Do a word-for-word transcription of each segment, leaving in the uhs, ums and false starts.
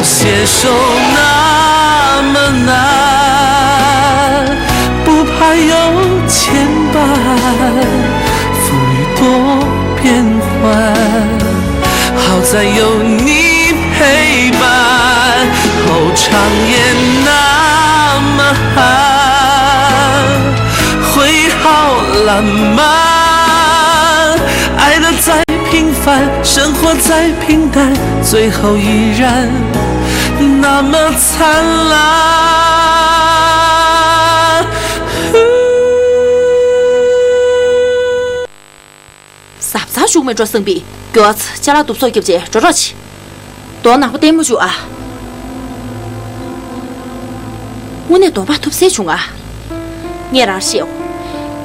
携手那么难，不怕有牵绊，风雨多变幻，好在有你陪伴。哦，长夜那么寒，会好浪漫，爱的再平凡，生活再平淡，最后依然那么灿烂。ཟབ་ཚང་ཞུགས་མེད་འགྲོ་བསམ་པའི་མགྱོགས་ཅ་ལག་གཏུབ་གསོག་རྒྱབ་བྱས་འགྲོ་རོགས་གྱིས། གདོང་ནག་པོ་ལྟད་མོ་བཅུག་ཨ། དངོས་གནས་གདོང་པ་ཐུབ་སེ་བྱུང་ཨ། ངས་རང་བཤད་འོ།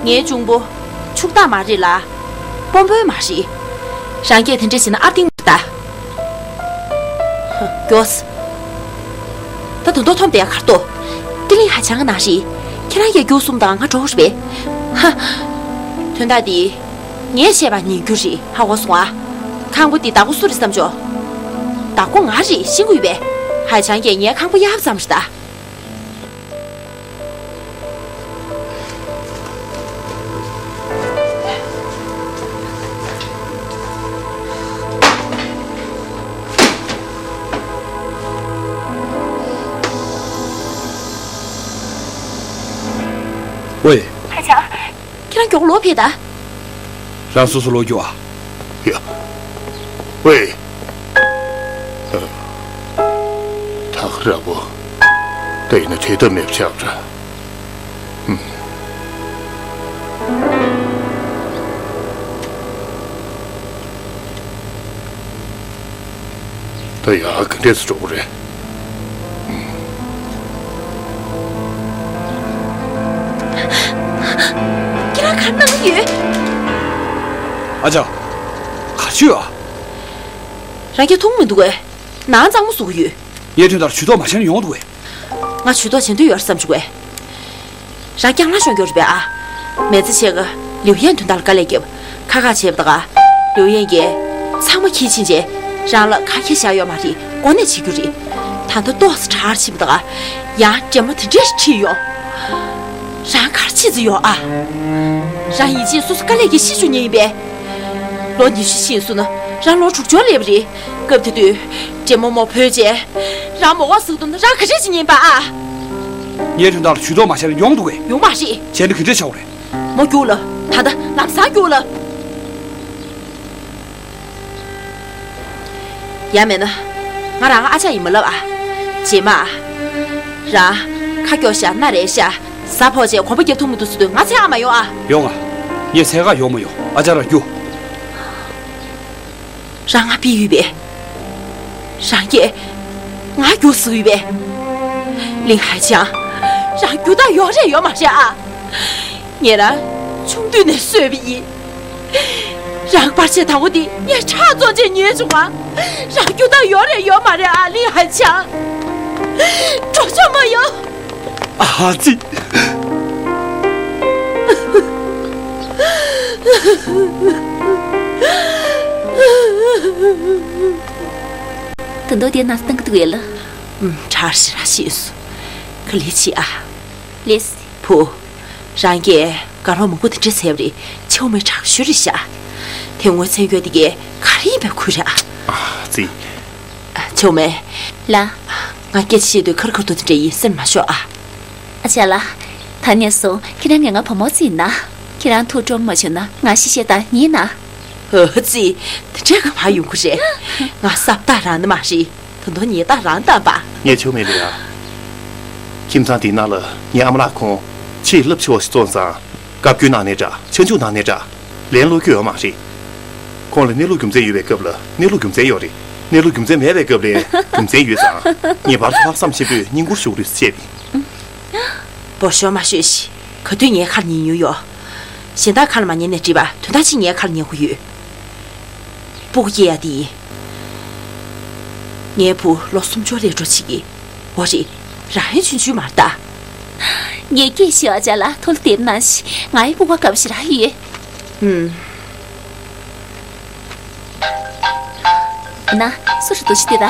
ངའི་གཅུང་པོ་ཕྱུག་བདག་མ་རེད་ལ། དཔོན་པོའི་མ་རེད། རང་སྐད་དེ་འདྲ་བྱས་ན་ཨར་ཏིང་མ་ད། མགྱོགས། ད་དུང་ཏོ་ཐོམ་དེ་ཡ་གར་ཏོ། ཏི་ལིང་ཧ་ཆང་ནང་རེད། ཁྱེད་རང་སྐད་རྒྱུགས་གསུམ་དང་ང་འགྲོ་རེད་པས། ཧ། དོན་དག་འདི། ངས་བཤད་པ་ཉན་རྒྱུ་རེད་ཧ་གོ་སོང་ཨ། ཁང་པ་འདི་བདག་པོ་སུ་རེད་བསམ་ཆོག་བདག་པོ་ང་རེད་ཤེས་ཀྱི་ཡོད་པས། ཧའི་ཆང་གིས་ངའི་ཁང་པ་གཡར་བ་ཙམ་རེད་ད། ཝེ། ཧའི་ཆང་། ཁྱེད་རང་མགྱོགས་ལོག་ཕེབས་ད། རང་སོ་སོ་ལོག་རྒྱུ་ཨ། ཡ། ཝེ། ཐག་ར་བོ། ད་ཡིན་ན་བྲེལ་ཐབས་མེད་པ་ཆགས་པ་འདྲ། ད་ཡ་ག་འདྲས་སུ་འགྲོ་གི་རེད། ཁྱེད་རང་ག་རེ་གནང་གི་ཡོད། ཨ་ཅག་ག་ཚོད་ཨ། རང་སྐད་ཐུང་མི་འདུག་གས། ནང་གཙང་མ་བཟོ་གི་ཡོད། ངས་ཐོན་ལྟར་ཇུས་གཏོགས་མ་བྱས་ན་ཡོང་འདུག་གས། ང་ཇུས་གཏོགས་བྱེད་འདོད་ཡོད་བསམ་བྱུང་གས། རང་རྐྱང་ལ་ཤོང་རྒྱུ་རེད་པས་ཨ། མེ་ཙི་ཆེ་ག་ལིའུ་ཡན་དོན་དག་ལ་དཀའ་ལས་བརྒྱབ། ཁ་ཁ་བྱས་པ་དང་། ལིའུ་ཡན་གྱིས་ཚང་མ་ཁྱི་ཕྱིན་རྗེས་རང་ལ་ཁ་ཁྱེར་བཞག་ཡོད་མ་རེད། གོ་གནས་བྱེད་རྒྱུ་རེད། ད་ལྟ་ཏོག་ཙམ་དྲག་ཕྱིན་པ་དང་། ཡང་འདྲེ་མོ་དེ་འདྲས་ཁྲིད་ཡོང་། རང་གར་ཕྱིན་ཙི་ཡོད་ཨ། རང་ཡིན་ཕྱིན་སོ་སོ་དཀའ་ལས་ཀྱིས་ཤི་བཅུག་ཉེན་ཡིན་པས། ལོ་ཉི་ཤུ་ཕྱིན་སོང་ན་རང་ལོ་དྲུག་ཅུ་སླེབས་རེད། སྐབས་དེ་དུས་འདྲེ་མོ་མོ་བོས་རྗེས་རང་མོ་བ་ཟུག་འདུག་ན་རང་ག་རེ་བྱེད་ཉེན་པ་ཨ། ངས་དོན་དག་ལ་ཇུས་གཏོགས་མ་བྱས་ན་ཡོང་འདུག་གས། ཡོང་མ་རེད། བྱས་ན་ག་འདྲས་བྱ་བ་རེད། མོ་རྒྱུགས་ལ། ད་ལྟ་ལམ་སང་རྒྱུགས་ལ། ཡང་མེད་ན། ང་རང་ཨ་ཅག་ཡིན་མ་ལབ་ཨ། རྗེས་མ། རང་། ཁ་སྐྱོ་ཤ་སྣ་རལ་ཤ། གཟའ་ཕོག་རྗེས་གོམ་པ་རྒྱབ་ཐུབ་མི་འདུག་ཟེར་དུས་ང་འཚོལ་ག་མ་ཡོང་ཨ། ཡོང་ཨ། ངས་འཚོལ་ག་ཡོང་མ་ཡོང་། ཨ་ཅག་རང་རྒྱུགས། རང་ང་ཕུད་ཡོད་པས། རང་གིས་ང་རྒྱུགས་ཟེར་ཡོད་པས། ལིང་ཧའེ་ཅང་། རང་རྒྱུགས་ཐག་ཡོག་རེད་ཡོད་མ་རེད་ཨ། ངས་རང་ཆུང་དུས་ནས་གསོས་པ་ཡིན། རང་པར་ཆས་དང་པོ་དེ་ངས་ཁྲག་བཙོང་བྱས་ཉོས་བྱུང་བ། རང་རྒྱུགས་ཐག་ཡོག་རེད་ཡོད་མ་རེད་ཨ། ལིང་ཧའེ་ཅང་། འགྲོ་ཆོག་མ་ཡོང་། ཨ་ཙི། ད་དུང་དེ་ན་བཏང་གི་འདུག་ཡ་ལ། ཨུམ། དྲག་ཤི་ར་ཤི་སོང་། ག་ལེ་ཆི་ཨ། ལེས། བུ། རང་གིས་དགའ་རོགས་མང་པོ་དེ་འདྲ་བྱས་པ་རེད། ཆེའུ་མའི་དྲག་ཤོས་རེད་ཤག་དེ་ངོས་མཚན་ཡོད་དེ་གས་ག་རེ་ཡིན་པའི་ཁུལ་རེད་ཨ། ཨ་ཙི། ཆེའུ་མེ། ལ། ང་སྐད་ཆ་བཤད་དུས་ཁར་ཁར་དུ་དེ་འདྲ་ཡིན་སེམས་མ་ཤོར་ཨ། ཨ་ཅག་ལགས། ད་ནས་བཟུང་ཁྱེད་རང་གིས་ང་བུ་མོ་བརྩིས་ན། ཁྱེད་རང་ཐུགས་སྤྲོ་མ་བྱུང་ན་ང་ཤི་ཤེས་དང་ཉིན་ན། ཨ་ཙི། དེ་འདྲའི་ག་བ་ཡོང་གི་རེད། ང་སྲབ་ཐག་རང་ནི་མ་རེད། ད་དུང་ཉེས་རྟགས་རང་བཏང་པ། ངས་ཆོ་མེད་ལ་ཡ། ཁྱིམ་ཚང་འདི་ནང་ལ་ངའི་ཨ་མ་ལགས་ཁོང་ཆེས་རླབས་ཆེ་བ་ཞིག་བཙོང་ཙང་། བཀའ་བཀྱོན་གནང་ནའི་འདྲ། ཆེ་མཆོག་གནང་ནའི་འདྲ། ལན་སློག་རྒྱུ་ཡོད་མ་རེད། ཁོང་ལ་གནས་ལུགས་རྒྱུ་མཚན་ཡོད་པའི་སྐབས་ལ་གནས་ལུགས་རྒྱུ་མཚན་ཡོད་རེད། གནས་ལུགས་རྒྱུ་མཚན་མེད་པའི་སྐབས་ལ་རྒྱུ་མཚན་ཡོད་ཙང་། ངེས་པར་དུ་ལྷག་བསམ་ཆེན་པོས་བསྙེན་བཀུར་ཞུ་རོགས་ཞེས་པའི། འབོར་ཤོར་མ་ཤོད་ཤིག་ག་དུས་ངའི་ཁར་ཉན་མྱོང་ཡོད། གཞན་དག་ཁར་མ་ཉན་ནས་བྲིས་པ་དོན་དག་ཅིག་ངའི་ཁར་ཉན་དགོས་ཡོད། སྤུ་གུ་སྐྱེ་ཡ་དེ་ཡིན། ངའི་བུ་ལོ་སུམ་ཅུ་སླེབས་འགྲོ་ཅིག་གི། འོ་རེད། རང་ཡང་ཆུང་ཆུང་མ་རེད་ད། ངས་སྐད་ཤེས་པ་ཅག་ལ་ཐུགས་ལ་དེབ་གནང་ཞིག་ང་ཡི་སྤུ་གུ་དགའ་པོ་ཞེ་དྲག་ཡོད། ཨུམ། ན། སུ་རེད་འདུག་ཅི་དེ་ད།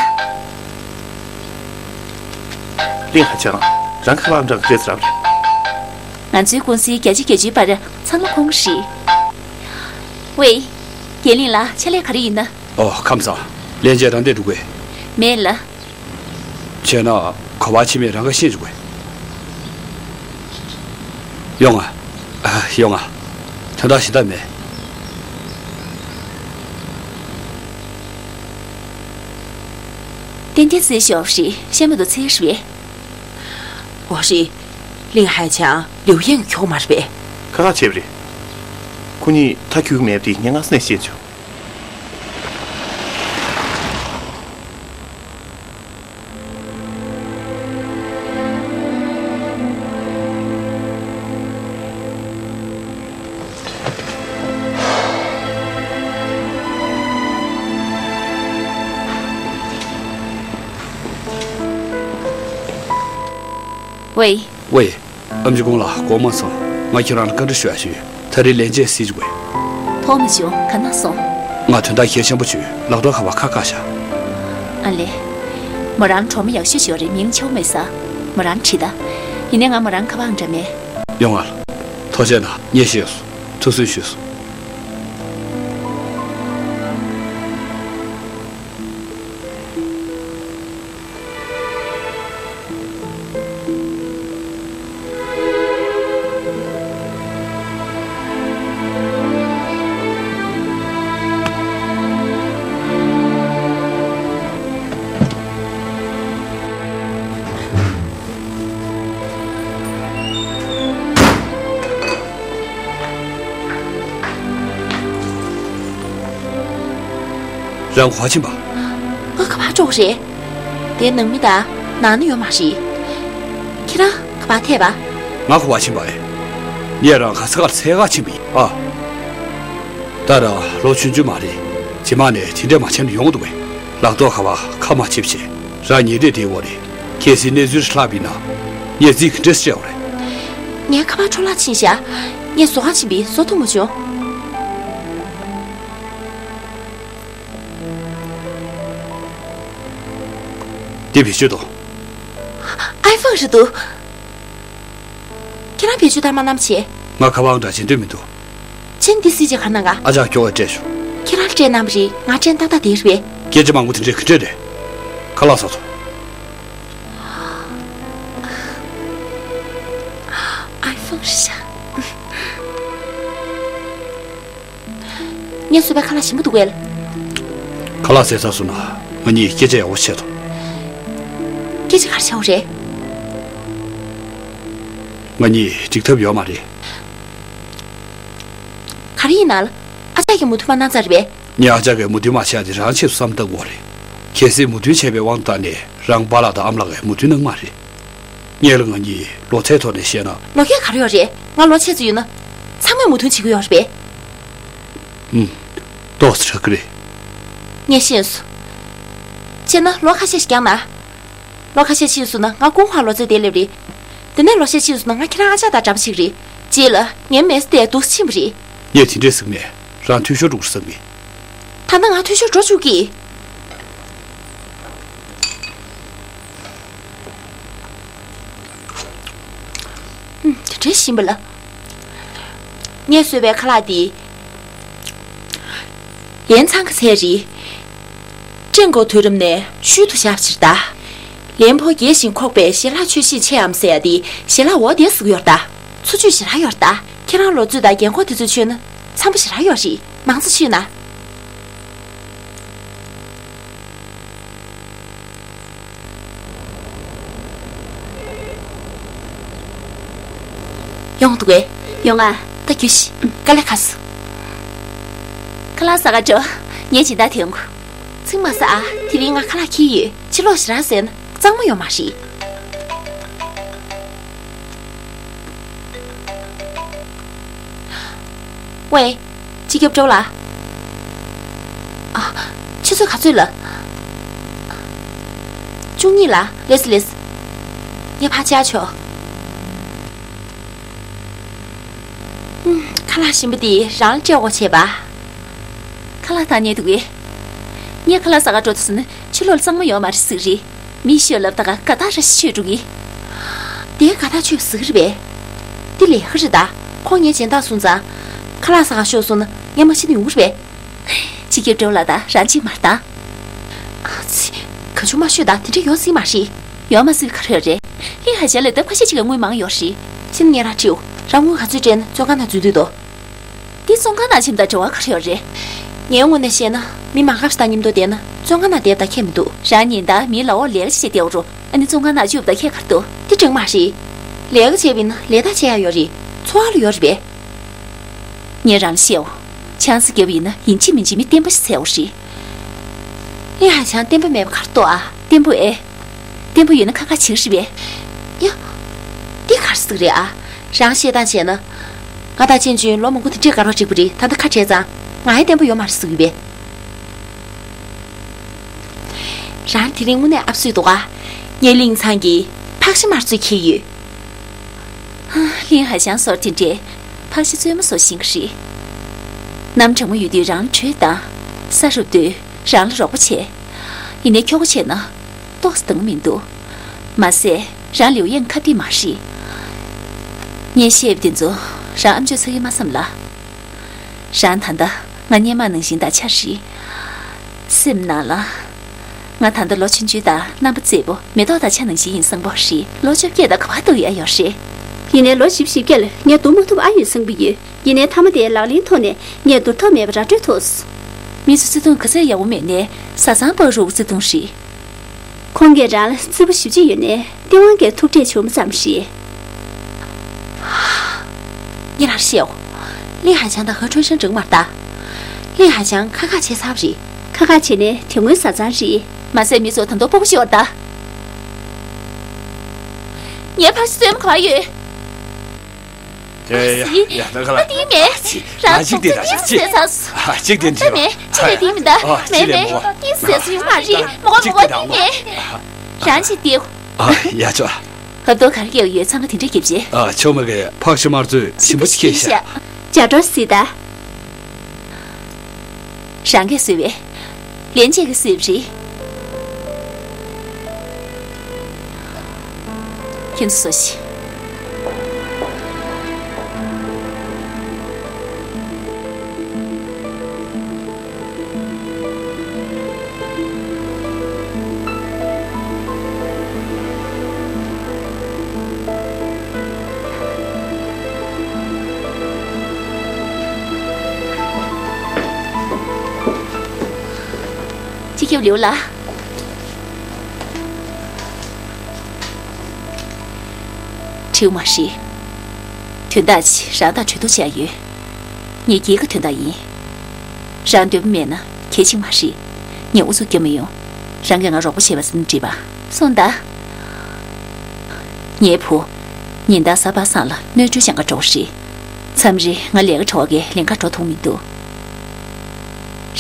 ལིང་ཧ་ཆང་རང་གི་ཁ་པར་འདྲ་གི་སྤྲད་ཚར་བ་རེད། ང་ཚོའི་ཀུང་སིའི་བརྒྱ་ཆ་བརྒྱད་ཅུའི་བར་ཚང་མ་ཁོང་གི་རེད། ཝེ། རྒན་ལིང་ལགས། ཕྱག་ལས་ག་རེ་ཡིན་ན། ཨོ། ཁམས་བཟང་། ལན་ཅན་རང་བསྡད་འགྲོ་གི། མེད་ལགས། བྱས་ན་ག་པར་ཕྱིན་མིན་རང་ག་ཤེས་འཇུག་གི། ཡོང་ང་། ཨ། ཡོང་ང་། དོན་དག་གཞན་དག་མེད། ཏན་ཏན་རྩེད་ཤོག་རེད། ཤེས་མ་འདུག་ཚེ་རེད་པས། འོ་རེད། ལིང་ཧའེ་ཆང་ལིའུ་ཡན་གྱིས་ཁྱོག་མ་རེད་པས། ཁ་ཁ་བྱས་པ་རེད། ཁོ་གཉིས་ཐག་གཅོད་ཀྱི་མེད་པ་དེ་ངས་སྔ་ས་ནས་ཤེས་བྱུང་། ཝེ། ཝེ། ཨེམ་ཆི་ཀུང་ལགས། དགོངས་པ་མ་ཚོམ། ང་ཁྱེད་རང་ལ་བཀའ་འདྲི་ཞུ་ཡ་ཞིག་ཡོད། ད་རེས་ལན་ཅན་སྲིད་ཅུག་པས། ཐོགས་མ་བྱུང་། ག་ན་སོང་། ང་དོན་དག་གལ་ཆེན་པོ་བྱུང་། ལག་ཐོག་ཁ་པར་ཁ་བཀག་བཞག་ཨ་ལེ། མོ་རང་གྲོགས་མོ་ཡག་ཤོས་ཤིག་ཡོད་རེད། མིང་ཆའོ་མེ་ཟེར། མོ་རང་དྲིས་ད། ཡིན་ནའི་ང་མོ་རང་ཁ་པར་འདྲ་མེད། ཡོང་ང་། ཐུགས་རྗེ་གནང་། ངས་ཤེས་སོང་། ཐུགས་སུན་ཞུས་སོང་། རང་ག་པར་ཕྱིན་པ། ང་ག་པར་འགྲོ་གི་རེད། དེ་ནང་མི་དང་ནང་ན་ཡོད་མ་རེད། ཁྱེད་རང་ག་པར་ཐད་པ། ང་ག་པར་ཕྱིན་པ་རེད། ངས་རང་ག་ས་གར་འཚོལ་ག་ཕྱིན་པ་ཡིན་ཨ། ད་རང་ལོ་ཆུང་ཆུང་མ་རེད། རྗེས་མ་ནས་དེ་འདྲས་མ་བྱས་ན་ཡོང་འདུག་པས། ལག་ཐོག་ཁ་པར་ཁ་མ་ཕྱེ་བྱས། རང་ཉིན་རེ་དེའི་འོག་རེད། གལ་སྲིད་གནས་ཚུལ་ཞིག་ལྷག་པ་ཡིན་ན། ངས་རྩིས་ག་འདྲས་སྤྲད་དགོས་རེད། ངའི་ཁ་པར་འཕྲོ་བརླག་ཕྱིན་ཤག་ངས་བཟོ་ཁང་ཕྱིན་པས་བཟོ་ཐུབ་མ་བྱུང་། འདི་བེད་སྤྱོད་དང་། ཨའི་ཕོན་རེད་འདུག་ཁྱེད་རང་བེད་སྤྱོད་བཏང་མ་གནང་བྱས། ང་ཁ་པར་འདྲ་བྱེད་འདོད་མི་འདུག་ཁྱེད་འདི་སྲིད་ཅེས་ག་གནང་ག་ཨ་ཅག་སྐྱོ་བས་སྤྲད་ཤོག་ཁྱེད་རང་སྤྲད་གནང་བ་རེད། ང་སྤྲད་ཏག་ཏག་དེ་རེད་པས། སྐད་ཆ་མང་པོ་དེ་འདྲས་ག་འདྲས་རེད། ཁ་ལག་ཟ་ཐོ། ཨའི་ཕོན་རེད་ཤག་ངས་བཟོས་པའི་ཁ་ལག་ཞིམ་པོ་འདུག་གས། ཁ་ལག་ཟས་ཚར་སོང་ན་ང་གཉིས་སྐད་ཆ་ཡག་པོ་བཤད་དང་། སྐད་ཆ་ག་རེ་བྱ་བ་རེད། ང་གཉིས་འགྲིག་ཐབས་ཡོད་མ་རེད། ག་རེ་ཡིན་ནའང་། ཨ་ཅག་གིས་མོས་མཐུན་མ་གནང་ཙང་རེད་པས། ངས་ཨ་ཅག་གིས་མོས་མཐུན་མ་བྱས་ཏེ་རང་ཆེད་དུ་བསམ་བཏང་དགོས་རེད། གལ་སྲིད་མོས་མཐུན་བྱས་པའི་དབང་དུ་བཏང་ནས་རང་པཱ་ལགས་དང་ཨ་མ་ལགས་ཀྱིས་མོས་མཐུན་གནང་མ་རེད། ངས་ལ་ང་གཉིས་ལོ་ཚད་ཐོག་ནས་བཤད་ན། ལོ་ཁྱད་ག་རེ་ཡོད་རེད། ང་ལོ་ཆེ་ཙམ་ཡོད་ན། ཚང་མས་མོས་མཐུན་བྱེད་ཀྱི་ཡོད་རེད་པས། ཨུམ། ཏོག་ཙམ་ཧྲག་གི་རེད། ངས་ཤེས་སོང་། བྱས་ན་ལོ་ཁ་ཤས་ཤིག་འགྱངས་ན། ལོ་ཁ་ཤས་ཕྱིན་སོང་ན་ང་ཀུང་ཧྭ་ལོ་ཙཱ་བསྡད་སླེབས་རེད། དེ་ནས་ལོ་ཤས་ཕྱིན་སོང་ན་ང་ཁྱེད་རང་ཨ་ཅག་དང་འདྲ་པོ་ཞིག་རེད། རྗེས་ལ་ངའི་མི་ཚེ་དེ་སྡུག་ཕྱིན་པ་རེད། ངས་དེ་འདྲས་ཟེར་གི་མེད། རང་འཐུས་ཤོར་འགྲོ་གི་རེད་བསམ་གི། ད་ལྟ་ང་འཐུས་ཤོར་འགྲོ་བཅུག་གི། ཨུམ། དེ་འདྲའི་ཞིམ་པ་ལ། ངས་བཟོས་པའི་ཁ་ལག་འདི། ལན་ཚང་གི་ཚལ་རིགས། ཀྲེང་གོ་དུས་རིམ་ནས་ཤུལ་དུ་བཞག་ཕྱིར་གདའ། ལན་ཕོ་རྒྱས་ཤིང་ཁོག་པའི་ཞལ་ལག་མཆོད་གཞིས་ཆེའམ་ཟེར་ཡ་འདི་ཞལ་ལག་འོ་དེ་ཟེར་གྱི་ཡོད་རེད་ད། འཚོ་བཅུད་ཞེ་དྲག་ཡོད་རེད་ད། ཁྱེད་རང་ལོ་ཚོད་དང་རྒན་འཁོགས་དེ་ཚོས་མཆོད་ན་འཚམ་པོ་ཞེ་དྲག་ཡོད་རེད། མང་ཙམ་མཆོད་ན། ཡོང་འདུག་གས། ཡོང་ང་། ད་རྒྱུགས་ཤིག་དཀའ་ལས་ཁག་སོང་། ཁ་ལག་ཟ་ག་འགྲོ། ངས་སྦྱིན་བདག་དེ་ཡོང་གོ། ཚིག་མ་ཟ་ཨ། དེ་རིང་ང་ཁ་ལག་འཁྱེར་ཡོད། ཕྱི་ལོགས་ཞེ་དྲག་ཟས་ན་གཙང་མ་ཡོད་མ་རེད། ཝེ། སྤྱི་ཁྱབ་གྲོགས་ལ། ཨ། ཆུ་ཚོད་ག་ཚོད་ལ། བཅུ་གཉིས་ལ། ལེས་ལེས། ངས་ཕར་བཅར་ཆོག་ཨུམ། ཁ་ལག་ཞིམ་པོ་འདི་རང་ལ་སྤྲད་དགོས་བྱས་པ། ཁ་ལག་བཏང་ཉེ་འདུག་གས། ངས་ཁ་ལག་ཟ་ག་འགྲོ་དུས་ཙམ་ནས་ཕྱི་ལོགས་ལ་གཙང་མ་ཡོད་མ་རེད་ཟེར་གི་རེད། མིས་ཤོད་ལབ་ད་ག་དགའ་ཐག་ར་ཞིག་ཆོད་འགྲོ་གི། དེ་དགའ་ཐག་ཆོད་པ་ཟེར་གི་རེད་པས། འདི་ལས་ཀ་རེད་ད། ཁོང་ངའི་སྦྱིན་བདག་སོང་ཙང་། ཁ་ལག་ཟ་གར་ཤོག་གསུངས་ན་ངས་མ་ཤེས་ན་ཡོང་གི་རེད་པས། སྤྱི་ཁྱབ་སྤྲེའུ་ལགས། ད་རང་ཅིག་མར་ད། ཨ་ཙི། ག་ཚོད་མ་ཤོད་ད། དེ་འདྲ་ཡོང་སྲིད་མ་རེད། ཡོང་མ་སྲིད་པ་ག་རེ་ཡོད་རེད། ལིན་ཧའེ་ཅང་ལ་ལྡབ་ཁ་ཤས་ཅིག་གི་དངུལ་མང་ཡོད་རེད། ཕྱིན་ངས་རང་དྲིའོ། རང་དངུལ་ག་ཚོད་སྤྲད་ན་བཙོན་ཁང་ནང་འཛུལ་འདོད་དོ། འདི་བཙོན་ཁང་ནང་ཕྱིན་པ་དང་འབྲེལ་བ་ག་རེ་ཡོད་རེད། ངའི་ངོས་ནས་བཤད་ན་མི་མ་འགའ་ཞིག་དང་མཉམ་དུ་བསྡད་ན་བཙོན་ཁང་ནང་བསྡད་པ་དང་ཁྱད་མི་འདུག་རང་ཉིན་ལྟར་མིའི་ལག་འོག་ལས་ཀ་བྱེད་བསྡད་ཡོད་རུང་ཨ་ནི་བཙོན་ཁང་ནང་བཅུག་པ་དང་ཁྱད་ག་རེ་འདུག་འདི་འགྲིག་མ་རེད། ལས་ཀ་བྱས་པ་ཡིན་ན་ལས་ཀ་བྱེད་ཡག་ཡོད་རེད། འཚོ་བ་ལ་ཡོད་རེད་པས། ངས་རང་ལ་བཤད་འོ། ཆང་ས་བརྒྱབ་པ་ཡིན་ན་ཡིན་གཅིག་མིན་གཅིག་མི་བརྟན་པོ་ཞིག་འཚོལ་དགོས་རེད། ལིན་ཧའེ་ཅང་བརྟན་པོ་མེད་པ་ག་རེ་འདུག་ཨ། བརྟན་པོ་ཨེ། བརྟན་པོ་ཡོད་ན་ཁ་ཁ་བྱེད་ཀྱི་རེད་པས། ཡ། འདི་ག་རེ་ཟེར་གི་རེད་ཨ། རང་བཤད་སྟངས་བྱས་ན། ང་དང་ཅན་ཅུན་ལོ་མང་པོ་དེ་འདྲས་དགའ་རོགས་འགྲིག་པ་རེད། ད་ལྟ་ཁ་བྲལ་ཙང་། ང་ཡང་བརྟན་པོ་ཡོད་མ་རེད་ཟེར་གི་རེད་པས། རང་དེ་རིང་དངོས་གནས་ཨབ་སུ་འདུག་ག་ངས་ལིན་ཚང་གི་ཕག་ཤ་དམར་ཚོས་འཁྱེར་ཡོད། ཧ། ལིན་ཧའེ་ཅང་སོགས་དེ་འདྲས་ཕག་ཤ་བཙོས་མ་བཟོ་ཤེས་ཀྱི་རེད། གནམ་གྲང་མོ་ཡོད་དུས་རང་ལ་དྲོད་བཏང་། ས་རུབ་དུས་རང་ལ་རོགས་པ་བྱས། ཡིན་ནའི་ཁྱོ་ག་བྱས་ན་ཏོག་ཙམ་འདང་མི་འདུག་མ་ཟད་རང་ལིའུ་ཡན་ཁ་གཏད་མ་རེད། ངས་བཤད་པ་དེ་ཚོ་རང་ཨམ་ཅོག་ཚ་གི་མ་བསམ་ལ། རང་ད་ལྟ་ང་སྔོན་མ་ནང་བཞིན་དང་ཆ་རེད། སེམས་ནང་ལ། ང་ད་ལྟ་ལོ་ཆུང་ཆུང་དང་རྣམ་པ་མཛེས་པོ། མེ་ཏོག་དང་ཆ་ནང་བཞིན་ཡིན་བཟང་པོ་རེད། ལོ་བཅོ་བརྒྱད་དང་ག་པར་འདུག་ཡ་ཡོད་རེད། ཡིན་ནའི་ལོ་བཞི་བཅུ་ཞེ་བརྒྱད་ལ་ངས་བསྡུར་མ་ཐུབ་ཨ་ཡོད་བསམ་གྱི་ཡོད། ཡིན་ནའི་མཐའ་མ་དེའི་ལག་ལེན་ཐོག་ནས་ངས་བསྡུར་ཐབས་མེད་པ་ར་སྤྲོད་ཐུབ། མི་ཚོ་བརྩེ་དུང་ག་ཚོད་ཡག་པོ་མེད་ནའི་བཟའ་ཚང་ཕར་རུ་བརྩེ་དུང་རེད། ཁོང་གིས་རང་ལ་བརྩེ་པོ་ཞེ་པོ་ཅིག་ཡོད་ནའི་སྟེས་དབང་གིས་ཐུག་འཕྲད་བྱུང་བ་ཙམ་རེད། ངས་རང་བཤད་འོ། ལིན་ཧའེ་ཅང་དང་ཧེ་ཁྲུན་ཧྲན་འགྲིག་མ་རེད་ད། ལིན་ཧའེ་ཅང་ཁ་ཁ་བྱས་ཚར་བ་རེད། ཁ་ཁ་བྱས་ནའི་དེ་སྔོན་བཟའ་ཚང་རེད། མ་ཟད་མི་ཚོ་ད་དུང་སྤོ་བོ་ཞིག་ཡོད་རེད་ད། ངའི་ཕག་ཤ་བཙོས་མ་ག་པར་ཡོད། ཡ་ཡ་ཡ། ད་ག་ལ། ཨ། དེ་མེད། ཨ་ཙི། རང་ང་གཅིག་བསྡད་ད་ཅིག་ཨ་ཙི། ཨ། གཅིག་བསྡད་འདྲི་ཨ། མེད། གཅིག་ལས་དེ་མི་འདའ། ཨ། མེད་གཅིག་ལས་མེད། མོ་བ། གཉིས་ཟེར་སུ་ཡོང་མ་རེད། མོ་བ། མོ་བ། གཅིག་བསྡད་དེ་མེད། རང་གཅིག་བསྡད། ཨ། ཡ་ཆོག་ཧབ་ཏོ་གར་སྐྱེལ་ཡོད་ཚང་མ་དེ་འདྲ་རྒྱབ་རྗེས། ཨ། ཆོ་མ་གི་ཕག་ཤ་དམར་ཚོས་ཞིམ་པོ་ཞིག་ཁྱེར་ཤག་ཇ་འགྲོ་སྲིད་ད། རང་གིས་བཟོས་པས། ལན་ཅིག་གིས་བཟོས་པ་རེད། ཁྱེད་ཚོ་ཟོ་ཤིག་སྤྱི་ཁྱབ་ལིའུ་ལགས། ཁྲིའུ་མ་ཧྲི། དོན་དག་ཅིག་རང་དང་གྲོས་བསྡུར་བྱ་ཡོད། ངས་རྒྱལ་ཁ་དོན་དག་ཡིན། རང་འདོད་པ་མེད་ན་གལ་ཆེན་མ་རེད། ངས་ཨུ་ཚུགས་རྒྱབ་མི་ཡོང་། རང་གིས་ང་རོགས་པ་བྱས་པ་ཟིན་འགྲིག་པ། སོང་ད། ངའི་བུ། ཉིན་ལྟར་གཟའ་པ་སངས་ལ་སྣོད་བཀྲུ་སྦྱང་ག་འགྲོ་གི་རེད། མཚམས་རེ་ང་ལས་ཀ་བྲོ་བ་གིས་ལེན་ག་འགྲོ་ཐུབ་མི་འདུག་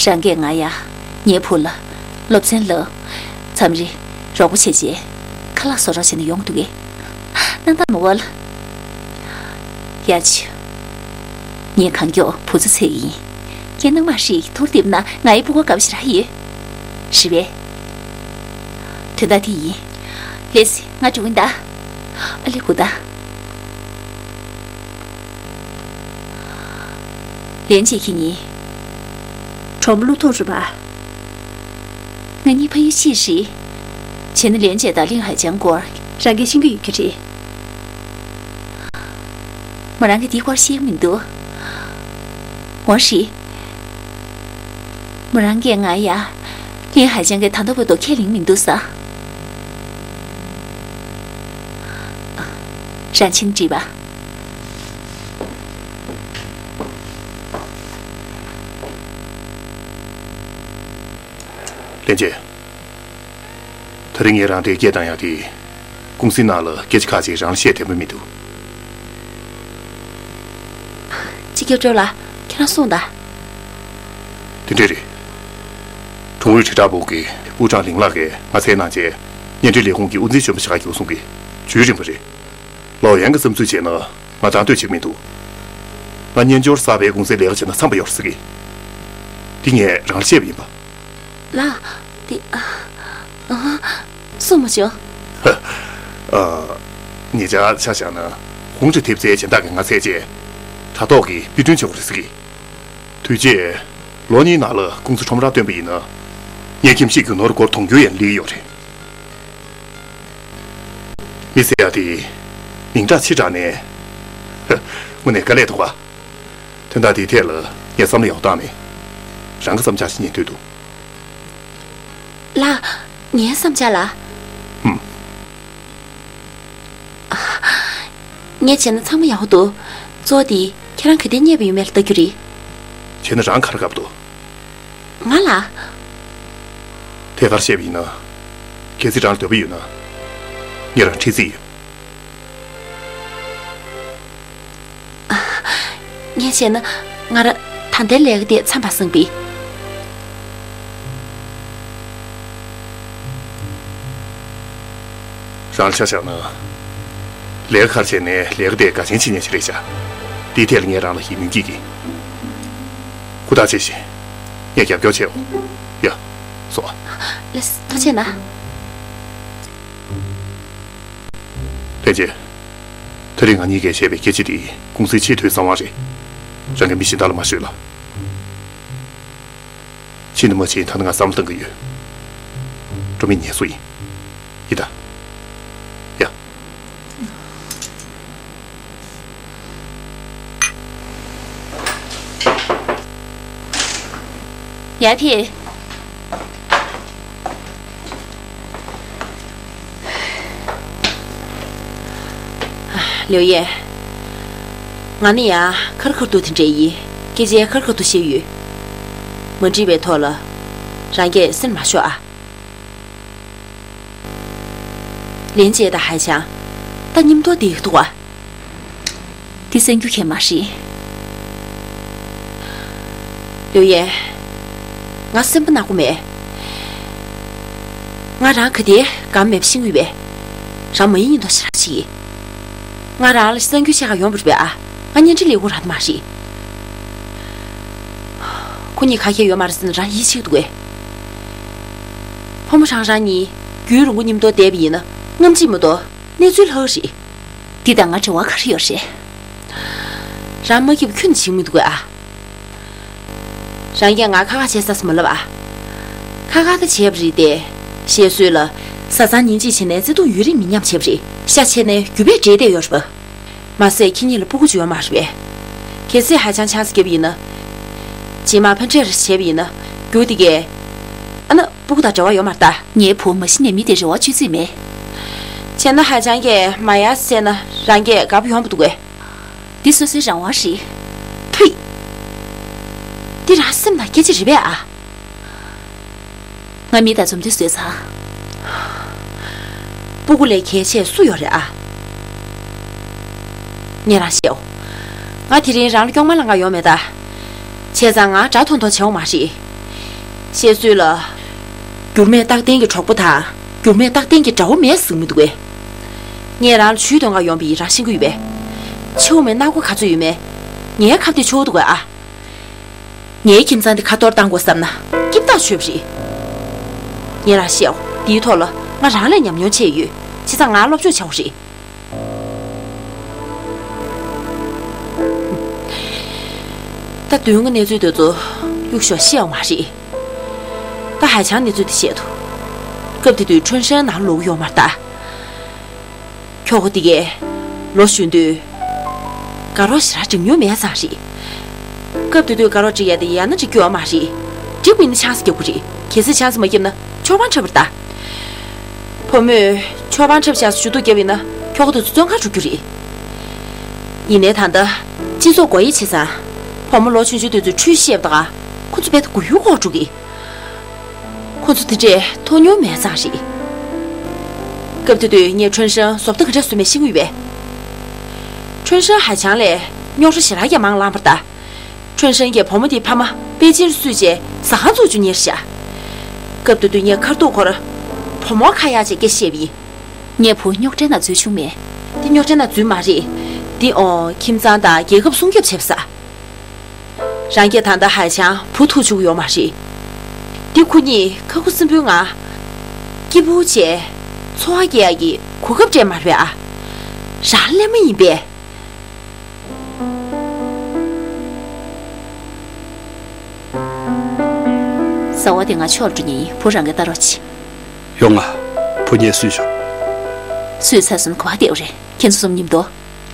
རང་གིས་ང་ཡ། ངའི་བུ་ལ། སློབ་ཚན་བསླབ། མཚམས་རེ། རོགས་པ་བྱས་རྗེས། ཁ་ལག་བཟོ་རོགས་བྱས་ན་ཡོང་གི་འདུག་གས། སྣང་དག་མི་འོང་། ཡ་ཆུ། ངས་གང་མགྱོགས་བུ་ཚ་འཚོལ་གྱི་ཡིན། ཁྱེད་ནང་མ་ཧྲི་ཐུག་བསྡད་པ་ན་ང་ཡི་ཕྲུ་གུ་དགའ་པོ་ཞེ་དྲག་ཡོད། རེད་པས། དོན་དག་དེ་ཡིན། ལགས་སེ། ང་འགྲོ་གི་ཡིན་ད། ཨ་ལས། སྒུག་ད། ལན་ཅེ་ཁྱེད་གཉིས། གྲོགས་མོ་བློ་ཐུག་རེད་པ། ང་གཉིས་ཕ་ཡུལ་གཅིག་རེད། བྱས་ན་ལན་ཅེ་དང་ལིན་ཧའེ་ཅང་སྐོར། རང་གིས་ཤེས་ཀྱི་ཡོད་ཀྱི་རེད། མོ་རང་གིས་འདིའི་སྐོར་ཤེས་ཀྱི་མི་འདུག་འོ་རེད། མོ་རང་གིས་ང་ཡ། ལིན་ཧའེ་ཅང་གིས་ད་ལྟ་བར་དུ་ཁས་ལེན་མི་འདུག་ཟེར། རང་ཕྱིན་དྲིས་པ། ལན་ཅེ། དེ་རིང་ངས་རང་དྲན་སྐྱེལ་བཏང་ཡག་དེ། ཀུང་སིའི་ནང་ལ་སྐད་ཆ་ཁག་ཅིག་རང་ལ་བཤད་འདོད་པ་མི་འདུག་སྤྱི་ཁྱབ་སྤྲེའུ་ལགས། ཁྱེད་རང་གསུངས་དང་། དེ་འདྲ་རེད། གྲོང་ཨུད་དྲིལ་བསྒྲགས་པུའུ་གི་པུའུ་ཀྲང་ལིང་ལགས་ཀྱིས་ང་མཚན་གནང་བྱས། བརྙན་འཕྲིན་ལས་ཁུངས་ཀྱི་དབུ་འཛིན་གཞོན་པ་ཞིག་ག་རྒྱུགས་སོང་གི། ཇུས་རིང་པོ་རེད། ལའོ་ཡན་གྱི་བསམ་ཚུལ་བྱས་ན། ང་དྲང་བསྡོད་བྱེད་མི་འདུག་ང་སྔོན་འབྱོར་གསར་པའི་ཀུང་སིར་ལས་ཀ་བྱས་ན་འཚམས་པ་ཡོད་ཟེར་གི། འདི་ངས་རང་ལ་བཤད་པ་ཡིན་པ། ལགས། དེ། ཨ། ཨ། གསུངས་མ་བྱུང་། ཧ། ཨ། ཉེ་ཆར་ཆ་བཞག་ན་ཧུང་ཀྲི་ཐེབས་རྩའི་སྦྱིན་བདག་གིས་ང་བཙལ་རྗེས་དྲ་ཐོག་གི་དཔེ་སྐྲུན་བྱེད་དགོས་རེད་ཟེར་གི། དུས་རྗེས་ལོ་གཉིས་ནང་ལ་ཀུང་སི་ཁྲོམ་ར་བཏོན་པ་ཡིན་ན། ངས་ཁྱིམ་གཞིས་རྒྱུ་ནོར་སྒོར་དུང་ཕྱུར་ཡན་སླེབས་ཀྱི་ཡོད་རེད། མི་ཟེར་ཡ་དེ་མིང་གྲགས་ཆེ་དྲགས་ནས། དངོས་གནས་དཀའ་ལས་ཐུག་ག། དོན་དག་དེའི་ཐད་ལ་ངས་བསམ་བློ་ཡག་པོ་བཏང་མེད། རང་གི་བསམ་འཆར་ཞིག་ཉན་འདོད་འདུག། ལགས། ངའི་བསམ་འཆར་ལ། ཧུམ། ངས་བྱས་ན་ཚང་མ་ཡག་པོ་འདུག། གཙོ་བོ་དེ་ཁྱེད་རང་ག་དུས་རྙེད་པ་ཡོད་མེད་ལ་ལྟ་རྒྱུ་རེད། བྱས་ན་རང་ག་རེ་དགའ་པོ་འདུག། ང་ལ། ཐད་ཀར་བཤད་པ་ཡིན་ན། གལ་སྲིད་རང་ལ་འདོད་པ་ཡོད་ན། ངས་རང་ཁྲིད་རྩིས་ཡོད། ངས་བྱས་ན་ང་རང་ད་ལྟའི་ལས་ཀ་དེ་མཚམས་པ་སངས་པས། རང་ལ་ཆ་བཞག་ན། ལས་ཀ་ག་རེ་བྱས་ནའི་ལས་ཀ་དེ་དགའ་ཞེན་བྱེད་མཁན་ཞིག་རེད་ཤག། དེའི་ཐད་ལ་ངས་རང་ལ་ཡིད་སྨོན་སྐྱེ་གི། ཧུར་ཐག་བྱས་ཤིག། ངས་རྒྱབ་སྐྱོར་བྱེད་འོ། ཡ། སོང་ཨ། ལགས་སོ། ཐུགས་རྗེ་གནང་། ལྷན་རྒྱས། ད་རེས་ང་གཉིས་ཀས་བཤད་པའི་སྐད་ཆ་དེ་ཀུང་སིའི་ཆེས་མཐོའི་གསང་བ་རེད། རང་གིས་མི་གཞན་དག་ལ་མ་ཤོད་ལ། ཕྱིན་དང་མ་ཕྱིན་ད་ནི་ང་བསམ་བློ་གཏང་གི་ཡོད། འགྲོ་མི་ངལ་གསོ་ཡིན། ཡིན་ད། ཡ། ཡ་ཕི། ལིའུ་ཡན། ང་ནི་ཡང་ཁར་ཁར་དུ་དེ་འདྲ་ཡིན། སྐད་ཆ་ཁར་ཁར་དུ་བཤད་ཡོད། མ་འགྲིག་པའི་ཐོག་ལ། རང་སྐད་སེམས་མ་ཤོར་ཨ། ལིན་ཅེ་དང་ཧའེ་ཆང་། ད་མཉམ་དུ་བསྡད་ཀྱི་འདུག་ཨ། འདི་གསན་རྒྱུ་གལ་མ་རེད། ལིའུ་ཡན། ང་སེམས་པ་ནག་པོ་མེད། ང་རང་ག་དེ་དགའ་མེད་པ་ཤེས་ཀྱི་ཡོད་པས། རང་མ་ཡིན་ཉིན་ཐོག་ཞེ་དྲག་ཅིག། ང་རང་ལ་གསར་འགྱུར་བཤད་ག་ཡོང་བ་རེད་པས་ཨ། ང་གཉེན་སྒྲིག་ལས་ཁུངས་རག་མ་རེད། ཁོ་གཉིས་ག་གེ་ཡོད་མ་རེད་ཟེར་ན་རང་ཡིད་ཆེས་འདུག་གས། ཕོ་མོ་རང་རང་གཉིས་རྒྱུན་རིང་པོ་མཉམ་དུ་བསྡད་པ་ཡིན་ན་རྔམ་བརྗིད་མ་གཏོགས་གནས་ཚུལ་ལྷག་རེད། འདི་དང་ང་འབྲེལ་བ་ག་རེ་ཡོད་རེད། རང་མ་སྐྱིད་པ་ཁྱོན་ནས་བྱེད་མི་འདུག་གས་ཨ། རང་གིས་ང་ཁ་ཁ་བྱས་ས་སུ་མ་ལབ་ཨ། ཁ་ཁ་ད་བྱས་པ་རེད་དེ། བཤད་སྲོལ་ལ། བཟའ་ཚང་ཉིན་གཅིག་བྱས་ནས་བརྩེ་དུང་ཡུན་རིང་མི་མཉམ་བྱས་པ་རེད། ཤ་ཆད་ནས་རྒྱུ་བས་འདྲེས་བསྡད་ཡོད་རེད་པ། མ་ཟད་ཁྱེད་གཉིས་ལ་སྤུ་གུ་ཅིག་ཡོད་མ་རེད་པས། གལ་སྲིད་ཧའེ་ཆང་ཆང་ས་བརྒྱབ་ཡིན་ན། རྗེས་མ་ཕན་འབྲས་རེ་བྱས་པ་ཡིན་ན། རྒྱུ་དེ་གས། ཨ་ན་སྤུ་གུ་དང་འབྲེལ་བ་ཡོད་མ་རེད་ད། ངའི་བུ་མ་གཞི་ནས་མི་དེ་རེ་བ་བཅོལ་རྩིས་མེད། བྱས་ན་ཧའེ་ཆང་གས་མ་ཡར་བཤད་ན་རང་གས་དགའ་པོ་ཡོང་བ་འདུག་གས། འདི་སོ་སོའི་རང་དབང་རེད། ཐུས། འདི་རང་སེམས་ནང་སྐད་ཆ་རེད་པས་ཨ། ང་མི་དང་འཛོམས་དུས་བཟོས་ཚར། སྤུ་གུ་ལས་གལ་ཆེ་སུ་ཡོད་རེད་ཨ། ངས་རང་བཤད་འོ། ང་དེ་རིང་རང་ལ་གྱོང་མ་ལངས་ག་ཡོང་མེད་ད། བྱས་ཙང་ང་དགྲ་མཐོང་མཐོང་བྱེད་འོང་མ་རེད། བཤད་སྲོལ་ལ། འགྱུར་མེད་རྟག་བརྟན་གྱི་གྲོགས་པོ་དང་འགྱུར་མེད་རྟག་བརྟན་གྱི་དགྲ་བོ་མེད་ཟེར་མི་འདུག་གས། ངས་རང་ལ་ཇུས་འདོན་ག་ཡོང་པ་ཡིན་རང་ཤེས་ཀྱི་ཡོད་པས། ཆེའུ་མའི་སྣ་སྒོ་ག་ཚོད་ཡོད་མེད། ངའི་ཁབ་དེ་ཆེའུ་འདུག་གས་ཨ། ངའི་ཁྱིམ་ཚང་འདི་ཁ་གཏོར་བཏང་དགོས་བསམ་ན་སྐྱིད་ཐག་ཆོད་པ་རེད། ངས་རང་བཤད་འོ། འདིའི་ཐོག་ལ་ང་རང་ལས་ཉམས་མྱོང་ཆེ་ཡོད། བྱས་ཙང་ང་སློབ་སྦྱོང་བྱ་འོ་རེད། ད་མདུན་གྱི་གནས་ཚུལ་དེ་ཚོ་གཡུག་ཞོག་བཤད་འོ་མ་རེད། ད་ཧའེ་ཆང་གནས་ཚུལ་དེ་བཤད་དོ། སྐབས་དེ་དུས་ཁྲུན་ཧྲན་ནང་ལོག་ཡོད་མ་རེད་ད། ཁྱོ་ག་དེ་གས་ལོ་གཞོན་དུས་དགའ་རོགས་ཞེ་དྲག་སྒྲིག་མྱོང་མེད་ཙང་རེད། སྐབས་དེ་དུས་དགའ་རོགས་སྒྲིག་ཡ་དེ་ཡང་ན་སྒྲིག་རྒྱུ་ཡོད་མ་རེད། སྒྲིག་པ་ཡིན་ན་ཆང་ས་བརྒྱབ་དགོས་རེད། གལ་སྲིད་ཆང་ས་མ་བརྒྱབ་ན་ཆོག་པང་འཁྲབ་པ་རེད་ད། བུ་མོས་ཆོག་པང་འཁྲབ་བྱས་ཞུ་གཏུག་བརྒྱབ་ཡིན་ན་ཁྱོ་ག་དེ་ཚོ་བཙོན་ཁང་འགྲོ་རྒྱུ་རེད། ཡིན་ནའི་ད་ལྟ་སྤྱི་ཚོགས་སྒོ་དབྱེ་བྱས་ཙང་བུ་མོ་ལོ་ཆུང་ཆུང་དེ་ཚོས་ཁྲུས་བཤད་པ་དང་ཁོ་ཚོ་རྦད་དེ་མགོ་ཡུ་འཁོར་འགྲོ་གི། ཁོ་ཚོ་དེ་འདྲས་མཐོང་མྱོང་མེད་ཙང་རེད། སྐབས་དེ་དུས་ངས་ཁྲུན་ཧྲན་བཟོ་ལྟ་ག་འདྲ་བཟོས་མེད་ཤེས་ཀྱི་ཡོད་པས། ཁྲུན་ཧྲན་ཧའེ་ཆང་ལས་རྙོག་དྲ་ཞེ་དྲག་ཀྱང་མང་ལངས་པ་རེད་ད། ཁྲུན་ཧྲན་གྱི་བུ་མོ་དེའི་ཕ་མ་པེ་ཅིན་བསུས་རྗེས་ཟ་ཁང་བཙུགས་རྒྱུ་གཉེར་བཞག། སྐབས་དེ་དུས་ངས་ཁ་ཐུག་ཁོར་བུ་མོ་ཁ་ཡག་ཅིག་སྐད་བཤད་པ་ཡིན། ངའི་བུ་རྙོག་དྲའི་ནང་འཛུལ་བྱུང་མེད། འདི་རྙོག་དྲའི་ནང་འཛུལ་མ་རེད། འདི་ཨོ་ཁྱིམ་ཚང་དང་རྒྱལ་ཁབ་སྲུང་སྐྱོབ་བྱེད་པ་ས། རང་གིས་ད་ལྟ་ཧའེ་ཆང་བུ་ཐུག་བཅུག་ཡོད་མ་རེད། འདི་ཁོ་གཉིས་ཁ་ཁུ་སིམ་པོའི་ངང་སྐྱིད་པོ་བྱས་འཚོ་བ་སྐྱེལ་ཡག་གི་གོ་སྐབས་སྤྲད་མ་རེད་ཨ། རང་ལ་སླེབས་མ་ཡིན་པས། བཟའ་བ་དེ་ང་ཕྱོགས་ལ་འགྲོ་ཉེན་ཡིན། བུ་རང་གིས་ལྟ་རོགས་གྱིས། ཡོང་ང་། བུ་ངས་སུས་ཆོག་སུས་ཚར་སོང་ག་པར་བསྡད་ཡོད་རེད། ཁྱེད་ཚོ་གསུམ་མཉམ་དུ།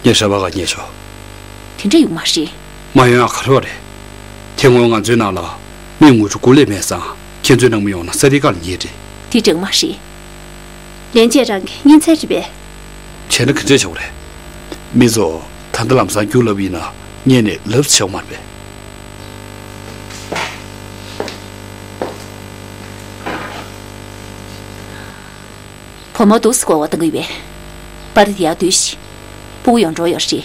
ངས་ཧྲ་བ་ག་ཉེ་ཆོག་དེ་འདྲ་ཡོང་མ་རེད། མ་ཡོང་ཡག་ག་རེ་བ་རེད། དེ་སྔོན་ང་ཚོའི་ནང་ལ་མི་དངུལ་ཆུ་དགུ་ལས་མེད་ཙང་། ཁྱེད་ཚོའི་ནང་མི་ཡོང་ན་ས་དེ་ག་ལ་ཉེ་རེད། དེ་འདྲ་མ་རེད། ལན་ཅེ་རང་གི་གཉེན་ཚན་རེད་པས། བྱས་ན་ག་འདྲས་བྱེད་དགོས་རེད། མི་ཚོ་ད་ལྟ་ལམ་སང་རྒྱུགས་ལབ་ཡིན་ན་སྔོན་ནས་ལབ་བྱེད་དགོས་མ་རེད་པས། བུ་མོ་འདུག་སེ་སྐོར་བ་བཏང་གི་ཡོད་པས། པར་དེ་ཡར་བསྡུས་ཤིག་སྤུ་གུ་ཡོང་འགྲོ་ཡོད་རེད།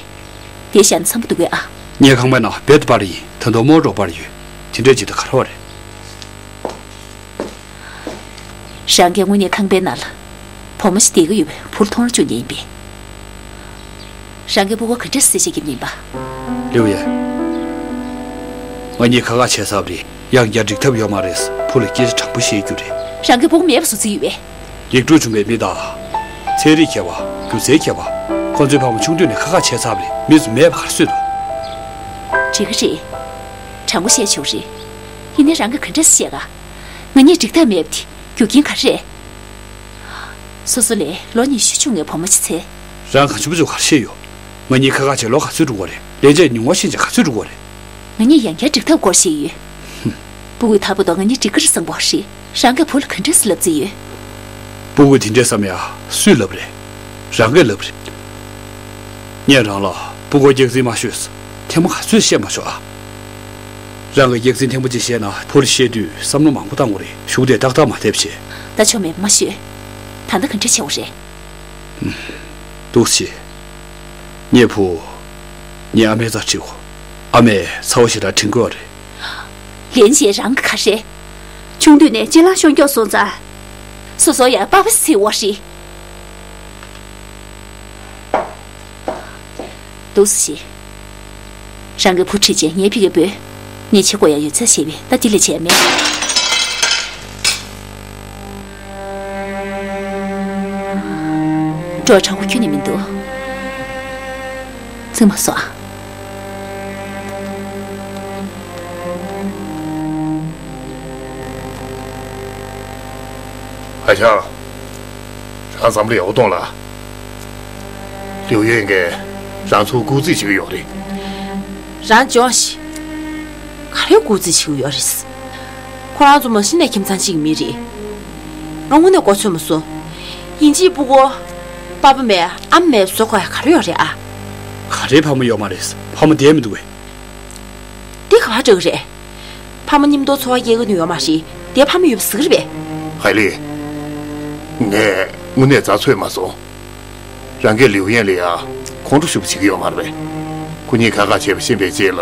དེ་བཞག་ན་འཚམ་པོ་འདུག་གས་ཨ། ངའི་ཁང་པའི་ནང་རྦད་དེ་པར་ཡིན། ད་དུང་མོ་ཊ་པར་ཡོད། དེ་འདྲས་ཅིག་ད་ག་རེ་བ་རེད། རང་གིས་དངོས་གནས་ཁང་པའི་ནང་ལ་བུ་མོ་ཞིག་བསྡད་ཀྱི་ཡོད་པའི་བུར་མཐོང་རུ་བཅུག་མཁན་ཡིན་པས། རང་གི་སྤུ་གུ་ག་འདྲས་སེ་བཤད་ཀྱི་མིན་པ། ལིའུ་ཡན། ང་གཉིས་ཁ་ཁ་བྱས་ཚར་བ་རེད། ཡང་བསྐྱར་འགྲིག་ཐབས་ཡོད་མ་རེད། བུ་ལ་སྐད་ཆ་དྲང་པོ་བཤད་རྒྱུ་རེད། རང་གི་སྤུ་གུ་མེད་པ་བཟོ་རྩིས་ཡོད་པས། ཡིག་དྲུག་བྱུང་བའི་མི་དང་། ཚན་རིག་མཁས་པ། སྒྱུ་རྩལ་མཁས་པ། ཁོང་ཚོའི་ཕ་མ་ཆུང་དུས་ནས་ཁ་ཁ་བྱས་ཚར་བ་རེད། མི་ཚོ་མེད་པ་ག་རེ་བཟོས་འདུག་འགྲིག་གི་རེད། དྲང་པོ་བཤད་ཆོག་རེད། ཡིན་ནའི་རང་གིས་ག་འདྲས་སེ་བཤད་ག་ང་གཉིས་འགྲིག་ཐབས་མེད་པ་དེ་རྒྱུ་རྐྱེན་ག་རེ་རེད། སོ་སོ་ལས་ལོ་ཉི་ཤུ་ཆུང་བའི་བུ་མོ་ཅིག་འཚོལ། རང་གང་བྱུང་བ་བྱུང་ག་རེ་བཤད་ཡོད། ང་གཉིས་ཁ་ཁ་བྱས་ལོ་ག་ཚོད་འགྲོ་གི་རེད། ལན་ཅེས་ཉུང་བ་ཤེས་བྱ་ག་ཚོད་འགྲོ་གི་རེད། ང་གཉིས་ཡང་བསྐྱར་འགྲིག་ཐབས་སྐོར་བཤད་ཡོད། སྤུ་གུས་ད་བར་དུ་ང་གཉིས་འགྲིག་གི་རེད་བསམ་གི་ཡོད་རེད། རང་གིས་བུ་ལ་ག་འདྲས་སེ་ལབ་རྩིས་ཡོད། སྤུ་གུས་དེ་འདྲས་བསམ་ཡ་སུས་ལབ་རེད། རང་གིས་ལབ་རེད། ངས་རང་ལ་སྤུ་གུར་སྐྱག་རྫུན་མ་ཤོད། ཐེངས་མ་ག་ཚོད་བཤད་མ་ཤོག་ཨ། རང་གིས་སྐྱག་རྫུན་ཐེངས་མ་གཅིག་བཤད་ན་བུ་ལ་བཤད་དུས་བསམ་བློ་མང་པོ་བཏང་དགོས་རེད། གཞུག་དེ་ཏག་ཏག་མ་བསྡད་བྱས། ད་ཆོ་མེད་མ་ཤོད། ད་ལྟ་ག་འདྲ་བྱེད་དགོས་རེད། འདུག་སེ། ངའི་བུ། ངའི་ཨ་མའི་རྩར་ཁྲིད་དགོས། ཨ་མས་ཚ་བོ་ཞེ་དྲག་དྲན་གྱི་ཡོད་རེད། ལན་ཅེས་རང་གིས་ག་རེ། ཆུང་དུས་ནས་གཅིན་ལ་ཤོང་སྐྱོ་སོང་ཙང་། སོ་སོ་ཡང་པགས་པ་བཟས་པ་རེད། འདུག་སེ་བྱེད། རང་གི་བུ་ཁྲིད་བྱས་ངའི་ཕ་གིར་འབོད། ངས་བྱེད་དགོས་ཡ་ཡོད་ཚད་བྱས་པས་ད་འདི་ལས་བྱས་མེད། སྤྲོ་བ་དྲག་པོ་ཁྱོན་ནས་མི་འདུག་རྩིས་མ་སོང་ཨ། ཨ་ཅག་རང་འཛམ་བུ་གླིང་འོ་གཏོང་ལ། ལིའུ་ཡོན་གྱིས་རང་ཚུར་སྐུར་རྩིས་བྱེད་ཀྱི་ཡོད་རེད། རང་སྦྱོངས་ཤིག་ག་རེ་སྐུར་རྩིས་བྱེད་ཀྱི་ཡོད་རེད། ཁོ་རང་ཚོ་མ་གཞི་ནས་ཁྱིམ་ཚང་གཅིག་གི་མི་རེད། ང་དངོས་གནས་གོ་ཚོད་མ་སོང་། ཡིན་གཅིག་སྤུ་གུ། པ་ཕ་མེད་ཨ་མ་མེད་བཟོ་དགོས་ཡ་ག་རེ་ཡོད་རེད་ཨ། ག་རེ་ཕ་མ་ཡོད་མ་རེད། ཕ་མ་བསྡད་མི་འདུག་གས། འདི་ག་པར་འདྲ་གི་རེད། ཕ་མ་མཉམ་དུ་འཚོ་བ་སྐྱེལ་གི་ནི་ཡོད་མ་རེད་དེ་ཕ་མ་ཡོད་པ་ཟེར་གི་རེད་པས། ཧའེ་ལི། ངས་དངོས་གནས་རྩ་ཚོད་མ་སོང་། རང་གིས་ལིའུ་ཡན་ལ་ཡ་ཁོང་ཁྲོ་ཞེ་པོ་བྱེད་ཀྱི་ཡོད་མ་རེད་པས། ཁོ་གཉིས་ཁ་ཁ་བྱས་པ་ཤེས་པའི་རྗེས་ལ།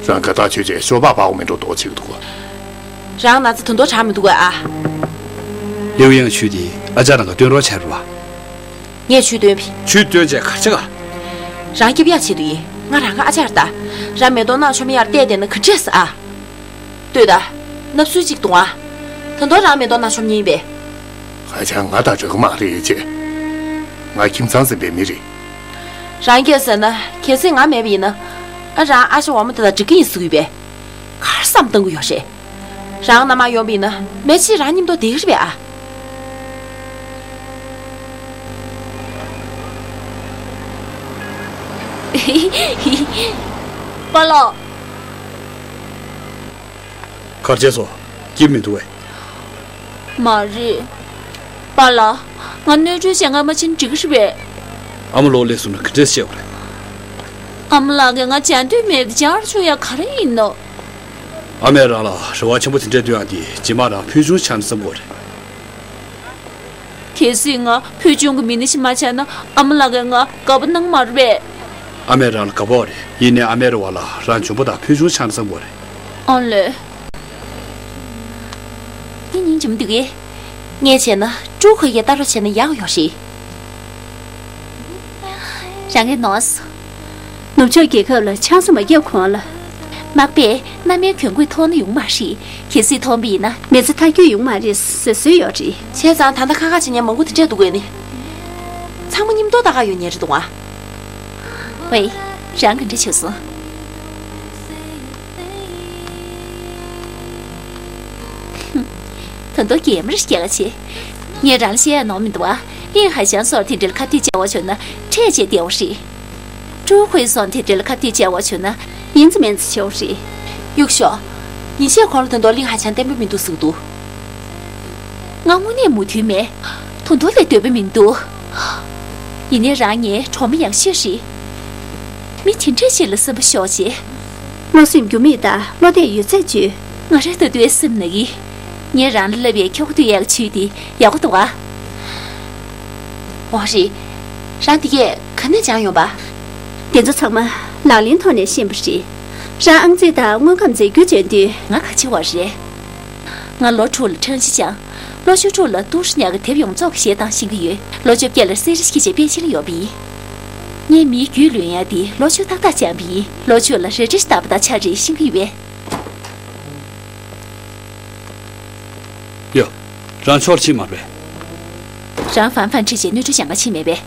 རང་དགའ་ཐག་ཆོད་བྱས་ཤོ་སྦག་སྦག་མི་འགྲོ་མདོག་བྱེད་ཀྱི་འདུག་རང་ན་ཚ་དོན་དོ་དྲག་མི་འདུག་གས་ཨ། ལིའུ་ཡན་ཆུས་དེ་ཨ་ཅག་རང་ག་སྟོན་རོགས་བྱས་པ། ངས་ཆུས་བཏོན་པས། ཆུས་བཏོན་བྱས་ག་རེ་བྱེད་ག་རང་སྐྱོབ་ཡག་ཆེད་དུ་ཡིན། ང་རང་ག་ཨ་ཅག་ད། རང་མེ་ཏོག་ནག་ཆོམ་ཡར་བལྟས་བསྡད་ན་ག་འདྲས་ཨ། ལྟོས་ད། སྣབས་སུལ་གཅིག་བཏུང་ཨ། ད་དུང་རང་མེ་ཏོག་ནག་ཆོམ་ཡིན་པས། ཧ་ཅང་ང་དང་འདྲ་གི་མ་རེད་ཅེ། ང་ཁྱིམ་ཚང་འཛིན་པའི་མི་རེད། རང་སྐྱོབ་ཟེར་ན་གལ་སྲིད་ང་མེད་པ་ཡིན་ན། ཨ་རང་ཨ་ཞེ་འོག་མ་དེ་དང་འགྲིག་གི་ཡིན་ཟེར་གི་ཡོད་པས། ག་རེ་བསམ་བཏང་གི་ཡོད་རེད། རང་མནའ་མ་ཡོང་བ་ཡིན་ན་མི་གཅིག་རང་མཉམ་དུ་བསྡད་ཀྱི་རེད་པས་ཨ། པཱ་ལགས། ག་རེ་བྱས་སོང་། སྐྱིད་མི་འདུག་པས། མ་རེད། པཱ་ལགས། ང་གནོད་སྐྱོན་བྱེད་མཁན་མ་ཕྱིན་འགྲིག་གི་རེད་པས། ཨ་མ་ལོག་སླེབས་སོང་ན་ག་འདྲས་བཤད་དགོས་རེད། ཨ་མ་ལགས་ཀྱིས་ང་བྱ་འདོད་མེད་དེ་བྱ་རུ་ཆུག་ཡ་ག་རེ་ཡིན་ནོ། ཨ་མས་རང་ལ་རེ་བ་ཆེན་པོ་དེ་འདྲས་བཏོན་ཡག་དེ་རྗེས་མ་རང་ཕུལ་བྱུང་ཆགས་ན་བསམ་གི་རེད། གལ་སྲིད་ང་ཕུལ་བྱུང་གི་མི་སྣ་ཞིག་མ་ཆགས་ན་ཨ་མ་ལགས་ཀྱིས་ང་དགའ་པོ་གནང་མ་རེད་པས། ཨ་མས་རང་ལ་དགའ་པོ་རེད། ཡིན་ནའི་ཨ་མའི་རེ་བ་ལ་རང་འཇོན་པོ་དང་ཕུལ་བྱུང་ཆགས་ན་བསམ་གི་རེད། ཨ་ལས། ངའི་སྙིང་རྗེ་མོ་འདུག་གས། ངས་བྱས་ན་ཀྲུའུ་ཁ་ཡེ་ལྟ་རོགས་བྱས་ན་ཡག་ཡོད་རེད། རང་གིས་ནོར་སོང་། ནུབ་ཕྱོགས་རྒྱལ་ཁབ་ལ་ཆང་ས་མ་བརྒྱབ་གོང་ལ། མག་པས་མནའ་མའི་གྱོན་གོས་མཐོང་ན་ཡོང་མ་རེད། གལ་སྲིད་མཐོང་པ་ཡིན་ན་མི་ཚེ་མཐའ་འཁྱོལ་ཡོང་མ་རེད་ཟེར་སྲོལ་ཡོད་རེད། བྱས་ཙང་ད་ལྟ་ཁ་ཁ་བྱེད་མཁན་མང་པོ་དེ་འདྲས་འདུག་གས་ནི། ཚ་ ཚང་མ་མཉམ་དུ་ལྟ་ག་ཡོང་ཉན་རེད་འདུག་ཨ། ཝེ། རང་ག་འདྲ་བྱུང་སོང་། ད་དུང་གད་མོ་རེ་སྐྱེ་ག་བྱེད། ངས་རང་ལ་བཤད་ཡ་ནོར་མི་འདུག་ཨ། ལིན་ཧའེ་ཞང་སོགས་དེ་འདྲ་ལ་ཁ་གཏད་བཅག་པ་བྱུང་ན་ཁྲལ་བྱས་བསྡད་པ་རེད། ཀྲུའུ་ཧུའེ་སོགས་དེ་འདྲ་ལ་ཁ་གཏད་བཅག་པ་བྱུང་ན་ཡིན་ཙམ་མིན་ཙམ་བྱེད་པ་རེད། གཡུག་ཞོག་ཉིན་ཤས་གོང་ལ་དོན་དུ་ལིན་ཧའེ་ཞང་བརྟན་པོ་མི་འདུག་ཟེར་གི་འདུག་ང་དངོས་གནས་མོས་མཐུན་མེད། དོན་དུ་ལས་འདོད་པ་མི་འདུག་ཡིན་ནའི་རང་ངའི་གྲོགས་མོ་ཡག་ཤོས་རེད། མི་དེ་འདྲ་ཞིག་ལ་སེམས་པ་ཤོར་བྱས། བློ་སེམས་འགྱུར་མེད་དང་བློ་གཏད་ཡོད་ཚད་བྱོས། ང་རང་ད་དུང་སེམས་ན་གི། ངས་རང་ལ་ལབ་པའི་ཁྱོ་ག་དུས་ཡག་ཆུས་དེ་ཡག་པོ་འདུག་ཨ། འོ་རེད། རང་དེ་གས་ག་ནས་སྦྱངས་ཡོང་པ། དེ་ཚོ་ཚང་མ་ལག་ལེན་ཐོག་ནས་ཤེས་པ་རེད། རང་ཨང་རྩིས་དང་དངོས་ཁམས་འཛད་རྒྱུ་བྱོན་དུས། ང་ག་ཆེ་བ་རེད། ང་ལོ་དྲུག་ལ་ཁྲང་ཞི་སྦྱངས། ལོ་བཅུ་དྲུག་ལ་ཏུའུ་ཧྲི་ཉག་གི་དེབ་ཡོངས་རྫོགས་ཀྱི་གཞས་བཏང་ཤེས་ཀྱི་ཡོད། ལོ་བཅོ་བརྒྱད་ལ་སེ་རི་སྐྱིད་ཆེ་པེ་ཅིན་ལ་ཡོད་པ་ཡིན། ངས་མིའི་རྒྱུད་ལོན་ཡ་དེ་ལོ་བཅུ་ཏག་ཏག་སྦྱངས་པ་ཡིན། ལོ་བཅུ་ལ་རལ་གྲི་བཏགས་པ་དང་ཕྱག་རེས་ཤེས་ཀྱི་ཡོད་པས། ཡ། རང་ཕྱོགས་ཕྱིན་མ་རེད། རང་ཧྥན་ཧྥན་ཁྲིད་བྱས་སྣོད་དྲུང་སྦྱང་ག་ཕྱིན་མེད་པས།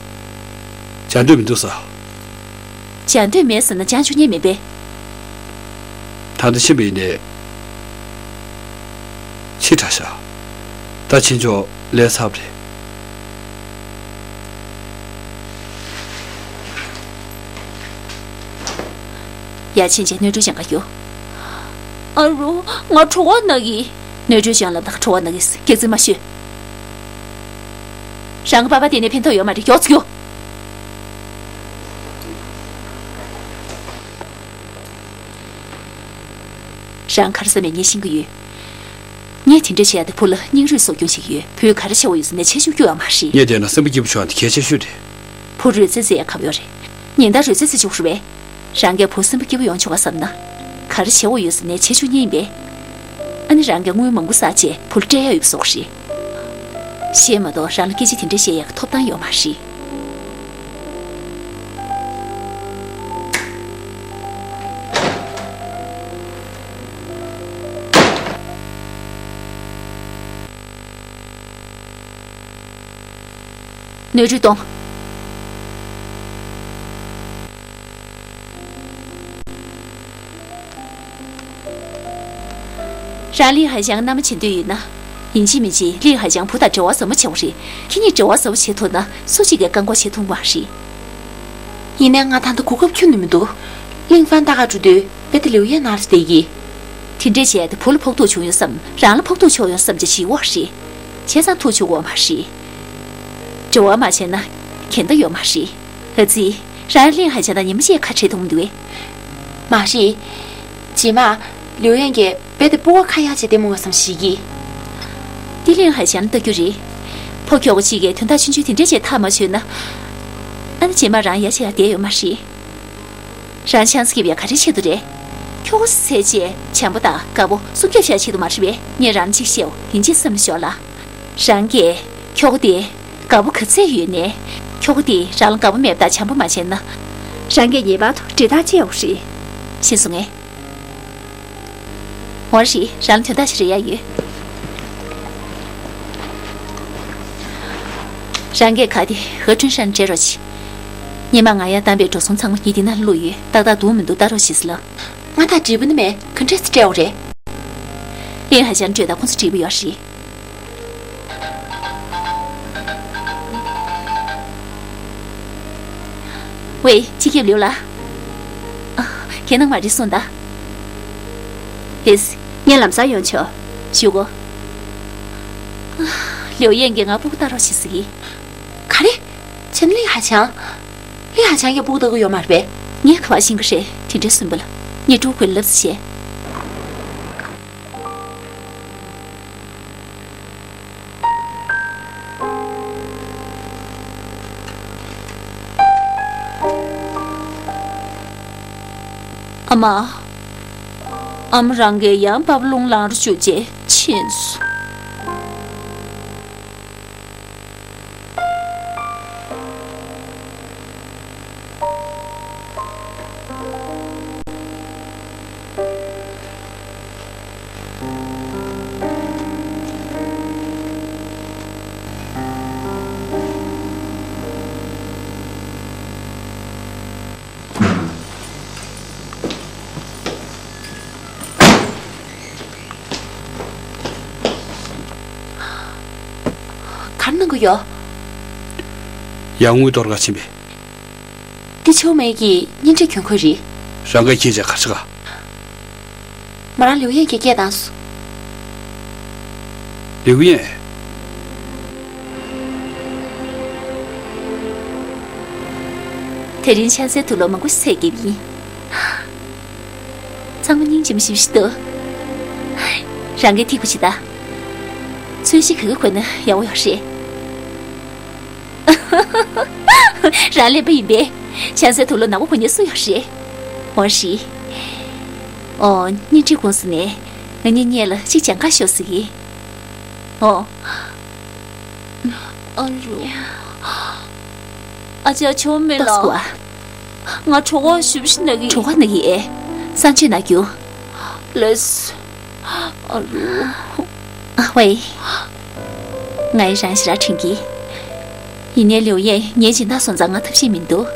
སྦྱང་འདོད་མི་འདུག་ས། སྦྱང་འདོད་མེད་ཟེར་ན་སྦྱང་བཅུག་མཁན་མེད་པས། ད་ལྟ་ཕྱིན་པ་ཡིན་ནའི། ཕྱི་དྲགས་ཤག་ད་ཕྱིན་ཆོག་ལས་ཚར་བ་རེད། ཡ། ཕྱིན་ཆད་སྣོད་དྲུང་སྦྱང་ག་རྒྱུགས། ཨ་རོ། ང་གྲོད་ཁོག་ན་གི། སྣོད་དྲུང་སྦྱང་ལབ་དང་གྲོད་ཁོག་ན་གི། སྐྱག་རྫུན་མ་ཤོད། རང་གི་པ་ཕ་དེ་ནས་ཕན་ཐོགས་ཡོད་མ་རེད། མགྱོགས་ཙམ་རྒྱུགས། རང་ག་རེ་ཟེར་མེད་ངས་ཤེས་ཀྱི་ཡོད། ངས་དེ་འདྲ་བྱས་ཏེ་བུ་ལ་སྙིང་རུས་གསོ་སྐྱོང་བྱེད་ཀྱི་ཡོད། བུས་ག་རེ་བྱེད་དགོས་ཡོད་ཟེར་ནས་བྱེད་བཅུག་རྒྱུ་ཡོད་མ་རེད། ངས་བལྟས་ན་སེམས་པ་སྐྱིད་པོ་བྱུང་བ་དེ་གལ་ཆེ་ཤོས་རེད། བུ་རོལ་རྩེད་རྩེ་ཡག་ག་པར་ཡོད་རེད། ཉིན་ལྟར་རོལ་རྩེད་རྩེ་བཅུག་རེད་པས། རང་གིས་བུ་སེམས་པ་སྐྱིད་པོ་ཡོང་ཆོག་ག་བསམ་ན། ག་རེ་བྱེད་དགོས་ཡོད་ཟེར་ནས་བྱེད་བཅུག་མཁན་ཡིན་པས། ཨ་ནི་རང་གིས་དངུལ་མང་པོ་བསགས་བྱས་བུ་ལ་སྤྲད་ཡག་ཡོད་པ་བཟོ་གི་རེད། གཞས་མ་གཏོགས་རང་ལ་སྐད་ཆ་དེ་འདྲ་བཤད་ཡག་གི་ཐོབ་ཐང་ཡོད་མ་རེད། སྣོད་བཅུད་གཏོང་། རང་ལིན་ཧའེ་ཞང་མནའ་མ་བྱེད་འདོད་ཡོད་ན། ཡིན་གཅིག་མིན་གཅིག་ལིན་ཧའེ་ཞང་བུ་དང་འབྲེལ་བ་ཟབ་མོ་བྱེད་དགོས་རེད། ཁྱེད་གཉིས་འབྲེལ་བ་ཟབ་མོ་བྱེད་ཐུབ་ན་སུ་གཅིག་གིས་བཀག་འགོག་བྱེད་ཐུབ་མ་རེད། ཡིན་ནའི་ང་ད་ལྟ་གོ་སྐབས་ཁྱོན་ནས་མི་འདུག་ལིན་ཧྥན་ལྟ་ག་འགྲོ་དུས་རྦད་དེ་ལིའུ་ཡན་ནང་ལ་བསྡད་ཀྱི། དེ་འདྲས་བྱས་ཏེ་བུ་ལ་ཕོག་ཐུག་བྱུང་ཡོང་བསམ། རང་ལ་ཕོག་ཐུག་བྱུང་ཡོང་བསམ་བྱས་བྱེད་དགོས་རེད། བྱས་ཙང་ཐུག་བཅུག་དགོས་མ་རེད། འབྲེལ་བ་མ་བྱས་ན་གན་ད་ཡོད་མ་རེད། ཨ་ཙི། རང་ལིན་ཧའེ་ཞང་དང་ཉི་མ་གཅིག་ཁ་བྲལ་ཐུབ་མི་འདུག་གས། མ་རེད། རྗེས་མ། ལིའུ་ཡན་གྱིས་རྦད་དེ་སྤུ་གུ་ཁ་ཡག་བྱས་བསྡད་མོ་བསམ་ཞིག་གིས། འདི་ལིན་ཧའེ་ཞང་ལ་ལྟ་རྒྱུ་རེད། ཕོ་ཁྱོ་ག་གཅིག་གིས་དོན་དག་ཆུང་ཆུང་དེ་འདྲས་བྱས་ཐག་མ་ཆོད་ན། ཨ་ནི་རྗེས་མ་རང་ཡ་བྱེད་ཡག་བསྡད་ཡོད་མ་རེད། རང་ཆང་ས་སྐྱིད་པའི་ག་རེ་བྱེད་དུ་རེད། ཁྱོ་ག་ཟས་བྱས་བྱམས་པོ་དང་དགའ་པོ་སྲུང་སྐྱོབ་བྱ་ཆེད་དུ་མ་རེད་པས། ངས་རང་གཅིག་བཤད་འོ་ཡིན་གཅིག་བསམ་ཞོར་ལ། རང་གིས་ཁྱོ་ག་དེ་དགའ་པོ་ག་ཚད་ཡོད་ནས། ཁྱོ་ག་དེ་རང་ལ་དགའ་པོ་མེད་པ་དང་བྱམས་པོ་མ་བྱས་ན། རང་གིས་ངེས་པར་དུ་འདྲི་རྟགས་བཅད་འོ་རེད། ཤེས་སོང་ངས། འོ་རེད། རང་ལ་དོན་དག་ཞིག་རེ་ཡ་ཡོད། རང་གིས་ག་དེ་ཧེ་ཁྲུན་ཧྲན་སྤྲད་རོགས་གྱིས། སྔོན་མ་ང་ཡང་བདམས་པའི་འགྲོ་སོང་ཚང་མ་ངས་འདི་ན་བླུགས་ཡོད། ཏག་ཏག་འདུག་མི་འདུག་ལྟ་རོགས་གྱིས་ཟེར་ལབ། ང་དང་འགྲིག་པ་ནི་མེད། ག་འདྲས་སེ་སྤྲད་འོ་རེད། ལིན་ཧའེ་ཞང་གྲོས་དང་ཁོང་ཚོ་འགྲིག་པ་ཡོད་རེད། ཝེ། སྤྱི་ཁྱབ་ལིའུ་ལགས། ཨ། ཁྱེད་ནང་མ་རེད་སོང་ད། ཨེས། ངས་ལམ་སང་ཡོང་ཆོག་ཞུ་གོ། ཨ། ལིའུ་ཡན་གྱིས་ང་སྤུ་གུ་ལྟ་རོགས་བྱེད་ཟེར་གི། ག་རེ། ཁྱེད་ལིན་ཧའེ་ཞང་། ལིན་ཧའེ་ཞང་གིས་སྤུ་གུ་ལྟ་གི་ཡོད་མ་རེད་པས། ངས་ག་པར་ཤེས་ཀྱི་རེད། དེ་འདྲའི་སུན་པོ་ལ། ངས་ཀྲུའུ་ཧུའེ་ལབ་ཟེར་བྱས། ཨ་མ། ཨ་མ་རང་གིས་ཡང་བབ་ལུང་ལངས་རུ་བཅུག་རྗེས་ཕྱིན་སོང་། གི་ཡོད། ཡར་དངུལ་གཏོར་ག་ཕྱིན་པས། འདི་ཆོ་མེ་གི་གཉེན་སྒྲིག་གྱོན་གོས་རེད། རང་ག་ཁྱེད་ཅག་གར་ཆག་ག་མ་རང་ལིའུ་ཡན་གྱི་སྐད་བཏང་སོང་། ལིའུ་ཡན། དེ་རིང་ཆང་སའི་དུག་ལོག་མང་པོ་ཞིག་ཟས་བརྒྱབ་ཡིན། ཚང་མ་སྙིང་རྗེ་མོ་ཞེ་པོ་ཞིག་འདུག་རང་གིས་ཐིག་པ་ཞིག་ལྟ། ཚོས་གཞི་ག་གི་གོན་ན་ཡག་པོ་ཡོད་རེད། རང་ཀླད་པ་ཡིན་པས། ཆང་སའི་དུག་ལོག་ནག་པོ་གོན་མཁན་སུ་ཡོད་རེད། འོ་རེད། ཨོ། གཉེན་སྒྲིག་ཁོངས་སུ་ནས་ང་གཉིས་གཉིས་ལ་གཅིག་སྦྱང་ག་ཤོག་ཟེར་གི། ཨོ། ཨ་རོ། ཨ་ཅག་ཆོ་མེ་ལགས། ཏོག་ཙམ་ང་གྲོད་ཁོག་ཞེ་པོ་ཞིག་ན་གི། གྲོད་ཁོག་ན་གི་ཨེ། གསང་སྤྱོད་གནང་རྒྱུ། ལེས། ཨ་རོ། ཨ་ཝེ། ང་ཡི་རང་ཞེ་དྲག་དྲན་གི། ཡིན་ནའི་ལིའུ་ཡན་ངའི་སྦྱིན་བདག་སོང་ཙང་ང་ཐབས་ཤེས་མི་འདུག་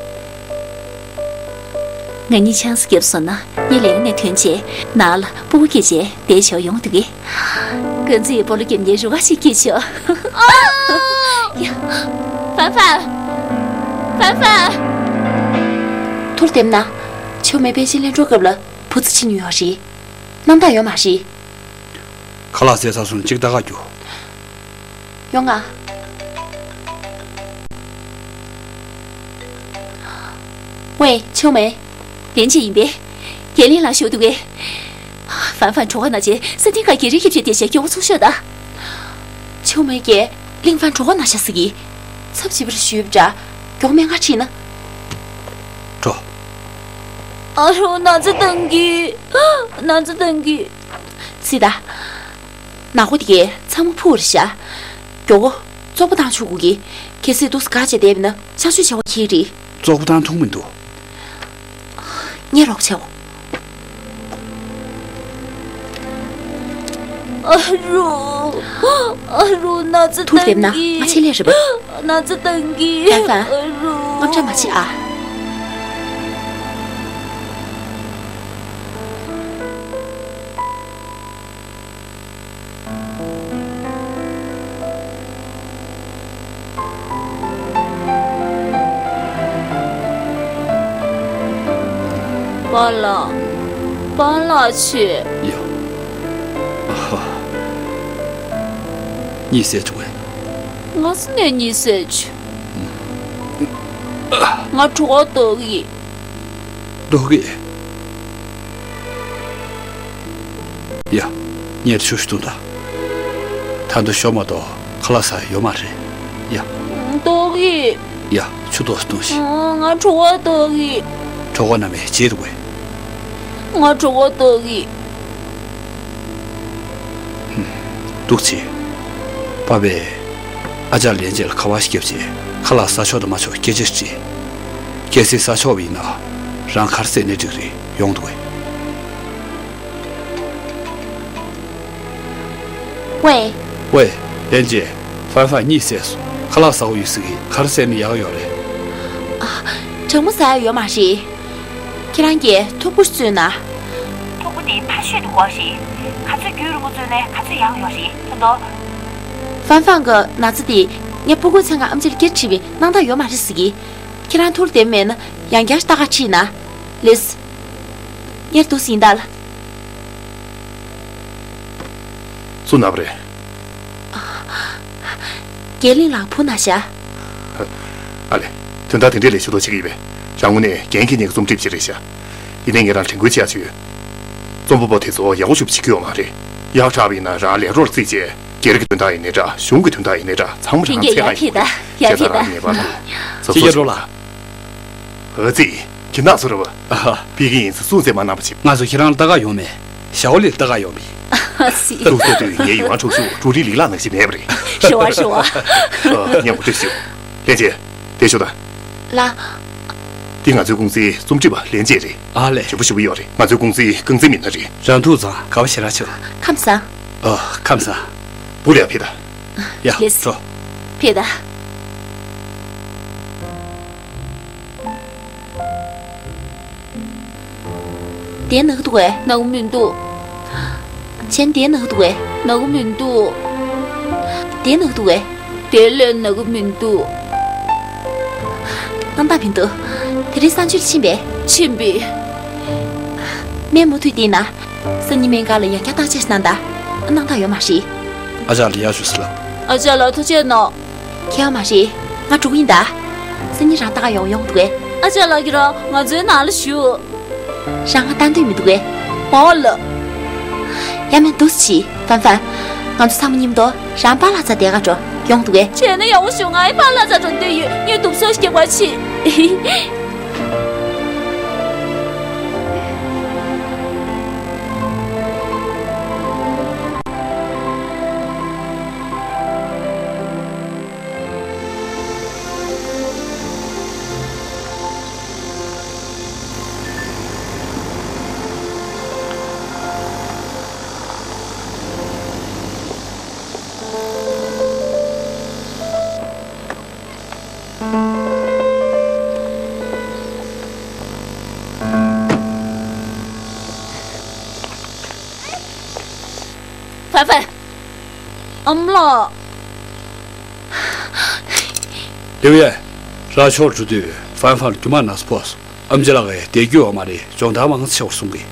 ང་གཉིས་ཆང་ས་བརྒྱབ་སོང་ན་ངས་ལས་ཀ་ནས་ཐོན་རྗེས་ནང་ལ་སྤུ་གུ་སྐྱེས་རྗེས་བསྡད་ཆོག་ཡོང་འདུག་གི། ཀུན་རྫི་ཡི་སྤོ་ལོ་རྒྱབ་མཁན་རུ་ཁག་ཞིག་སྐྱེས་ཆོག་ཡ། ཧྥན་ཧྥན། ཧྥན་ཧྥན། ཐུར་དེབ་ན། ཆོ་མེ་པེ་ཅིན་ལེན་འགྲོ་སྐབས་ལ་བུ་ཚ་ཕྱི་ཉུལ་ཡོད་རེད། སྣང་དག་ཡོད་མ་རེད། ཁ་ལག་བཟས་ཚར་སོང་། གཅིག་ལྟ་ག་རྒྱུ། ཡོང་ང་། ཝེ། ཆོ་མེ། ལན་ཅི་ཡིན་པས། རྒན་ལིང་ལགས་ཞུ་འདུག་གས། ཧྥན་ཧྥན་གྲོད་ཁོག་ན་རྗེས་ས་སྟེང་ཁ་གི་རི་ཁྱེར་བྱས་བསྡད་བྱས་མགྱོགས་པོ་ཚུར་ཤོག་ད། ཆོ་མེ་གས་ལིང་ཧྥན་གྲོད་ཁོག་ན་ཤ་ཟེར་གི། ཚབ་བྱིས་པར་ཞུས་པ་འདྲ། མགྱོགས་སྨན་ཁང་ཁྲིད་ན། འགྲོ། ཨ་རོ། ན་ཚ་བཏང་གི། ན་ཚ་བཏང་གི། སི་ད། ནག་པོ་དེ་གས་ཚང་མ་ཕུག་རེད་ཤག་མགྱོགས་པོ། བཙོག་པ་བཏང་ཆོག་གི། གལ་སྲིད་འདུག་སེ་ག་བྱས་བསྡད་པ་ཡིན་ན་ཆང་སྤྱོད་བྱ་བ་ཁྱེར་རེད། བཙོག་པ་བཏང་ཐུབ་མི་འདུག་ངས་རོགས་བྱའོ། ཨ་རོ། ཨ་རོ། ན་ཚ་བཏང་གི། ཐུགས་བདེ་ན་ང་ཆེད་ལས་རེད་པ། ན་ཚ་བཏང་གི། ཧྥན་ཧྥན། ཨ་རོ། དངངས་སྐྲག་མ་བྱེད་ཨ། པཱ་ལགས། པཱ་ལགས་ཆེ། ཡ། ཨ་ཧ། གཉིད་སད་བྱུང་བས། སྔ་ས་ནས་གཉིད་སད་བྱུང་། ང་གྲོད་ཁོག་ལྟོགས་ཀྱི། ལྟོགས་ཀྱི། ཡ། ངས་ཆུ་ཞིག་བཏུང་དང་། ད་དུང་ཞོ་མ་གཏོགས་ཁ་ལག་ཟ་ཡ་ཡོད་མ་རེད། ཡ། ལྟོགས་ཀྱི། ཡ། ཆུ་ཏོག་ཙམ་བཏུང་ཞིག་ང་གྲོད་ཁོག་ལྟོགས་ཀྱི། གྲོད་ཁོག་ན་མེད་བྱེད་རུ་བས། ང་གྲོད་ཁོག་ལྟོགས་ཀྱི། འདུག་སེ། པ་ཕས་ཨ་ཅག་ལན་ཅི་ལ་ཁ་པར་ཞིག་བརྒྱབ་རྗེས་ཁ་ལག་ཟ་ཆོག་དང་མ་ཆོག་སྐད་ཆ་ཞིག་དྲིས། གལ་སྲིད་ཟ་ཆོག་པ་ཡིན་ན་རང་ག་རེ་ཟས་ནའི་འགྲིག་རེད། ཡོང་འདུག་གས། ཝེ། ཝེ། ལན་ཅི། ཧྥན་ཧྥན་གཉིད་སད་སོང་། ཁ་ལག་ཟ་དགོས་ཡོད་ཟེར་གི། ག་རེ་ཟས་ན་ཡག་ཡོད་རེད། ཨ། གྲང་མོ་ཟ་ཡ་ཡོད་མ་རེད། ཁྱེད་རང་གིས་ཐུག་པ་ཞིག་བཙོས་ན། ཐུག་པ་དེ་ཕ་ཤོད་དུ་གོ་རེད། ག་ཚོད་རྒྱུན་རིང་པོ་བཙོས་ནའི་ག་ཚོད་ཡག་ཡོད་རེད། ད་དུང་། ཧྥན་ཧྥན་གྱི་ན་ཚ་དེ་ངས་སྤུ་གུ་ཚང་ང་ཨམ་ཆི་ལ་སྐད་དྲིས་པས་སྣང་དག་ཡོད་མ་རེད་ཟེར་གི། ཁྱེད་རང་ཐུགས་བདེ་མེད་ན་ཡང་བསྐྱར་ལྟ་ག་ཁྲིད་ན། ལེས། ངས་འདུག་སེ་ཡིན་ད་ལ། སུ་ན་བ་རེད། རྒན་ལིང་ལགས་བུ་ན་ཤ། ཨ་ལེ། དོན་དག་དེ་འདྲས་ལས་ཞུ་དོ་བྱེད་ཀྱི་ཡོད་པས། རང་ངོས་ནས་རྒན་གྱི་ནས་རྩོམ་སྒྲིག་བྱེད་རེད་ཤག་ཡིན་ནའི་ངས་རང་དྲན་སྐུལ་བྱེད་ཡ་ཅིག་ཡོད། རྩོམ་པ་པོ་དེ་ཚོ་ཡག་པོ་ཞིག་བྱེད་ཀྱི་ཡོད་མ་རེད། ཡག་དྲགས་པ་ཡིན་ན་རང་ལས་རོགས་རྩིས་བྱས། སྒེར་གྱི་དོན་དག་ཡིན་ནའི་འདྲ། གཞུང་གི་དོན་དག་ཡིན་ནའི་འདྲ། ཚང་མ་རང་ཁྱེད་ཀྱིས་ཚད་ཡག་ཁ་ཡིན་ཐེ་ད་ཡག་ཐེ་ད། ངེས་པར་དུ་ཅི་བྱེད་འགྲོ་ལ། ཨ་ཙི། ཁྱེད་རང་ཚོ་རེད་བ། ཨ་ཧ། ཕ་གི་ཡིན་ཟེར་སུས་མ་གནང་བ་བྱེད། ང་ཚོ་ཁྱེད་རང་ལ་ལྟ་ག་ཡོང་མེད། ཞའོ་ལི་ལྟ་ག་ཡོང་མེད། ཨ་སི། ཐུགས་སྲས་དུས་ངའི་ཡུལ་ཁྲོག་ཤུག་འབྲུ་རིགས་ལིག་ལག་ནང་བཞིན་མེད་པ་རེད། རེ་བ་རེ་བ། ཨ། མཉམ་པོ་འགྲིག་ཞུ། ལྷན་རྒྱས། དེ་ཞུ་དང་། ལ། འདི་ང་ཚོའི་ཀུང་སིའི་རྩོམ་སྒྲིག་པ་ལྷན་རྒྱས་རེད། ཨ་ལས། ཞེ་པོ་ཞེ་པོ་ཡོད་རེད། ང་ཚོའི་ཀུང་སིའི་རྐང་འཛིན་མི་སྣ་རེད། རང་ཐུགས་ཚང་། དགའ་བ་ཞེ་དྲག་བྱུང་། ཁམས་བཟང་། ཨ། ཁམས་བཟང་། བུ་ལས་ཕེབས་དང་། ཡ། ལེས། འགྲོ། ཕེབས་དང་། དེ་ན་གི་འདུག་གས། ན་གི་མི་འདུག་བྱས་ན་དེ་ན་གི་འདུག་གས། ན་གི་མི་འདུག་དེ་ན་གི་འདུག་གས། དེ་ལས་ན་གི་མི་འདུག་སྣང་དག་མི་འདུག་དེ་རིང་གསང་སྤྱོད་ཕྱིན་པས། ཕྱིན་པས། སྨན་མུ་མཐུད་བསྟེན་ན། སང་ཉིན་སྨན་ཁང་ལ་ཡང་བསྐྱར་བརྟག་དཔྱད་ཞིག་གནང་དང་། སྣང་དག་ཡོད་མ་རེད། ཨ་ཅག་ལ་ཡར་ཞུ་ཟེར་ལབ། ཨ་ཅག་ལགས་ཐུགས་རྗེ་གནང་། ཁྱད་པར་མ་རེད། ང་འགྲོ་གི་ཡིན་ད། སང་ཉིན་རང་ལྟ་ག་ཡོང་ཡོང་འདུག་གས། ཨ་ཅག་ལགས་ཀྱིས་རང་ང་ཚོའི་ནང་ལ་བཞུགས། རང་ང་ལྟ་འདོད་མི་འདུག་གས། མ་འོ་ལགས། ཡ་མེད་འདུག་སེ་བྱེད། ཧྥན་ཧྥན། ང་ཚོ་ཚང་མ་མཉམ་དུ་རང་པཱ་ལགས་རྩར་བསྡད་ག་འགྲོ། ཡོང་འདུག་གས། བྱས་ན་ཡག་པོ་བྱུང་། ང་ཡི་པཱ་ལགས་རྩར་འགྲོ་འདོད་ཡོད། ངས་དུབ་སོ་ཞིག་རྒྱག་པར་ཕྱིན། ཧྥན་ཧྥན། ཨ་མ་ལགས། ལིའུ་ཡན། རང་ཕྱོགས་འགྲོ་དུས་ཧྥན་ཧྥན་རྒྱུ་མ་ན་ཚ་ཕོག་སོང་། ཨམ་ཆི་ལགས་ཀྱིས་བསྡད་རྒྱུ་ཡོད་མ་རེད། སྦྱོང་བརྡར་མང་ཙམ་བྱེད་དགོས་གསུང་གི།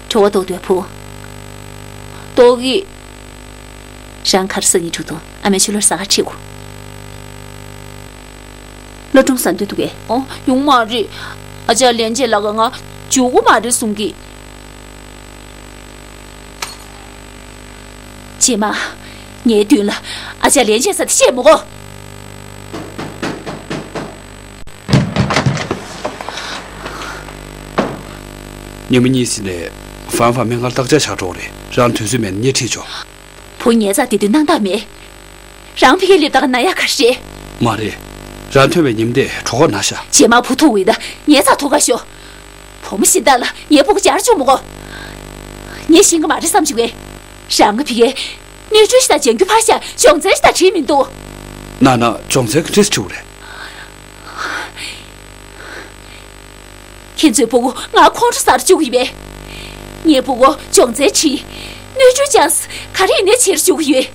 བྲོ་བ་ལྡོག་འདུག་བུ། ལྡོག་གི། རང་ག་རེ་ཟ་སྙིང་འདོད་འདུག་ཨ་མའི་ཆུ་ལོར་ཟ་ག་ཁྲིད་དགོས། བླ་སྒྲུང་ཟ་འདོད་འདུག་གས། ཨོ། ཡོང་མ་རེད། ཨ་ཅག་ལན་ཆེ་ལགས་ཀྱིས་ང་འཇུག་གི་མ་རེད་གསུང་གི། རྗེས་མ། ངའི་མདུན་ལ་ཨ་ཅག་ལན་ཆེ་ཟ་དེ་བཤད་མི་དགོས། ཉི་མ་གཉིས་ཤིག་ནས་ཧྥན་ཧྥན་སྨན་ཁང་བརྟག་དཔྱད་བྱ་འགྲོ་གི་རེད། རང་དུས་ཚོད་མེད་ན་སྔོན་ཁྲིད་ཆོག་བུ་ངའི་རྩར་བསྡད་དུས་སྣང་དག་མེད། རང་ཕ་གིར་སླེབས་དང་ན་ཡག་ག་རེད། མ་རེད། རང་ཐོན་པའི་ཉིན་དེ་གྲོད་ཁོག་ན་ཤག་རྗེས་མ་བུ་ཐུག་འོང་ད་ངའི་རྩར་ཐུག་ག་ཤོག་བུ་མོ་གཞན་དག་ལ་ངའི་སྤུ་གུ་སྦྱར་བཅུག་མི་དགོས། ངས་ཤེས་ཀྱི་མ་རེད་བསམ་བྱུང་བས། རང་གི་ཕ་གིར་གནོད་སྐྱོན་ཞིག་དང་སྦྱང་རྒྱུ་ཕར་བཞག་སྦྱོང་ཚན་ཞིག་དང་བྲིས་མི་འདུག་ན་ན་སྦྱོང་ཚན་ག་འདྲས་བྲིས་པ་རེད། ཁྱེད་ཚོའི་སྤུ་གུ་ང་ཁོང་ཁྲོ་ཟ་རུ་བཅུག་གི་ཡོད་པས། ངའི་སྤུ་གུ་སྦྱོང་ཚན་ཁྲིད། གནོད་སྐྱོན་བྱུང་ས་ག་རེ་ཡིན་ནའི་བྱེད་རུ་བཅུག་གི་ཡོད།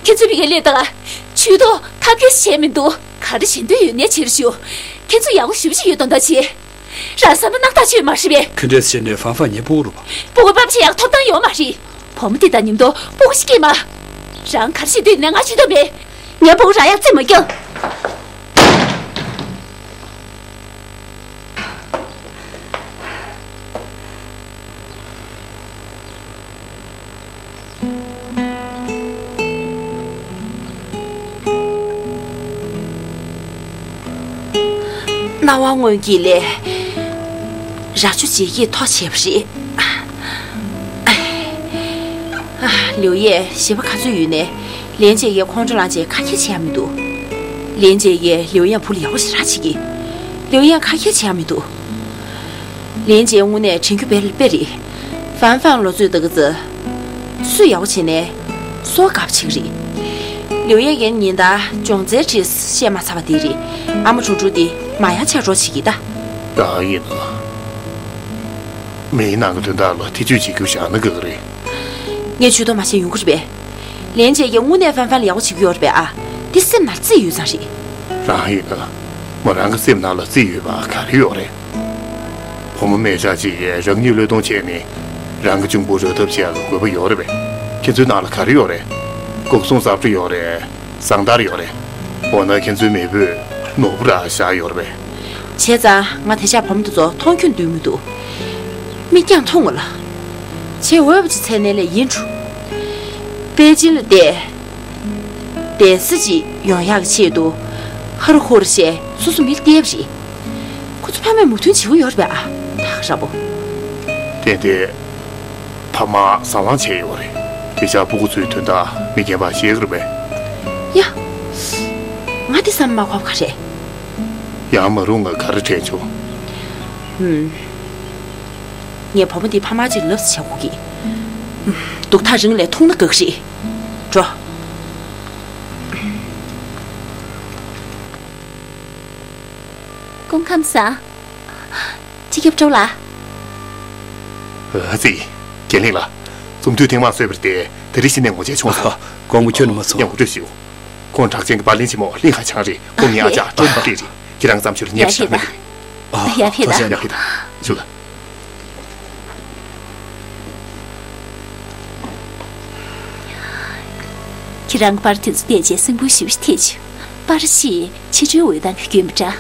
ཁྱེད་ཚོའི་ཕ་གིར་སླེབས་དང་། ཇུས་གཏོགས་ཐབས་སྐྱོ་ཞིག་བྱས་མི་འདུག་ག་རེ་བྱེད་འདོད་ཡོད་ནའི་བྱེད་རུ་བཅུག་ཁྱེད་ཚོ་ཡག་པོ་ཞེ་པོ་ཅིག་ཡོད་མདོག་མདོག་བྱེད། རང་བསམ་བློ་རྣམ་དག་བཅོས་མ་རེད་པས། ག་འདྲས་བྱས་ནས་ཧྥན་ཧྥན་ངའི་སྤུ་གུ་རེད་པ། སྤུ་གུ་ཕམ་བྱེད་ཡག་ཐོབ་ཐང་ཡོད་མ་རེད། བུ་མོ་འདི་དང་མཉམ་དུ་སྤུ་གུ་ཞིག་སྐྱེས་མ། རང་ག་རེ་བྱེད་འདོད་ཡོད་ནའི་ང་ཇུས་གཏོགས་མེད། ངའི་སྤུ་གུ་རང་ཡག་རྩིས་མ་རྒྱག་སྣང་བ་མངོན་གྱིས་ལས། རྭ་ཅོ་རྗེས་སྐྱེས་ཐོག་བྱས་པ་རེད། ཨ། ལིའུ་ཡས་ཞེ་པོ་ཁ་རྩོད་ཡོད་ནའི། ལན་ཅེ་ཡས་ཁོང་ཁྲོ་ལངས་བྱས་ཁ་ཁྱེར་བྱེད་ཡག་མི་འདུག་ལན་ཅེ་ཡས་ལིའུ་ཡན་བུ་ལ་ཡག་པོ་ཞེ་དྲག་བྱེད་ཀྱི། ལིའུ་ཡན་ཁ་ཁྱེར་བྱེད་ཡག་མི་འདུག་ལན་ཅེ་དངོས་གནས་དྲན་རྒྱུ་དཔེ་ལ་དཔེ་རེད། ཧྥན་ཧྥན་ལོ་ཚོད་ད་ག་ཚོད། སུས་ཡག་པོ་བྱས་ནའི། སོ་དགའ་པོ་བྱེད་ཀྱི་རེད། ལིའུ་ཡན་གྱིས་ཉིན་ལྟར་སྦྱོང་ཚན་བྲིས་བཤད་མ་ཚར་བ་དེ་རེད། ཨ་མ་ཁྲུང་ཁྲུང་དེ་མ་ཡང་ཆ་འགྲོ་བྱེད་ཀྱི་ད། ད་ཡིན་ན། མིའི་ནང་གི་དོན་དག་ལ་ཐེ་ཇུས་བྱེད་རྒྱུ་བཞག་ན་དགའ་གི་རེད། ངས་ཇུས་གཏོགས་མ་བྱས་ཡོང་གི་རེད་པས། ལན་ཅེ་ཡིས་དངོས་གནས་ཧྥན་ཧྥན་ལ་ཡག་པོ་བྱེད་ཀྱི་ཡོད་རེད་པས་ཨ། འདི་སེམས་ནང་རྩིས་ཡོད་ཙང་རེད། རང་ཡིན་ན། མོ་རང་གི་སེམས་ནང་ལ་རྩིས་ཡོད་པ་ག་རེ་ཡོད་རེད། བུ་མོ་སྨད་ཆ་ཅིག་རང་ཉིད་བློས་གཏོང་བྱས་ནས། རང་གི་གཅུང་པོ་རོལ་ཐབས་བྱེད་ཡག་གི་དགོས་པ་ཡོད་རེད་པས། ཁྱེད་ཚོའི་ནང་ལ་ག་རེ་ཡོད་རེད། སྐུ་སྲུང་གསར་བྲོ་ཡོད་རེད། ཟངས་དར་ཡོད་རེད། འོ་ན་ཁྱེད་ཚོའི་མེས་པོས་ནོར་བུ་རག་བཞག་ཡོད་རེད་པས། བྱས་ཙང་ང་དེ་ཆགས་བུ་མོ་དེ་ཚོ་མཐོང་རྒྱུ་འདུག་མི་འདུག་མིག་རྒྱང་ཐུང་ངོ་ལ། བྱེད་འོས་པ་ཅིག་འཚོལ་ནའི་ལས་ཡིན་འགྲོ། པེ་ཅིན་ལ་བསྡད། གདན་ས་ཅིག་ཡོང་ཡག་གི་ཆེད་དུ། ཧ་རུ་ཧུ་རུ་བྱས་སོ་སོ་མི་ལ་བསྟེར་བ་རེད། ཁོ་ཚོ་ཕ་མས་མོས་མཐུན་བྱེད་ཀྱི་ཡོད་རེད་པས་ཨ། ཐག་ར་པོ། ཏན་ཏན་ཕ་མ་བཟང་བླང་བྱས་ཡོད་རེད། དེ་ཆ་སྤུ་གུ་ཚོའི་དོན་དག་མི་རྒན་པ་ཤེས་ཀྱི་རེད་པས། ཡ། ང་དེ་བསམ་མ་ཁོམ་ག་རེད། ཡང་མ་རུང་ང་ག་རེ་དྲན་བྱུང་། ངས་བུ་མོ་འདི་ཕ་མ་གཅིག་ལབ་ཙམ་བྱ་དགོས་ཀྱི། སྡུག་ཐག་རིང་ལས་ཐུང་ན་དགའ་གི་རེད། འགྲོ། སྐུ་ཁམས་བཟང་། སྤྱི་ཁྱབ་སྤྲོ་ལགས། ཨ་ཙི། རྒན་གླིང་ལགས། རྩོམ་དུས་ཐེངས་མང་གསོས་པར་བརྟེན་ད་རེས་གཞི་ནས་ངོ་ཆད་བྱུང་སོང་། དགོངས་པ་ཁྱོན་ནས་མ་ཚོམ། ཡང་ངོ་སྤྲོད་ཞུ། ཁོང་གྲགས་ཅན་གྱི་པར་ལེན་ཆེན་མོ་གླིང་ཁ་བྱང་རེད། ཁོང་ངའི་ཨ་ཅག་ཀྲོང་ཧྥུ་ཀྲི་རེད། ཁྱེད་རང་བརྩམས་ཆོས་ལ་ཉེ་བ་ཞིག་མི་འདུག་ཨ། ཡར་ཕེབས་དང་། ཐུགས་རྗེ་ཆེ། ཡར་ཕེབས་དང་། ཞུ་ལ། ཁྱེད་རང་གི་པར་དེ་ཚོ་བལྟས་རྗེས་སེམས་འགུལ་ཞེ་པོ་ཞིག་ཐེབས་བྱུང་། པར་ཞིག་ཕྱི་དྲོའི་འོད་མདངས་ཀྱིས་བསྐྱོན་པ་འདྲ།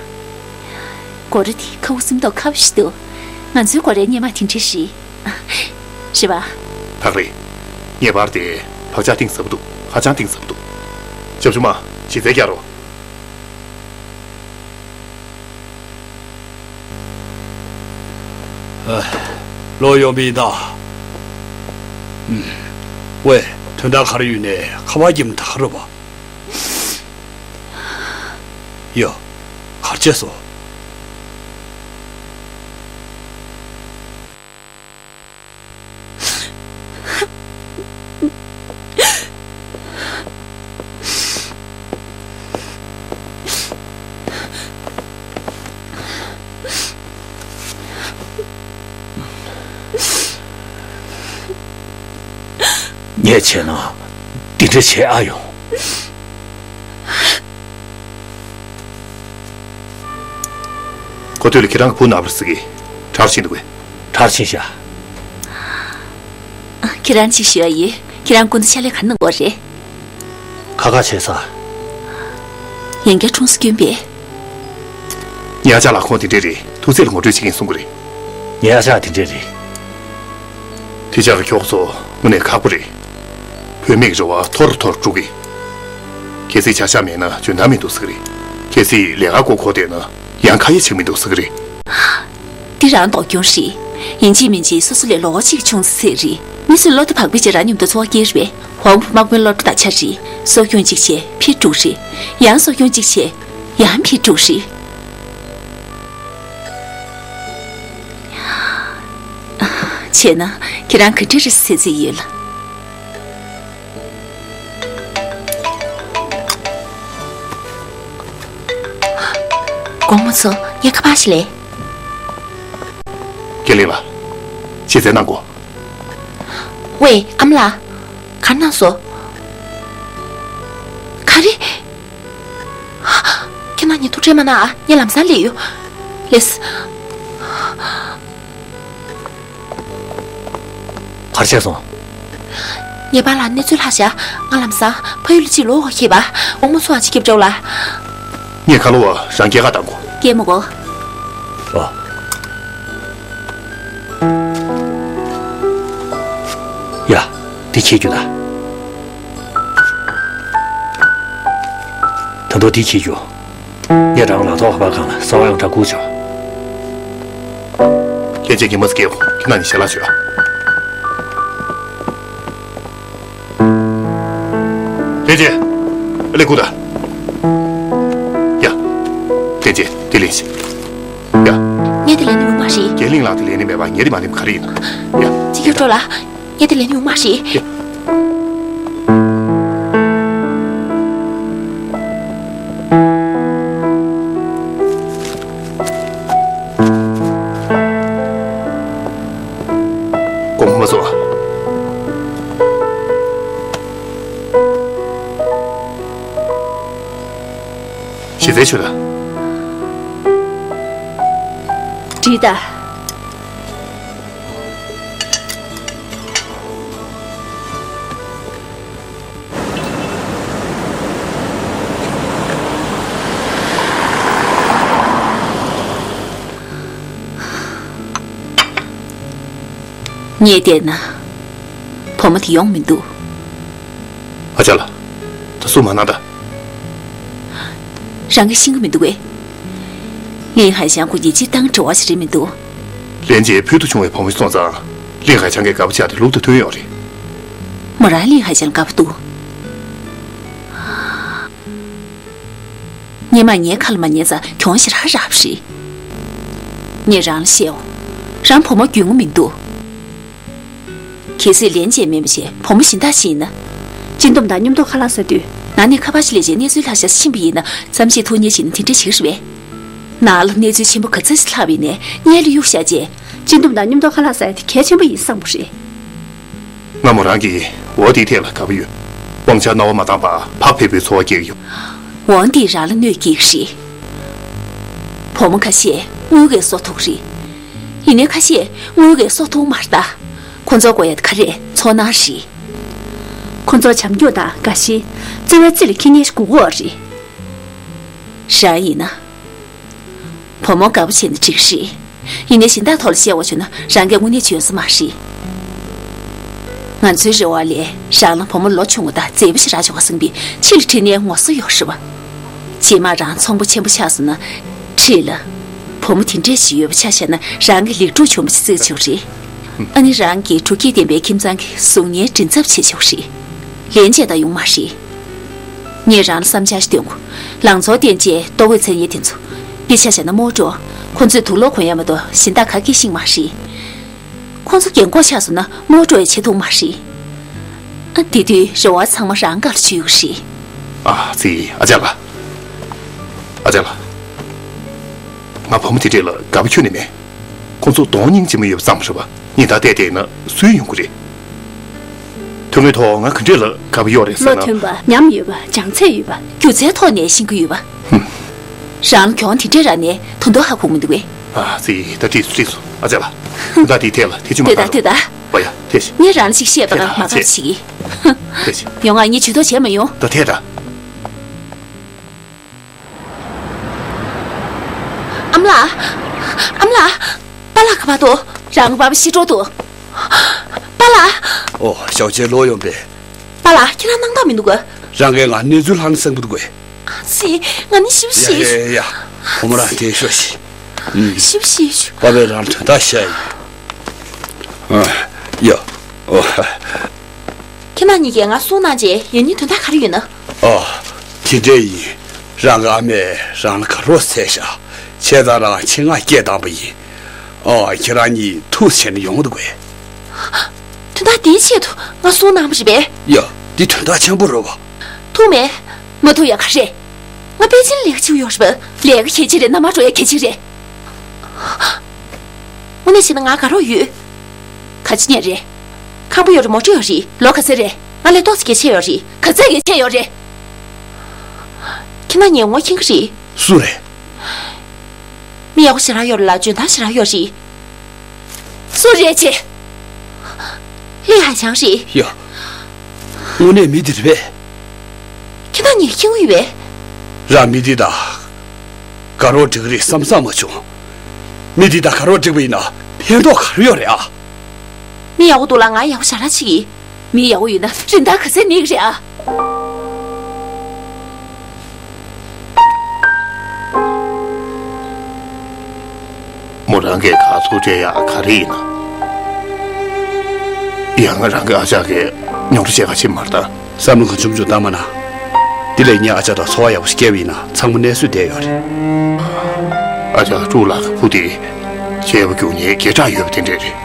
སྒོ་ར་དེ་ཁ་བོ་སེམས་རྟོགས་ཁ་བོ་ཞིག་འདུག་ང་ཚོའི་སྒོ་རའི་སྔོན་མ་དེ་འདྲ་རེད། རེད་པ། ད་རེད། ངའི་པར་དེ་བག་ཆགས་གཏིང་ཟབ་པོ་འདུག་ཧ་ཅང་གཏིང་ཟབ་པོ་འདུག་ཞབས་ཞུ་མ། གཞི་རྩའི་རྒྱག་རོགས། ཨ། ལོ་ཡོང་པའི་ད། ཨུམ། ཝེ། དོན་དག་ག་རེ་ཡོད་ནས་ཁ་པར་རྒྱབ་ན་ད་ག་རེད་པ། ཡ། གར་བྱས་སོང་། ངས་བྱས་ན་འདི་འདྲ་བྱེད་ཨ་ཡོང་། གོ་ཐོས་ལ་ཁྱེད་རང་གི་བུ་ན་བར་ཟེར་གི། དྲག་ཕྱིན་འདུག་གས། དྲག་ཕྱིན་ཤག་ཁྱེད་རང་ཅིག་ཞུ་ཡ་ཡོད། ཁྱེད་རང་སྐུ་མདུན་ཕྱག་ལས་ག་གནང་དགོས་རེད། ཁ་ཁ་བྱས་ས། ཡང་བསྐྱར་འཁྲུངས་ས་སྐྱོན་པས། ངའི་ཨ་ཅག་ལགས་ཁོང་དེ་འདྲས་རེད། ཐུགས་ཚད་ལ་ངོ་སྤྲོད་བྱེད་ཀྱིན་གསུང་གི་རེད། ངའི་ཨ་ཅག་དེ་འདྲས་རེད། དེ་ཅག་གི་ཁྱོ་ག་ཚོ་དངོས་གནས་ཁག་པོ་རེད། བུད་མེད་ཀྱི་རེ་བ་མཐོ་རུ་མཐོ་རུ་འགྲོ་གི། གལ་སྲིད་བྱ་གཞག་མེད་ན་འཇོན་ཐང་མི་འདུག་ཟེར་གི་རེད། གལ་སྲིད་ལས་ཀ་མགོ་འཁོར་བསྡད་ན་ཡང་ཁ་ཡ་ཆགས་མི་འདུག་ཟེར་གི་རེད། འདི་རང་ལྡོག་སྐྱོན་རེད། ཡིན་གཅིག་མིན་གཅིག་སོ་སོ་ལས་ལོགས་གཅིག་བྱུང་ཟེར་རེད། མི་ཚོས་བློ་ཐག་བག་ཕེབས་བྱས་རང་མཉམ་དུ་འཚོ་བ་སྐྱེལ་རེད་པས། ཝང་ཕུ་དམག་དཔོན་བློ་གྲོས་དང་ཆ་རེད། སྲོག་སྐྱོན་གཅིག་བྱས་ཕྱིར་འགྲོ་རེད། ཡང་སྲོག་སྐྱོན་གཅིག་བྱས་ཡང་ཕྱིར་འགྲོ་རེད། བྱས་ན་ཁྱེད་རང་ག་འདྲ་རེད་ཟེར་རྩིས་ཡོད་ལ། དགོང་མོ་ཚོ་ངས་ཁ་པར་ཞིག་ལས། རྒན་གླིང་ལགས། ཞེ་ཚད་གནང་གོ། ཝེ། ཨ་མ་ལགས། ག་རེ་གནང་སོང་། ག་རེ། ཁྱེད་རང་གཉིས་ཐུགས་ཁྲལ་མ་གནང་ཨ། ངས་ལམ་སང་སླེབས་ཡོང་། ལགས་སོ། ག་རེ་བྱས་སོང་། ངའི་པཱ་ལགས་གནས་ཚུལ་ལྷག་བཞག་ང་ལམ་སང་ཕ་ཡུལ་ལ་ཅིག་ལོག་དགོས་ཁེལ་བ། དགོང་མོ་ཚུར་ཨ་ཅེ་སྐྱབས་འགྲོ་ལ། ངས་ཁ་ལོ་བ་རང་སྐྱེལ་ཁ་བཏང་གོ། སྐྱེལ་མི་དགོས། ཨ། ཡ། འདི་ཁྱེར་རྒྱུགས་ད། ད་དུང་འདི་ཁྱེར་རྒྱུགས། ངས་རང་ལག་ཐོག་ཁ་པར་སྒང་ལ་གསང་བ་ཡོངས་གྲགས་བསྐུར་ཆོག་ལྷན་རྒྱས་ཀྱིས་མ་ཟིག་གེ་ཁྱེད་རང་གཉིས་ཞལ་ལག་མཆོད་ཨ། ལྷན་རྒྱས། ཨ་ལས་སྒུག་ད། ཡ། ལྷན་རྒྱས་འདི་ལེན་ཤིག་ཡ། ངས་དེ་ལེན་ནི་ཡོད་མ་རེད། རྒན་གླིང་ལགས་དེ་ལེན་ནི་མེད་པ་ངས་དེ་མ་ལེན་པ་ག་རེ་ཡིན། ཡ། ཅི་ཁྱོད་འགྲོ་ལ། ངས་དེ་ལེན་ཡོང་མ་རེད། དགོངས་པ་མ་ཚོམ། ཞེ་ཚད་ཆོད་ད། འགྲིག་ད། ངས་བལྟས་ན། བུ་མོ་དེ་ཡོང་མི་འདུག་ཨ་ཅག་ལགས། ད་གསུང་མ་གནང་ད། རང་གིས་ཤེས་ཀྱི་མི་འདུག་གས། ལིན་ཧའེ་ཞང་ཁོ་གཉིས་སྤྱིར་བཏང་འབྲེལ་བ་ཞིག་རེད་མི་འདུག་ལྷན་རྒྱས་ཕུལ་དུ་བྱུང་བའི་བུ་མོ་ཞིག་སོང་ཙང་ ལིན་ཧའེ་ཆང་གིས་དགའ་པོ་ཆགས་ཏེ་ལུག་དང་མཐུན་ཡོད་རེད། མོ་རང་ལིན་ཧའེ་ཆང་ལ་དགའ་པོ་འདུག་སྔོན་མ་ངའི་ཁ་ལ་མ་ཉན་ཙང་གྱོང་ཞེ་དྲག་རག་པ་རེད། ངས་རང་ལ་བཤད་འོ། རང་བུ་མོ་རྒྱུས་མངའ་མི་འདུག་གལ་སྲིད་ལན་ཅན་མིན་པ་བྱས་བུ་མོ་གཞན་དག་ཞིག་ཡིན་ན། སྤྱི་འདོམས་དང་མཉམ་དུ་ཁ་ལག་ཟ་དུས། ནང་ནས་ཁ་པར་ཞིག་སླེབས་རྗེས་གནས་ཚུལ་ལྷག་བཞག་ཕྱིན་པ་ཡིན་ན། བསམ་ཤེས་ཐུགས་མཉེས་བྱས་ནས་དེ་འདྲ་བྱེད་ཀྱི་རེད་པས། ནང་ལ་གནས་ཚུལ་ཆེན་པོ་ག་ཚོད་ཞིག་ལྷག་པ་ཡིན་ནའི་སྔོན་ལ་གཡུག་བཞག་རྗེས། སྤྱི་འདོམས་དང་མཉམ་དུ་ཁ་ལག་ཟ་ཡ་དེ་གལ་ཆེན་པོ་ཡིན་བསམ་པ་རེད། ང་མོ་རང་གིས་འོ་དེའི་ཐད་ལ་དགའ་པོ་ཡོད། དབང་ཆར་སྣང་བ་མ་བཏང་བར་བག་ཕེབས་པོའི་འཚོ་བ་སྐྱེལ་གྱི་ཡོད། འོ་འདིས་རང་ལ་གནོད་སྐྱེལ་གྱི་རེད། བུ་མོ་ཁ་ཤས་དངུལ་གྱིས་གསོ་ཐུབ་ཀྱི་རེད། ཡིན་ནའི་ཁ་ཤས་དངུལ་གྱིས་གསོ་ཐུབ་མ་རེད་ད། ཁོ་ཚོར་དགོས་ཡ་དེ་ག་རེ་རེད། ཚོར་སྣང་རེད། ཁོ་ཚོར་བྱམས་སྐྱོང་དང་དགའ་ཞེན། བརྩེ་བའི་རྩེ་ལ་འཁྱེར་མཁན་ཞིག་དགོས་ཀྱི་ཡོད་རེད། རང་ཡིན་ན། བུ་མོ་དགའ་པོ་བྱས་ན་འགྲིག་གི་རེད། ཡིན་ནའི་གཞན་དག་ཐོག་ལ་བཤད་དགོས་བྱུང་ན་རང་གིས་དངོས་གནས་འཇོན་ས་མ་རེད། ང་ཚོའི་རེ་བ་ལས་རང་ལ་བུ་མོ་ལོ་ཆུང་བ་དང་མཛེས་པ་ཞེ་དྲག་བྱུང་བ་བསམ་པའི་ཕྱི་ལ་ཁྲིད་ནའི་ངོ་སོ་ཡོད་རེད་པ། རྗེས་མ་རང་ཚོང་པ་ཆེན་པོ་ཆགས་སོང་ན། འཁྲིས་ལ་བུ་མོ་དེ་འདྲས་ཞིག་ཡོད་པ་ཆ་བཞག་ན་རང་གི་ལེགས་གྲུབ་བྱུང་བ་ཞིག་བརྩི་ཆོག་རེད། ཨ་ནི་རང་གི་དྲོ་སྐྱིད་ལྡན་པའི་ཁྱིམ་ཚང་གི་གཟུགས་བརྙན་མགྲིན་ཚབ་བྱེད་ཆོག་རེད། ལན་ཆད་ད་ཡོང་མ་རེད། ངས་རང་ལ་བསམ་འཆར་ཞིག་བཏོན་གོ། ལང་ཚོ་བསྟན་རྗེས་ལྟོ་གོས་འཚོལ་མཁན་དེ་ཚོ། དཔེ་ཆ་བཞག་ན་དམག་འཁྲུག་ཁོ་ཚོས་དུག་སློག་གོན་ཡ་མ་གཏོགས་གཞན་དག་ག་གེ་ཤེས་མ་རེད། ཁོ་ཚོ་རྒན་གོག་ཆགས་སོང་ན་དམག་འཁྲུག་ཡང་བྱེད་ཐུབ་མ་རེད། ཨ། དེ་དུས་རེ་བ་ཚང་མ་རང་སྒང་ལ་བཅོལ་ཡོད་རེད། ཨ་ཙི། ཨ་ཅག་ལགས། ཨ་ཅག་ལགས། ང་བུ་མོ་དེ་འདྲས་ལ་དགའ་པོ་ཁྱོན་ནས་མེད། ཁོ་ཚོ་གདོང་སྙིང་རྗེ་མོ་ཡོད་པ་ཙམ་རེད་པ། ཉིན་ལྟར་བལྟས་བསྡད་ན་སུས་ཡོང་གི་རེད། དོན་དངོས་ཐོག་ང་ག་འདྲས་ལ་དགའ་པོ་ཡོད་རེད་ཟེར་ན། བློ་མཐུན་པ། ཉམས་ཡོད་པ། བྱང་ཚད་ཡོད་པ། སྒྱུ་རྩལ་ཐོག་ནས་ཤེས་ཀྱི་ཡོད་པ། ཧུམ། རང་ལ་གྱོང་དེ་འདྲས་རག་ནའི་ད་དུང་ཧ་གོ་མི་འདུག་གས། ཨ་ཙི། ད་འགྲིག་སོང་འགྲིག་སོང་། ཨ་ཅག་ལགས། ད་དེའི་ཐད་ལ་ཐེ་ཇུས་མ་ཐེ་ད་གཏོང་། ཐེ་ད། བ་ཡ། ཐེ་ཤི། ངས་རང་ལ་ཅིག་བཤད་པ་ཐེ་ད། ང་མ་ཐེ་བབས་ཤི། བྱེད་ཀྱི། ཐེ་ཤི། ཡོང་ང་། ངས་ཇུས་གཏོགས་བྱས་མ་ཡོང་། ད་ཐེ་ད། ཨ་མ་ལགས། ཨ་མ་ལགས། པཱ་ལགས་ག་པར་འདུག་རང་པཱ་ཕ་ཤི་འགྲོ་འདུག་པཱ་ལགས། ཨོ། ཞའོ་ཅེ་ལོ་ཡོང་པས། པཱ་ལགས། ཁྱེད་རང་སྣང་དག་མི་འདུག་ག་རང་གིས་ང་གནས་ཚུལ་ལྷག་ན་བསམ་གྱི་འདུག་གས། ཨ་ཙི། ང་ནི་ཞེ་པོ་ཞེ། ཡ་ཡ་ཡ། བུ་མོ་རང་དེ་ཤོག་ཤིག་ཞེ་པོ་ཞེ། པཱ་ཕས་རང་དོན་དག་བཤད་ཡིན། ཨ། ཡ། ཨོ། ཁྱེད་རང་གཉིས་ཀས་ང་གསུང་གནང་རྗེས་ཡང་སྙིང་དོན་དག་ག་རེ་ཡོད་ན། ཨོ། དེ་འདྲ་ཡིན། རང་གི་ཨ་མས་རང་ལ་དགའ་རོགས་བྱས་ཤག་བྱས་ཙང་རང་ཆེད་མངགས་སྐད་བཏང་པ་ཡིན། ཨོ། ཁྱེད་རང་གཉིས་ཐུགས་བྱས་ནས་ཡོང་འདུག་གས། དོན་དག་འདིའི་ཆེད་དུ་ང་གསུང་གནང་བ་རེད་པས། ཡ། འདི་དོན་དག་ཆེན་པོ་རེད་པ། ཐུག་མེད། མ་ཐུག་ཡ་ག་རེ། ང་པེ་ཅིན་ལ་ལས་ཀ་བྱེད་ཀྱི་ཡོད་རེད་པ། ལས་ཀ་གལ་ཆེ་རེད། མནའ་མར་འགྲོ་ཡ་གལ་ཆེ་རེད། དངོས་གནས་བྱས་ན་ང་དགའ་རོགས་ཡོད། ག་ཅི་ཉན་རེད། ཁང་པ་ཡོད་རེད། མོ་ཊ་ཡོད་རེད། ལོ་ག་ཚོད་རེད། ང་ལས་ཏོག་ཙམ་གལ་ཆེ་ཡོད་རེད། ག་ཚོད་གལ་ཆེ་ཡོད་རེད། ཁྱེད་རང་ངའི་ངོ་མཁྱེན་གྱི་རེད། སུ་རེད། མི་ཡག་པོ་ཞེ་དྲག་ཡོད་རེད་ལ། འཇོན་ཐང་ཞེ་དྲག་ཡོད་རེད། སུ་རེད་ཅེ། ལི་ཧ་ཆང་རེད། ཡ། དངོས་གནས་མི་འདི་རེད་པས། ཁྱེད་རང་གཉིས་མཁྱེན་གྱི་ཡོད་པས། རང་མི་འདི་དང་དགའ་རོགས་འགྲིག་གི་རེད་བསམ་བསམ་མ་བྱུང་། མི་འདི་དང་དགའ་རོགས་འགྲིག་པ་ཡིན་ན་ཕན་ཐོགས་ག་རེ་ཡོད་རེད་ཨ། མི་ཡག་པོ་འདུག་ལ། ང་ཡག་པོ་ཞེ་དྲག་བྱེད་ཀྱི། མི་ཡག་པོ་ཡོད་ན་རིན་ཐང་ག་ཚད་ནི་རེད་ཨ། མོ་རང་གིས་ག་ཚོད་སྤྲད་ཡག་ག་རེ་ཡིན་ན། ཡང་ང་རང་གི་ཨ་ཅག་གིས་ཉོ་སྒྲུབ་བྱེད་ག་ཕྱིན་མ་རེད་ད། བསམ་བློ་གང་བྱུང་བྱུང་བཏང་མ་གནང་། དེ་ལས་ངའི་ཨ་ཅག་དང་འཚོ་བ་ཡག་པོ་ཞིག་སྐྱེལ་བ་ཡིན་ན་ཚང་མ་གནས་བཟོད་བསྡད་ཡོད་རེད། ཨ་ཅག་ཀྲུའུ་ལགས་ཀྱི་བུ་དེ་བྱས་པ་རྒྱུགས་མཁན་སྐད་གྲགས་ཡོད་པ་དེ་འདྲས་རེད།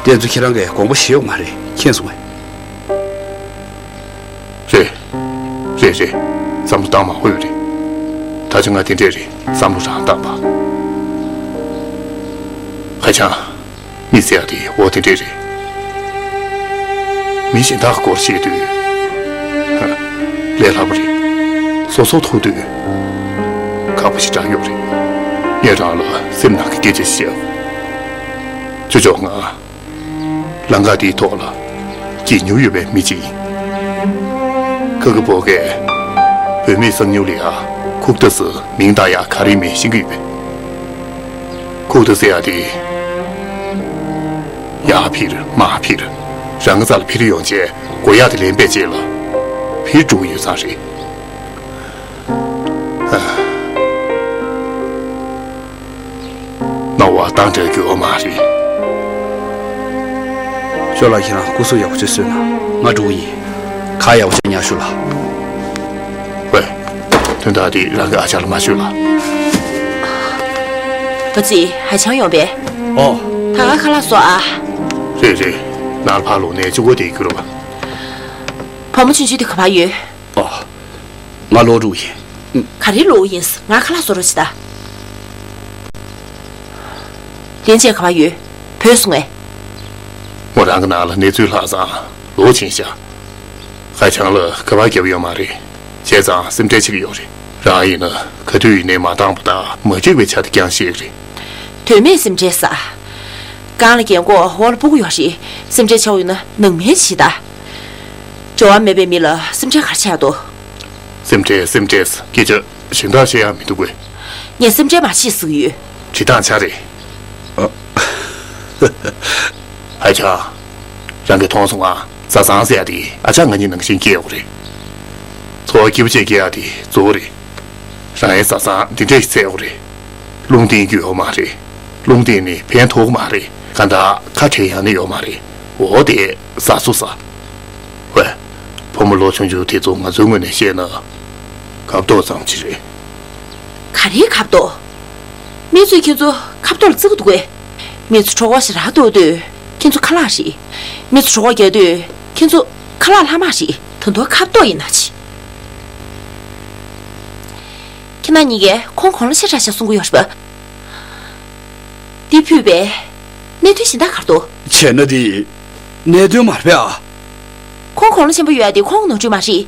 དེ་ཚོ་ཁྱེད་རང་གིས་དགོངས་པ་བཞེས་ཡོད་མ་རེད། མཁྱེན་སོང་ངས། རེད། རེད་རེད། བསམ་བློ་བཏང་མ་དགོས་པ་རེད། ད་ཆ་ང་དེ་འདྲས་རེད། བསམ་བློ་རང་བཏང་པ། ཧ་ཅང་། མི་ཟེར་ཡ་དེ་འོ་དེ་འདྲས་རེད། མི་གཞན་དག་སྐོར་བཤད་དུས། ཧ། ལས་སླ་པོ་རེད། སོ་སོ་ཐུག་དུས། ཁག་པོ་ཞེ་དྲག་ཡོད་རེད། ངས་རང་ལ་སེམས་ནང་གི་སྐད་ཆ་ཞིག་བཤད། ཅོ་ཅོ་ང་། ལམ་ཁ་འདིའི་ཐོག་ལ་སྐྱེས་མྱོང་ཡོད་པའི་མི་གཅིག་ཡིན། ཁ་ཁ་པོ་གས་བུད་མེད་གསང་ཉུལ་ལ་ཡ་ཁུག་རྟ་ཟེར་མིང་བཏགས་ཡག་ག་རེ་མེད་ཤེས་ཀྱི་ཡོད་པས། ཁུག་རྟ་ཟེར་ཡག་དེ་ཡར་འཕུར་མར་འཕུར་རང་གི་རྩ་ལ་འཕུར་ཡོང་བྱས་མགོ་གཡག་དེ་ལེན་པའི་རྗེས་ལ་འཕུར་འགྲོ་གི་ཡོད་ཙང་རེད། ཨ། སྣང་བ་བཏང་འདྲ་རྒྱུ་མ་རེད། ལྟོས་ལགས། ཁྱེད་རང་སྐུ་གཟུགས་ཡག་པོ་ཅིག་བཟོས་གནང་། ང་འགྲོ་གི་ཡིན། ཁ་ཡག་པོ་ཅིག་ཉར་ཤོག་ལགས། ཝེ། དོན་དག་འདི་རང་གི་ཨ་ཅག་ལ་མ་ཤོད་ལགས། བུ་ཚེ། ཧའེ་ཆང་ཡོང་པས། ཨོ། ད་ག་ཁ་ལག་བཟོ་ཨ། རེད་རེད། ནར་ཕར་ལོག་ནས་གཅིག་པོ་དེ་རྒྱུ་རོ། བུ་མོ་ཆུང་ཆུང་དེ་ག་པར་ཡོད། ཨོ། ང་ལོག་འགྲོ་གི་ཡིན། ག་རེ་ལོག་ཡིན། ང་ཁ་ལག་བཟོ་རོགས་བྱེད་ད། ལན་ཅན་ག་པར་ཡོད། བུད་སོང་ངས། མོ་རང་གི་ནང་ལ་གནས་ཚུལ་ལྷག་ཙང་ལོག་ཕྱིན་ཤག་ཧའེ་ཆང་ལ་ཁ་པར་བརྒྱབ་ཡོད་མ་རེད། བྱས་ཙང་སེམས་ཁྲལ་བྱེད་ཀྱི་ཡོད་རེད། རང་ཡིན་ན་ག་དུས་ཡིན་ནའི་མ་འདང་བ་དང་མ་འགྲིག་པའི་ཆ་དེ་རྐྱང་ཤེས་ཀྱི་རེད། དོན་མེད་སེམས་ཁྲལ་ཟ། གང་ལ་རྒན་གོག་འོག་ལ་སྤུ་གུ་ཡོད་རེད། སེམས་ཁྲལ་བྱས་ཡོད་ན་ནང་མི་བྱེད་ད། འབྱོར་བ་མེད་པའི་མི་ལ་སེམས་ཁྲལ་ག་རེ་བྱས་འདུག་སེམས་ཁྲལ་སེམས་ཁྲལ། སྐད་ཆ་གཞན་དག་བཤད་ཡག་མི་འདུག་གས། ངས་སེམས་ཁྲལ་མ་བྱེད་ཟེར་གྱི་ཡོད། བྱེད་སྟངས་ཆ་རེད། ཨ། ཧའེ་ཆང་། རང་གིས་མཐོང་སོང་ང་། བཟའ་ཚང་ཟེར་ཡག་དེ་ཨ་ཅག་ང་གཉིས་ནང་བཞིན་སྐྱེ་ཡོད་རེད། འཚོ་བ་སྐྱིད་པོ་བྱེད་སྐྱེ་ཡག་དེ་གཙོ་བོ་རེད། རང་ཡང་བཟའ་ཚང་འདི་འདྲས་ཤིག་བཙལ་ཡོད་རེད། རླུང་བརྟེན་རྒྱུ་ཡོད་མ་རེད། རླུང་བརྟེན་ནས་ཕན་ཐོགས་མ་རེད། གང་ལྟར་ཁ་བྲལ་ཡག་ནི་ཡོད་མ་རེད། འོ་དེ་ཟ་སོ་ཟ། ཝེ། བུ་མོ་ལོ་ཆུང་ཆུང་དེ་ཚོ་ང་ཚོའི་ངོས་ནས་བཤད་ན། ཁ་བཏོག་ཙམ་ཅིག་རེད། ག་རེའི་ཁ་བཏོག་མི་ཚོས་ཁྱེད་ཚོ་ཁ་བཏོག་ལ་བརྩི་གི་འདུག་གས། མི་ཚོ་གྲོད་ཁོག་ཞེ་དྲག་ལྟོགས་དུས་ཁྱེད་ཚོ་ཁ་ལག་རེད། མི་ཚོ་གྲོད་ཁོག་རྒྱགས་དུས་ཁྱེད་ཚོ་ཁ་ལག་ལྷག་མ་རེད། ད་དུང་ཁ་བཏོག་ཡིན་ན་ཅི། ཁྱེད་རྣམ་གཉིས་ཀས་ཁོང་དགུང་ལོ་ཆེ་དྲགས་ཤག་གསུང་གི་ཡོད་རེད་པ། འདི་ཕུད་པའི་གནད་དོན་གཞན་དག་ག་རེ་འདུག་བྱས་ན་འདི་གནད་དོན་མ་རེད་པས་ཨ། ཁོང་དགུང་ལོ་ཆེན་པོ་ཡོད་ཡ་དེ་ཁོང་གི་ནོར་འཁྲུལ་མ་རེད།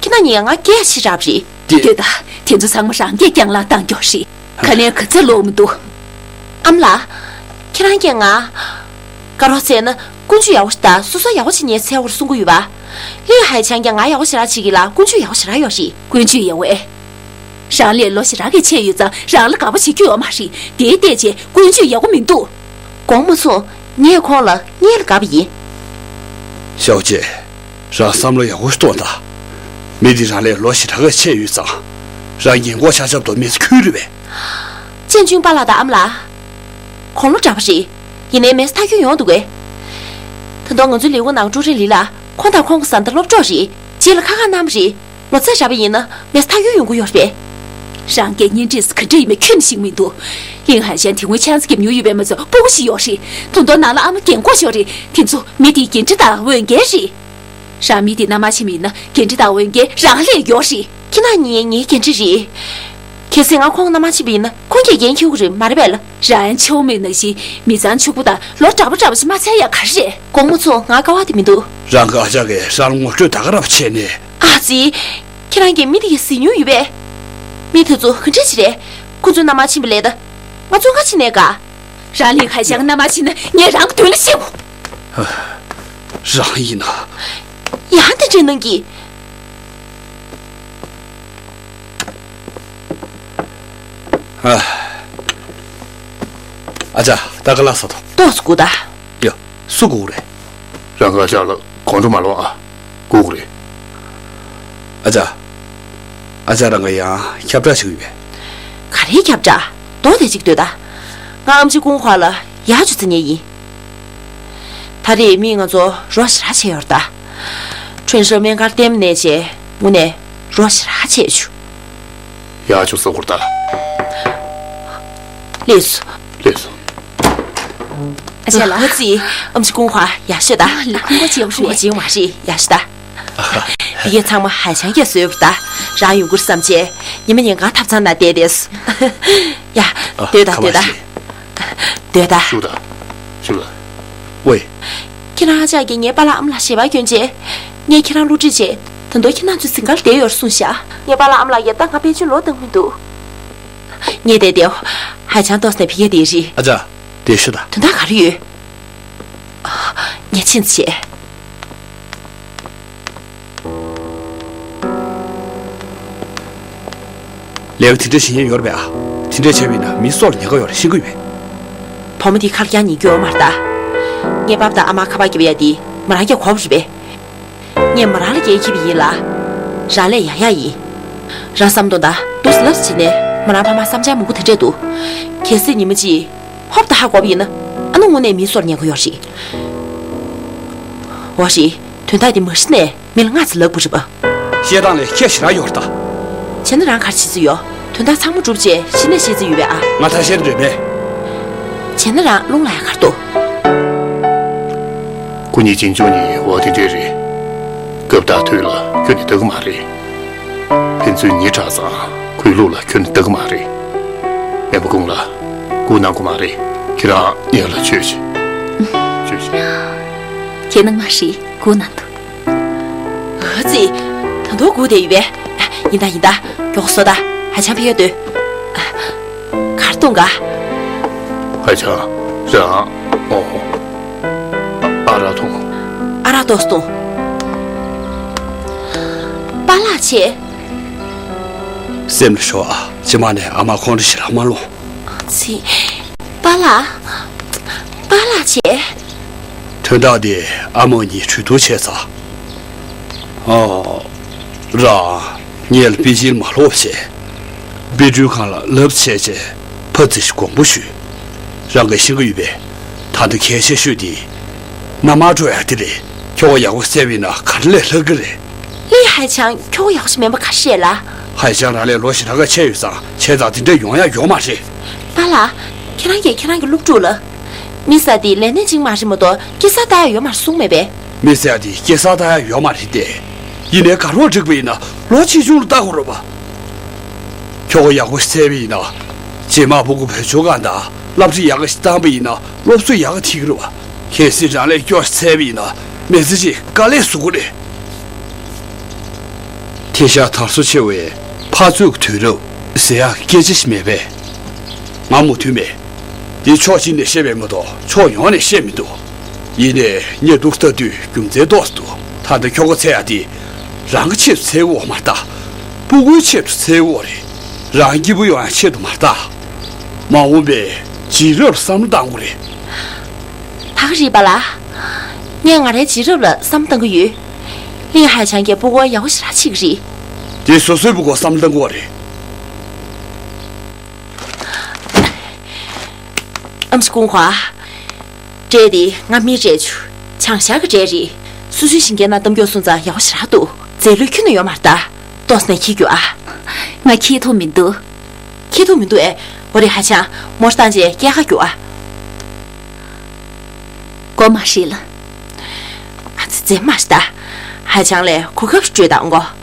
ཁྱེད་རྣམ་གཉིས་ཀས་ང་སྐད་ཆ་བཤད་རབས་རེད། འདི་ལྟོས་ད། དེ་ཚོ་ཚང་མ་རང་སྐད་རྐྱང་ལག་བཏང་རྒྱུ་རེད། ཁ་ལན་ག་ཚད་ལོག་མི་འདུག་ཨ་མ་ལགས། ཁྱེད་རང་གིས་ང་དགའ་རོགས་བྱས་ན་ཀུན་སྤྱོད་ཡག་པོ་ཞིག་དང་སོ་སོ་ཡག་པོ་བྱེད་མཁན་འཚོལ་དགོས་རེད་གསུང་གི་ཡོད་པ། ལིའུ་ཧའེ་ཆང་གིས་ང་ཡག་པོ་ཞེ་དྲག་བྱེད་ཀྱི་ལ་ཀུན་སྤྱོད་ཡག་པོ་ཞེ་དྲག་ཡོད་རེད། ཀུན་སྤྱོད་ཡག་པོ་ཨེ། རང་ལས་ལོ་ཞེ་དྲག་གི་ཆེ་ཡོད་ཙང་རང་ལ་དགའ་པོ་བྱེད་རྒྱུ་ཡོད་མ་རེད། དེའི་ལྟས་བྱས་ཀུན་སྤྱོད་ཡག་པོ་མི་འདུག་དགོངས་མ་ཚོམས། ངས་ཁོང་ལ་སྔོན་ལ་དགའ་པ་ཡིན། ཤའོ་ཅེ། རང་བསམ་བློ་ཡག་པོ་ཞིག་གཏོང་དང་། མི་འདི་རང་ལས་ལོ་ཞེ་དྲག་གི་ཆེ་ཡོད་ཙང་། རང་རྒན་གོག་ཆགས་ཆགས་འདུག་མི་ཚེ་འཁྱོལ་རེད་པས། ཅན་ཅུང་པཱ་ལགས་དང་ཨ་མ་ལགས། དགུང་ལོ་འདྲ་པོ་རེད། ཡིན་ནའི་མི་ཚེ་མཐའ་འཁྱོལ་ཡོང་འདུག་གས། ད་དུང་ང་ཚོའི་ལས་ཁུངས་ནང་ཀྲུའུ་རེན་ལི་ལགས། ཁོང་དང་ཁོང་གི་བཟའ་ཟླ་སློབ་གྲོགས་རེད། རྗེས་ལ་ཁ་ཁ་གནང་བ་རེད། ལོ་ཙཱ་རག་པ་ཡིན་ན་མི་ཚེ་མཐའ་འཁྱོལ་ཡོང་གི་ཡོད་རེད་པས། རང་སྐད་སྙན་སྒྲོན་ཟེར་ག་འདྲ་ཡིན་མིན་ཁྱོན་ནས་ཤེས་ཀྱི་མི་འདུག་ལིན་ཧན་ཤན་དེ་སྔོན་ཆང་ས་བརྒྱབ་མྱོང་ཡོད་པའི་མི་ཚོ་སྤུ་གུ་ཞིག་ཡོད་རེད། ད་དུང་ནང་ལ་ཨ་མ་རྒན་གོག་ཞིག་ཡོད་རེད། དེ་ཚོ་མི་དེའི་འགན་འཁྲི་དང་འོས་འགན་རེད། རང་མི་དེའི་མནའ་མ་ཕྱིན་པ་ཡིན་ན་འགན་འཁྲི་དང་འོས་འགན་རང་ལ་ཡོད་རེད། ཁྱེད་རྣམ་གཉིས་ངའི་འགན་འཁྲི་རེད། གལ་སྲིད་ང་ཁོང་མནའ་མ་ཕྱིན་པ་ཡིན་ན་ཁོང་གིས་འགན་འཁྱེར་གྱི་རེད་མ་རེད་པས་ལགས། རང་ཆེའུ་མིག་ནང་བཞིན་མི་ཚང་ཕྱུག་པོ་དང་ལོ་དྲག་པོ་འདྲ་པོ་ཞིག་མ་འཚོལ་ཡག་ག་རེ་རེད། དགོངས་མ་ཚོམས། ང་དཀའ་བ་དེ་མི་འདུག་རང་གི་ཨ་ཅག་གིས་རང་ལ་ངོ་སྤྲོད་ད་ག་རང་བྱས་ནས། ཨ་ཙི། ཁྱེད་རང་གིས་མི་དེ་ག་གཟིགས་མྱོང་ཡོད་པས། མི་དེ་ཚོ་ག་འདྲ་ཞིག་རེད། ཁོ་ཚོའི་མནའ་མ་ཕྱིན་པ་ལས་ད་ང་ཚོ་ག་ཕྱིན་ནས་དགའ། རང་ལིན་ཧན་ཤན་གྱི་མནའ་མ་ཕྱིན་ན་ངས་རང་གི་དོན་ལ་བཤད་དགོས། རང་ཡིན་ན། ཡང་དེ་འདྲའི་གནང་གི། ཨ། ཨ་ཅག་ད་ག་ལ་ས་དང་། ཏོག་ཙམ་སྒུག་ད། ཡ། སུ་སྒུག་རེད། རང་གི་ཨ་ཅག་ལ་དགོང་དྲོ་མ་ལོག་ཨ། སྒུག་རེད། ཨ་ཅག་ཨ་ཅག་རང་ག་ཡང་ཁྱབ་བསྒྲགས་བྱེད་ཀྱི་ཡོད་པས། ག་རེའི་ཁྱབ་བསྒྲགས། མདོ་དེ་གཅིག་ལྟོས་ད། ང་ཨམ་ཆི་ཀུང་ཧྭ་ལ་ཡག་ཅིག་བརྩི་མཁན་ཡིན། ད་རེས་མིས་ང་ཚོ་རོགས་ཞེ་དྲག་བྱས་ཡོད་རེད་ད། ཁྲུན་ཧྲི་སྨན་ཁང་ལྟད་མོ་གནང་བྱས་དངོས་གནས་རོགས་ཞེ་དྲག་བྱས་བྱུང་། ཡག་བྱུང་བཟོ་དགོས་ད། ལགས་སོ། ལགས་སོ། ཨ་ཅག་ལགས། ཨ་ཙི། ཨམ་ཆི་ཀུང་ཧྭ་ཡག་ཤོས་ད། ལགས། ཁོང་ཁོ་བྱེད་པ་ཧྲུལ་པོ་ཅིག་མ་རེད། ཡག་ཤོས་ད། འདི་གའི་ཚང་མ་ཧའེ་ཆང་གིས་བཟོས་པ་ད། རང་ཡོང་གི་རེད་བསམ་བྱས་ཉི་མ་ཉིན་གང་ཐབ་ཚང་ནང་བསྡད་བསྡད་སོང་། ཡ། ཨ། སྡོད་ད། ཁ་མ་སྡོད་ད། ཤི། སྡོད་ད། ཤུགས་དང་། ཤུགས་དང་། ཝེ། ཁྱེད་རང་ཨ་ཅག་གིས་ངའི་པཱ་ལགས་ཨ་མ་ལགས་ཞལ་པར་བསྐྱོན་རྗེས། ངས་ཁྱེད་རང་བསླུ་བྲིད་བྱས། ད་དུང་ཁྱེད་རང་ཚོའི་གཟིམ་ཁར་བསྡད་ཡོད་རེད་གསུངས་ཤག་ངའི་པཱ་ལགས་ཨ་མ་ལགས་ཡ་ད་ང་ཕན་ཆད་ལོག་བཏང་མི་འདུག་ངས་བསྡད་དེ། ཧའེ་ཆང་ཏོག་ཙམ་ནས་ཕ་གིར་བསྡད་རེད། ཨ་ཅག་དེ་ཤོད་དང་། དོན་དག་ག་རེ་ཡོད། ངས་ཕྱིན་ཚེ། ལས་ཀ་དེ་འདྲ་བྱེད་མཁན་ཡོད་རེད་པས་ཨ། དེ་འདྲ་བྱས་པ་ཡིན་ན་མི་སྲོག་ལ་ཉེན་ཁ་ཡོད་རེད། ཤེས་ཀྱི་ཡོད་པས། བུ་མོ་དེ་ཁ་རྐྱང་ཉན་རྒྱུ་ཡོད་མ་རེད་ད། ངའི་པཱ་ཕ་དང་ཨ་མ་ཁ་པར་བརྒྱབ་ཡ་དེ་མོ་རང་གིས་གོ་བ་རེད་པས། ངས་མོ་རང་ལ་འགན་འཁྱེར་བ་ཡིན་ལ། རང་ལས་ཡག་ཡག་ཡིན། རང་བསམ་དོན་དང་འདུག་སེ་ལབ་བྱས་ནས་མོ་རང་ཕ་མ་བསམ་འཆར་མང་པོ་དེ་འདྲས་འདུག་གལ་སྲིད་ཉི་མ་གཅིག་ཧོབ་ཏེ་ཧ་གོ་བ་ཡིན་ན་ཨ་ནི་དངོས་གནས་མིའི་སྲོག་ལ་ཉེན་ཁ་ཡོད་རེད། འོ་རེད། དོན་དག་འདི་མ་གཞི་ནས་མི་ལ་སྔ་ཙམ་ལབ་དགོས་རེད་པ། བཤད་སྟངས་ལ་ཁྱད་ཞེ་དྲག་ཡོད་རེད་ད། བྱས་ན་རང་ག་རེ་བྱེད་རྩིས་ཡོད། དོན་དག་ཚང་མ་གྲུབ་རྗེས་གཞི་ནས་བཤད་རྩིས་ཡོད་པས་ཨ། ང་ཐ་ཤལ་འདོད་མེད། བྱས་ན་རང་རླུང་ལ་ཡ་གར་འདུག་སྐུ་ཉིད་གཅེན་གཅུང་ཉིད་འོ་དེ་འདྲས་རེད། སྐབས་དང་དུས་ལ་ཁྱོད་ནི་ལྟ་གི་མ་རེད། ཕན་ཚུན་ཉེ་དྲགས་ཙང་གུས་ལུགས་ལ་ཁྱོད་ནི་ལྟ་གི་མ་རེད། མེས་པོ་ཀུན་ལ་སྐུ་གནང་དགོས་མ་རེད། ཁྱེད་རང་ངེད་ལ་ཆོས་བྱེད། ཆོས་བྱེད། ཁྱེད་ནང་མ་ཧྲི་སྐུ་གནང་དུ། ཨ་ཙི། ད་དུང་སྒུག་བསྡད་ཡོད་པས། ཡིན་ད་ཡིན་ད། མགྱོགས་སོང་ད། ཧ་ཅང་ཕེབས་ཡ་སྡོད། གར་གཏོང་ག་ཧ་ཅང་། རང་། ཨོ། ཨ་རག་འཐུང་། ཨ་རག་ཏོག་ཙམ་འཐུང་། པཱ་ལགས་བྱས། སེམས་ལ་ཞོག་ཨ། རྗེས་མ་ནས་ཨ་མ་ཁོང་ཁྲོ་ཞེ་དྲག་མ་སློང་། ཙི། པཱ་ལགས། པཱ་ལགས་བྱས། དོན་དག་འདི་ཨ་མ་གཉིས་གྲོས་བསྡུར་བྱས་ཚར། ཨོ། རང་། ངེད་ལ་པེ་ཅིན་མ་ལྷོད་བྱས། དཔེ་སྐྲུན་ཁང་ལ་ལབ་བྱས་བྱས། ཕར་ཙི་ཞིག་དགོངས་པ་ཞུས། རང་གིས་ཤེས་ཀྱི་ཡོད་པས། ད་ལྟ་གལ་ཆེ་ཤོས་དེ། མནའ་མར་འགྲོ་ཡག་དེ་རེད། ཁྱོ་ག་ཡག་པོ་བཙལ་བ་ཡིན་ན་ག་རེ་ལས་ལྷག་གི་རེད། ལི་ཧའེ་ཆང་ཁྱོ་ག་ཡག་པོ་ཞིག་མིན་པ་ག་རེ་རེད་ལ། ཧའེ་ཆང་རང་ལས་ལོ་ཞེ་དྲག་ཁ་ཆེ་ཡོད་ཙང་བྱས་ཙང་དེ་འདྲ་ཡོང་ཡག་ཡོད་མ་རེད། པཱ་ལགས། ཁྱེད་རང་གིས་ཁྱེད་རང་གི་སློབ་ཕྲུག་ལ། མི་ཟེར་དེ་ལས་སྣེ་གཅིག་མ་རེད་མ་གཏོགས་སྐྱེ་ས་ལྟ་ཡག་ཡོད་མ་རེད་གསུངས་མེད་པས། མི་ཟེར་དེ་སྐྱེ་ས་ལྟ་ཡག་ཡོད་མ་རེད་དེ། ཡིན་ནའི་ག་རེ་བ་འགྲིག་པ་ཡིན་ན་ལོ་ཆེ་ཆུང་ལ་ལྟ་དགོས་རེད་པ། ཁྱོ་ག་ཡག་པོ་བཙལ་བ་ཡིན་ན། རྗེས་མ་སྤུ་གུ་བུ་ཆུང་གང་དང་སློབ་ཁྲིད་ཡག་ག་ཞིག་བཏང་པ་ཡིན་ན་སློབ་གསོ་ཡག་ག་ཐེབས་ཀྱི་རེད་པ། གལ་སྲིད་རང་ལས་སྐྱོ་བཙལ་བ་ཡིན་ན་མི་ཚེ་གཅིག་དཀའ་ལས་བཟོ་གི་རེད། དེང་སང་དར་སོ་ཆེ་བའི་འཕར་ཚུགས་དུས་རབས་ཟེར་ཡག་སྐད་ཆ་ཞིག་མེད་པས། ང་མོས་མཐུན་མེད། འདི་ཕྱོགས་གཅིག་ནས་བཤད་པས་མ་གཏོགས་ཕྱོགས་ཡོངས་ནས་བཤད་མི་འདུག་ཡིན་ནའི་ངས་འདུག་ལྟ་དུས་རྒྱུ་མཚན་ཏོག་ཙམ་འདུག་ད་ལྟ་ཁྱོ་ག་འཚོལ་ཡག་དེ་རང་གི་ཆེད་དུ་འཚོལ་གི་ཡོད་མ་རེད་ད། སྤུ་གུའི་ཆེད་དུ་འཚོལ་གི་ཡོད་རེད། རང་སྐྱིད་པོ་ཡོང་ཡག་ཆེད་དུ་མ་རེད་ད། མ་འོངས་པའི་རྗེས་རབས་ལ་བསམ་བློ་བཏང་དགོས་རེད། ད་ག་རེད་པཱ་ལགས། ངས་ང་རའི་རྗེས་རབས་ལ་བསམ་བློ་བཏང་གི་ཡོད། ལི་ཧའེ་ཆང་གིས་སྤུ་གུ་ཡག་པོ་ཞེ་དྲག་བྱེད་ཀྱི་རེད། དེ་སོ་སོའི་སྤུ་གུར་བསམ་བློ་བཏང་དགོས་རེད། ཨ་མཆོག་ཀུན་ཧྭ། འབྲས་དེ་ང་མིས་སྤྲད་བྱུང་། བྱང་ཤར་གྱི་འབྲས་རེད། སོ་སོའི་ཞིང་ཁའི་ནང་བཏབ་མགྱོགས་སོང་ཙང་ཡག་པོ་ཞེ་དྲག་འདུག་རྫས་ལུད་ཁྱོན་ནས་ཡོད་མ་རེད་ད། ཏོག་ཙམ་ནས་འཁྱེར་རྒྱུགས་ཨ། ང་འཁྱེར་ཐུབ་མི་འདུག་འཁྱེར་ཐུབ་མི་འདུག་ཨེ། འོ་རེད། ཧ་ཅང་མོ་བཏང་རྗེས་སྐྱེལ་ག་རྒྱུགས་ཨ། གོ་མ་ཧྲིལ། ཨ་ཙི་ཙི་མ་ཤི་ད། ཧ་ཅང་ལས་གོ་སྐབས་སྤྲོད་དང་གོ།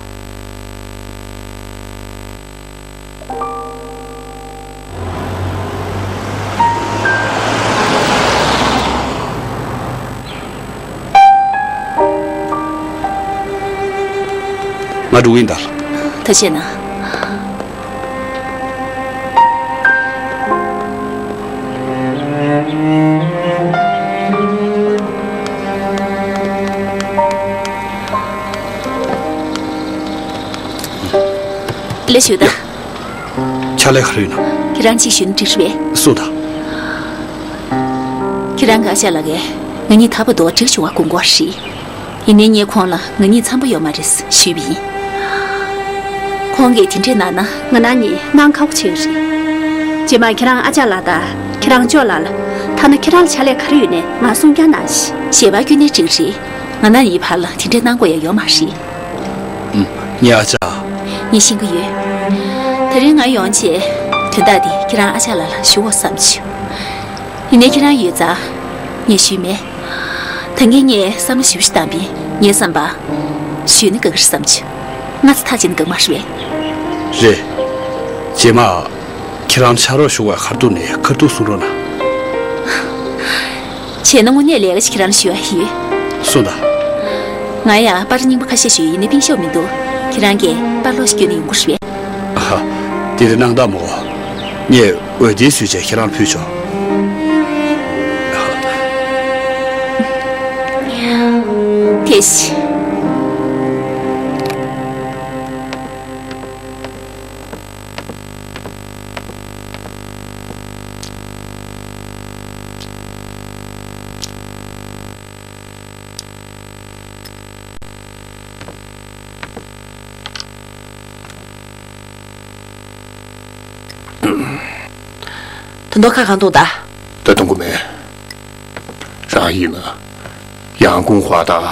ང་འགྲོ་གི་ཡིན་ད། ད་བྱས་ན། ལས་ཞུ་ད། ཕྱག་ལས་ག་རེ་ཡོད་ན། ཁྱེད་རང་གཅིག་ཞུས་ན་འགྲིག་རེད་པས། གསུངས་དང་། ཁྱེད་རང་གི་ཨ་ཅག་ལགས་ཀྱིས་ང་གཉིས་ད་བར་དུ་འགྲིག་བྱུང་བ་དགོངས་སྐོར་རེད། ཡིན་ནའི་ངས་ཁོང་ལ་ང་གཉིས་འཚམ་པོ་ཡོད་མ་རེད་ཞུས་པ་ཡིན། ཁོང་གིས་དེ་འདྲས་གནང་ན་ང་རང་གཉིས་གནང་ཁག་པོ་ཆགས་ཀྱི་རེད། རྗེས་མ་ཁྱེད་རང་ཨ་ཅག་ལགས་དང་ཁྱེད་རང་ཅོ་ལགས་ལ། ཐ་ན་ཁྱེད་རང་ལ་ཕྱག་ལས་ག་རེ་ཡོད་ནའི་ང་གསུང་རྐྱང་གནང་ཞིག་ཞལ་པར་བསྐྱོན་ནའི་འགྲིག་རེད། ང་རང་གཉིས་བར་ལ་དེ་འདྲས་གནང་དགོས་ཡ་ཡོད་མ་རེད། ཨུམ། ངའི་ཨ་ཅག་ངས་ཤེས་ཀྱི་ཡོད། དེ་རིང་ང་ཡོང་རྗེས་དོན་དག་འདི་ཁྱེད་རང་ཨ་ཅག་ལགས་ལ་ཞུ་འོ་བསམ་བྱུང་། ཡིན་ནའི་ཁྱེད་རང་ཡོད་ཙང་ངས་ཞུས་མེད། ད་ངས་ངས་བསམ་བློ་ཞིབ་ཞིབ་བཏང་བས་ངའི་བསམ་པ། ཞུས་ན་དགའ་གི་རེད་བསམ་བྱུང་། སྔ་ཚོད་ཐག་བཅད་ན་དགའ་མ་རེད་པས། རེད། རྗེས་མ། ཁྱེད་རང་ཕྱག་རོགས་ཞུ་བར་ཁ་ཐུག་ནས་ཁ་ཐུག་གསུང་རོགས་གནང་། བྱས་ན་དངོས་གནས་ལས་ཀ་ཞིག་ཁྱེད་རང་ལ་ཞུ་ཡ་ཡོད། གསུངས་དང་། ང་ཡང་པར་རྙིང་པ་ཁ་ཤས་ཞིག་ཡོད། ཡིན་ནའི་པིན་ཤོག་མི་འདུག་ཁྱེད་རང་གིས་པར་ལོག་ཞིག་བསྐྱོན་ན་ཡོང་གི་རེད་པས། ཨ་ཧ། དེ་རེད། གནང་དང་མོ། ངས་འོད་སྡེར་བཟོས་བྱས་ཁྱེད་རང་ལ་ཕུལ་ཆོག་དེ་བཞིན། ད་དུང་ཁ་གང་གཏོང་ད། ད་གཏོང་གི་མེད། རང་ཡིན་ན། ཡང་ཀུང་ཧྭ་དང་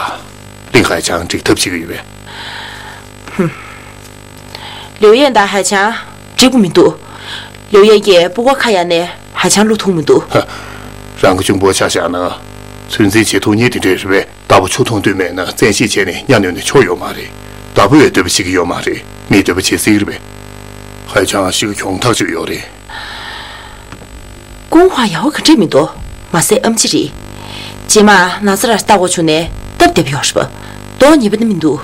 ལིན་ཧའེ་ཆང་འགྲིག་ཐབས་བྱེད་ཀྱི་ཡོད་པས། ཧུམ། ལིའུ་ཡན་དང་ཧའེ་ཆང་འགྲིག་གི་མི་འདུག་ལིའུ་ཡན་གྱིས་སྤུ་གུ་ཁ་གཡར་ནས་ཧའེ་ཆང་བླུག་ཐུབ་མི་འདུག་ཧ། རང་གི་གཅུང་པོ་ཆ་བཞག་ན་ཚོད་འཛིན་བྱེད་ཐུབ་མཁན་དེ་འདྲས་རེད་པས། རྟ་ཕོ་ཆུ་འཐུང་འདོད་མེད་ན་བཙན་ཤེད་བྱས་ནས་གཉའ་གནོན་ནས་ཆོག་ཡོད་མ་རེད། རྟ་ཕོས་འདོད་པ་བྱེད་ཀྱི་ཡོད་མ་རེད། མིའི་འདོད་པ་བྱེད་སྲིད་རེད་པས། ཧའེ་ཆང་གཤིས་ཀ་གྱོང་ཐག་ཆོད་ཡོད་རེད། ཀུང་ཧྭ་ཡག་པོ་ག་འདྲས་མི་འདུག་མ་ཟད་ཨེམ་ཆི་རེད། རྗེས་མ་ན་ཚ་ར་ལྟ་དགོས་བྱུང་ནས་སྟབས་བདེ་པོ་ཡོད་རེད་པ། མདོག་ཉེས་པ་ནི་མི་འདུག་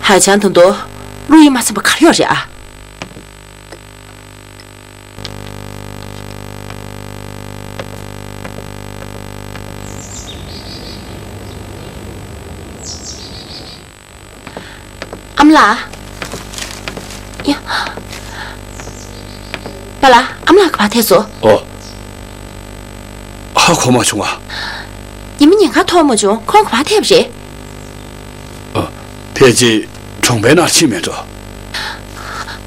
ཧའེ་ཆང་ད་དུང་བླུག་ཡིན་མ་ཚིམ་པ་ག་རེ་ཡོད་རེད་ཨ། ཨ་མ་ལགས། ཡ། པཱ་ལགས། ཨ་མ་ལགས་ག་པར་ཐད་སོང་། ཨོ། ཧ་གོ་མ་བྱུང་ང་། ཉི་མ་ཉིན་གང་མཐོང་མ་བྱུང་། ཁོང་ག་པར་ཐད་པ་རེད། ཨ། ཕལ་ཆེར་གྲོང་པའི་ནང་ཕྱིན་མེད་འགྲོ།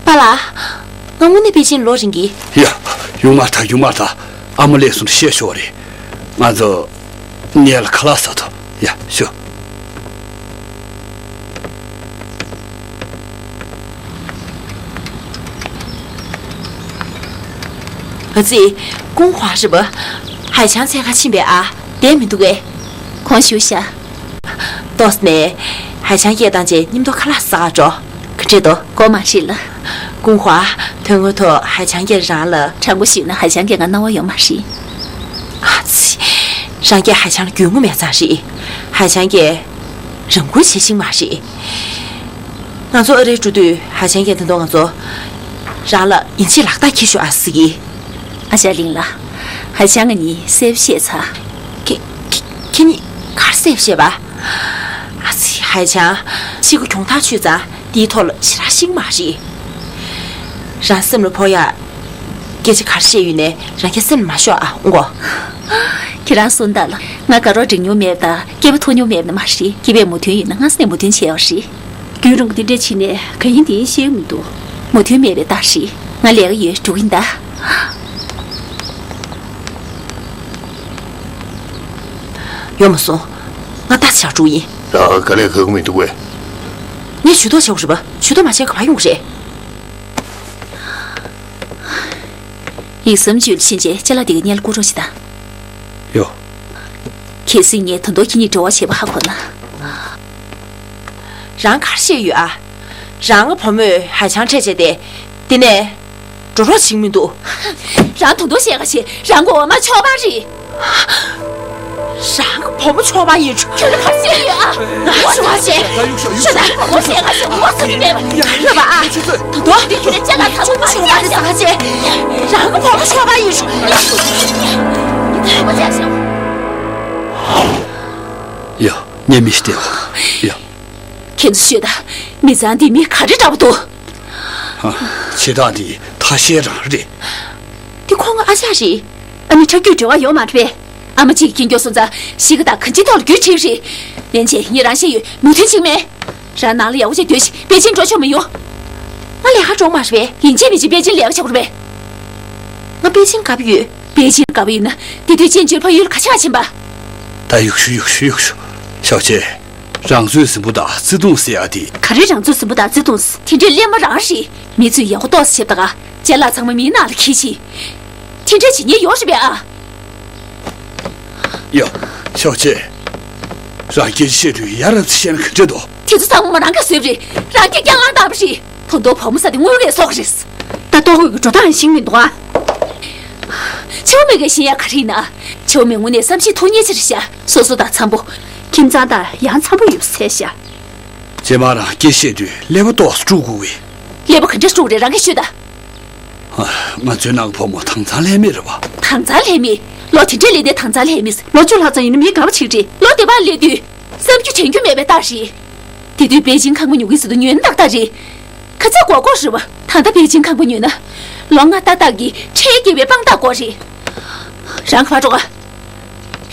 པཱ་ལགས། ང་དངོས་གནས་པེ་ཅིན་ལོག་རན་གི། ཡ། ཡོང་མ་ཐག་ཡོང་མ་ཐག་ཨ་མ་སླེབས་སོང་བཤད་ཤོག་རེད། ང་ཚོ་གཉལ་ལ་ཁ་ལག་ཟ་ཐུབ། ཡ། ཤོག་ཨ་ཙི། ཀུང་ཧྭ་རེད་པ། ཧའེ་ཆང་འཚོལ་ག་ཕྱིན་པས་ཨ། བསྡད་མི་འདུག་གས། ཁོང་བཞུགས་ཤག་ཏོག་ཙམ་ནས་ཧའེ་ཆང་སྐྱེལ་བཏང་རྗེས་མཉམ་དུ་ཁ་ལག་ཟ་ག་འགྲོ། ག་འདྲས་འདུག་དགོས་མ་རེད་ལགས། ཀུང་ཧྭ། དོན་དངོས་ཐོག་ཧའེ་ཆང་སྐྱེལ་རང་ལ། དྲང་པོ་ཞུས་ན་ཧའེ་ཆང་སྐྱེལ་ང་སྣང་བ་ཡོད་མ་རེད། ཨ་ཙི། རང་སྐྱེལ་ཧའེ་ཆང་ལ་རྒྱུས་མངའ་མེད་ཙང་རེད། ཧའེ་ཆང་སྐྱེལ་རང་འཁུར་བྱེད་ཤེས་མ་རེད། ང་ཚོ་ཨ་རིར་འགྲོ་དུས་ཧའེ་ཆང་སྐྱེལ་ད་དུང་ང་ཚོ་རང་ལ་ཡིན་གཅིག་ལག་རྟགས་འཁྱེར་ཤོག་ཨ་ཟེར་གི། ཨ་ཅག་ལིན་ལགས། ཧའེ་ཆང་ང་གཉིས་གསལ་པོ་བཤད་ཚར། ཁྱེད་ཁྱེད་ཁྱེད་གཉིས་ག་རེ་གསལ་པོ་བཤད་པ། ཨ་ཙི། ཧའེ་ཆང་གཤིས་ཀ་གྱོང་ཐག་ཆོད་ཙང་དེའི་ཐོག་ལ་ཞེ་དྲག་ཤེས་མ་རེད། རང་སེམས་ལ་ཕོག་ཡག་སྐད་ཆ་ག་རེ་བཤད་ཡོད་ནའི་རང་སྐྱ་སེམས་ལ་མ་ཤོར་ཨ། འོང་གོ། ཁྱེད་རང་གསུངས་དང་ལ། ང་དགའ་རོགས་འགྲིག་མྱོང་མེད་པ་དང་སྐྱེས་པ་ཐོབ་མྱོང་མེད་པ་ནི་མ་རེད། སྐྱེས་པས་མོས་མཐུན་ཡོད་ན་སྔ་ས་ནས་མོས་མཐུན་བྱས་ཡོད་རེད། རྒྱུན་རིང་པོ་འདི་འདྲ་བྱས་ནས་གང་ཡིན་འདི་ཡིན་ཤེས་ཀྱི་མི་འདུག་མོས་མཐུན་མེད་པའི་རྟགས་རེད། ང་ལས་ཀ་ཡོད། འགྲོ་གི་ཡིན་ད། ཡོང་མ་སོང་། ང་ད་ཆ་འགྲོ་ཡིན། ད་ག་ལས་ཁག་མི་འདུག་གས། ངས་ཇུས་གཏོགས་བྱེད་དགོས་རེད་པ། ཇུས་གཏོགས་མ་བྱས་ག་པར་ཡོང་གི་རེད། ཡིག་ཟམ་བརྒྱུད་ལ་ཕྱིན་རྗེས་ཅ་ལག་དེ་ག་གཉལ་སྐོར་རོགས་བྱེད་དང་། ཡོ། གལ་སྲིད་ངས་ད་དུང་ཁྱེད་གཉིས་འབྲེལ་བ་བྱས་པ་ཧ་གོ་ན། རང་ག་རེ་བཤད་ཡོད་ཨ། རང་གི་བུ་མོས་ཧའེ་ཆང་འཕྲད་བྱས་ཏེ། དེ་ནས་འགྲོ་རོགས་བྱེད་མི་འདུག་རང་ད་དུང་བཤད་ག་བྱེད། རང་གི་འོ་མ་ཕྱུག་པ་རེད། རང་གི་བུ་མོ་ཕྱུག་པ་ཡིན། ཁྱོད་ལ་ག་རེ་བཤད་ཡོད་ཨ། ང་ཕྱུག་པ་བྱེད། ཁྱོད་ལ་བུ་མོ་བཤད་ག་བྱེད། ངོ་ཚ་གི་མེད་པ་ཡིན། རེད་པ་ཨ། ད་དུང་འདི་ཁྱོད་ལ་ཅ་ལག་ཚང་མ་ཕྱུག་པ་རེད་ཟེར་ག་བྱེད། རང་གི་བུ་མོ་ཕྱུག་པ་ཡིན། ཡ། ངས་མི་ཤི་སྟེ། ཡ། ཁྱེད་ཚོ་ཤོད་དང་། མི་ཚང་འདི་མི་ག་རེ་འདྲ་པོ་འདུག་ཧ། བྱེད་སྟངས་འདི་ཐ་ཤལ་རང་རེད། འདི་ཁོང་གི་ཨ་ཅག་རེད། ཨ་ནི་ཁྲག་རྒྱུད་འབྲེལ་བ་ཡོད་མ་རེད་པས། ཨ་མ་གཅིག་གིས་སྐྱོན་སོང་ཙང་གཤིས་ཀ་དང་གང་ཅིའི་ཐོག་ལ་རྒྱུས་ཁྲིད་རེད། ལན་ཆེ་ངས་རང་བཤད་ཡོད། མོས་མཐུན་བྱེད་མེད། རང་ནང་ལ་ཡག་པོ་ཅིག་སྡོད་ཤིག་པེ་ཅིན་འགྲོ་ཆོག་མི་ཡོང་། ང་ལས་ཀ་འགྲོ་མ་རེད་པས། ཡིན་གཅིག་མིན་གཅིག་པེ་ཅིན་ལས་ཀ་བྱེད་དགོས་རེད་པས། ང་པེ་ཅིན་དགའ་པོ་ཡོད། པེ་ཅིན་དགའ་པོ་ཡོད་ན་དེ་དུས་ཅན་ཇོའི་ཕ་ཡུལ་ལ་ག་ཕྱིར་ཕྱིན་པ། ད་གཡུག་ཞུ་གཡུག་ཞུ་གཡུག་ཞུ། ཤའོ་ཅེ། རང་ཚོད་ཟིན་པོ་དང་བརྩེ་དུང་ཟེར་ཡ་དེ། ག་རེ་རང་ཚོད་ཟིན་པོ་དང་བརྩེ་དུང་ཟེར། དེ་འདྲའི་གླེན་པ་རང་རེད། མི་ཚོས་ཡག་པོ་ཏོག་ཙམ་བྱེད་དང་། ཅ་ལག་ཚང་མ་མིའི་ནང་ལ་འཁྱེར་ཕྱིན། དེ་འདྲ་བྱེད་ཉེན་ཡོད་རེད་པས་ཨ། ཡ། ཤའོ་ཅེ། རང་སྐད་ཆ་བཤད་དུས་ཡ་རབས་ཚེ་བཤད་ན་ག་འདྲ་འདུག་དེ་ཚོ་ཚང་མ་རང་གིས་བཟོས་པ་རེད། རང་གིས་རྐྱང་ལངས་བཏང་བ་རེད། ད་དུང་བུ་མོ་ཟེར་དེ་དངུལ་རེ་གསོག་རེད། ད་ལྟོ་གོས་ཀྱི་འགྲོ་སྟངས་ཤེས་མི་འདུག་ཨ། ཆེ་བོ་མོས་ག་ཤེས་ཡ་ག་རེ་ཡིན་ན། ཆེ་བོ་མོས་དངོས་གནས་བསམ་ཤེས་ཐུབ་མཁན་ཅིག་རེད་ཤག་སོ་སོ་དང་འཚམ་པོ། ཁྱིམ་ཚང་དང་ཡང་འཚམ་པོ་ཡོད་ཟེར་ཤག་རྗེས་མ་རང་སྐད་བཤད་དུས་ཀླད་པ་ཏོག་ཙམ་དཀྲུག་དགོས་གི། ཀླད་པ་ག་འདྲ་དཀྲུག་རེད། རང་གིས་ཤོད་དང་། ང་ཚོའི་ནང་གི་བུ་མོ་དྭངས་གཙང་ལྷད་མེད་རེད་པ། དྭངས་གཙང་ལྷད་མེད། ལོ་དེ་འདྲའི་སླེབས་ནས་དྭངས་གཙང་ལྷད་མེད། ལོ་བཅུ་ལྷག་ཙམ་ཡིན་ན་མི་དགའ་པོ་ཅིག་རེད། ལོ་དེ་བར་སླེབས་དུས་བསམ་རྒྱུ་དྲན་རྒྱུ་མེད་པའི་རྟགས་རེད། དེ་དུས་པེ་ཅིན་ཁང་པ་ཉོ་གི་ཟེར་དུས་ཉོས་ན་ཏག་ཏག་རེད། ཁ་ཚ་དགོས་མཁོ་རེད་པ། ད་ལྟ་པེ་ཅིན་ཁང་པ་ཉོས་ན། ལོ་ལྔ་ཏག་ཏག་གི་ཁྲལ་བརྒྱབ་པའི་དཔང་རྟགས་དགོས་རེད། རང་ག་པར་འགྲོ་ག་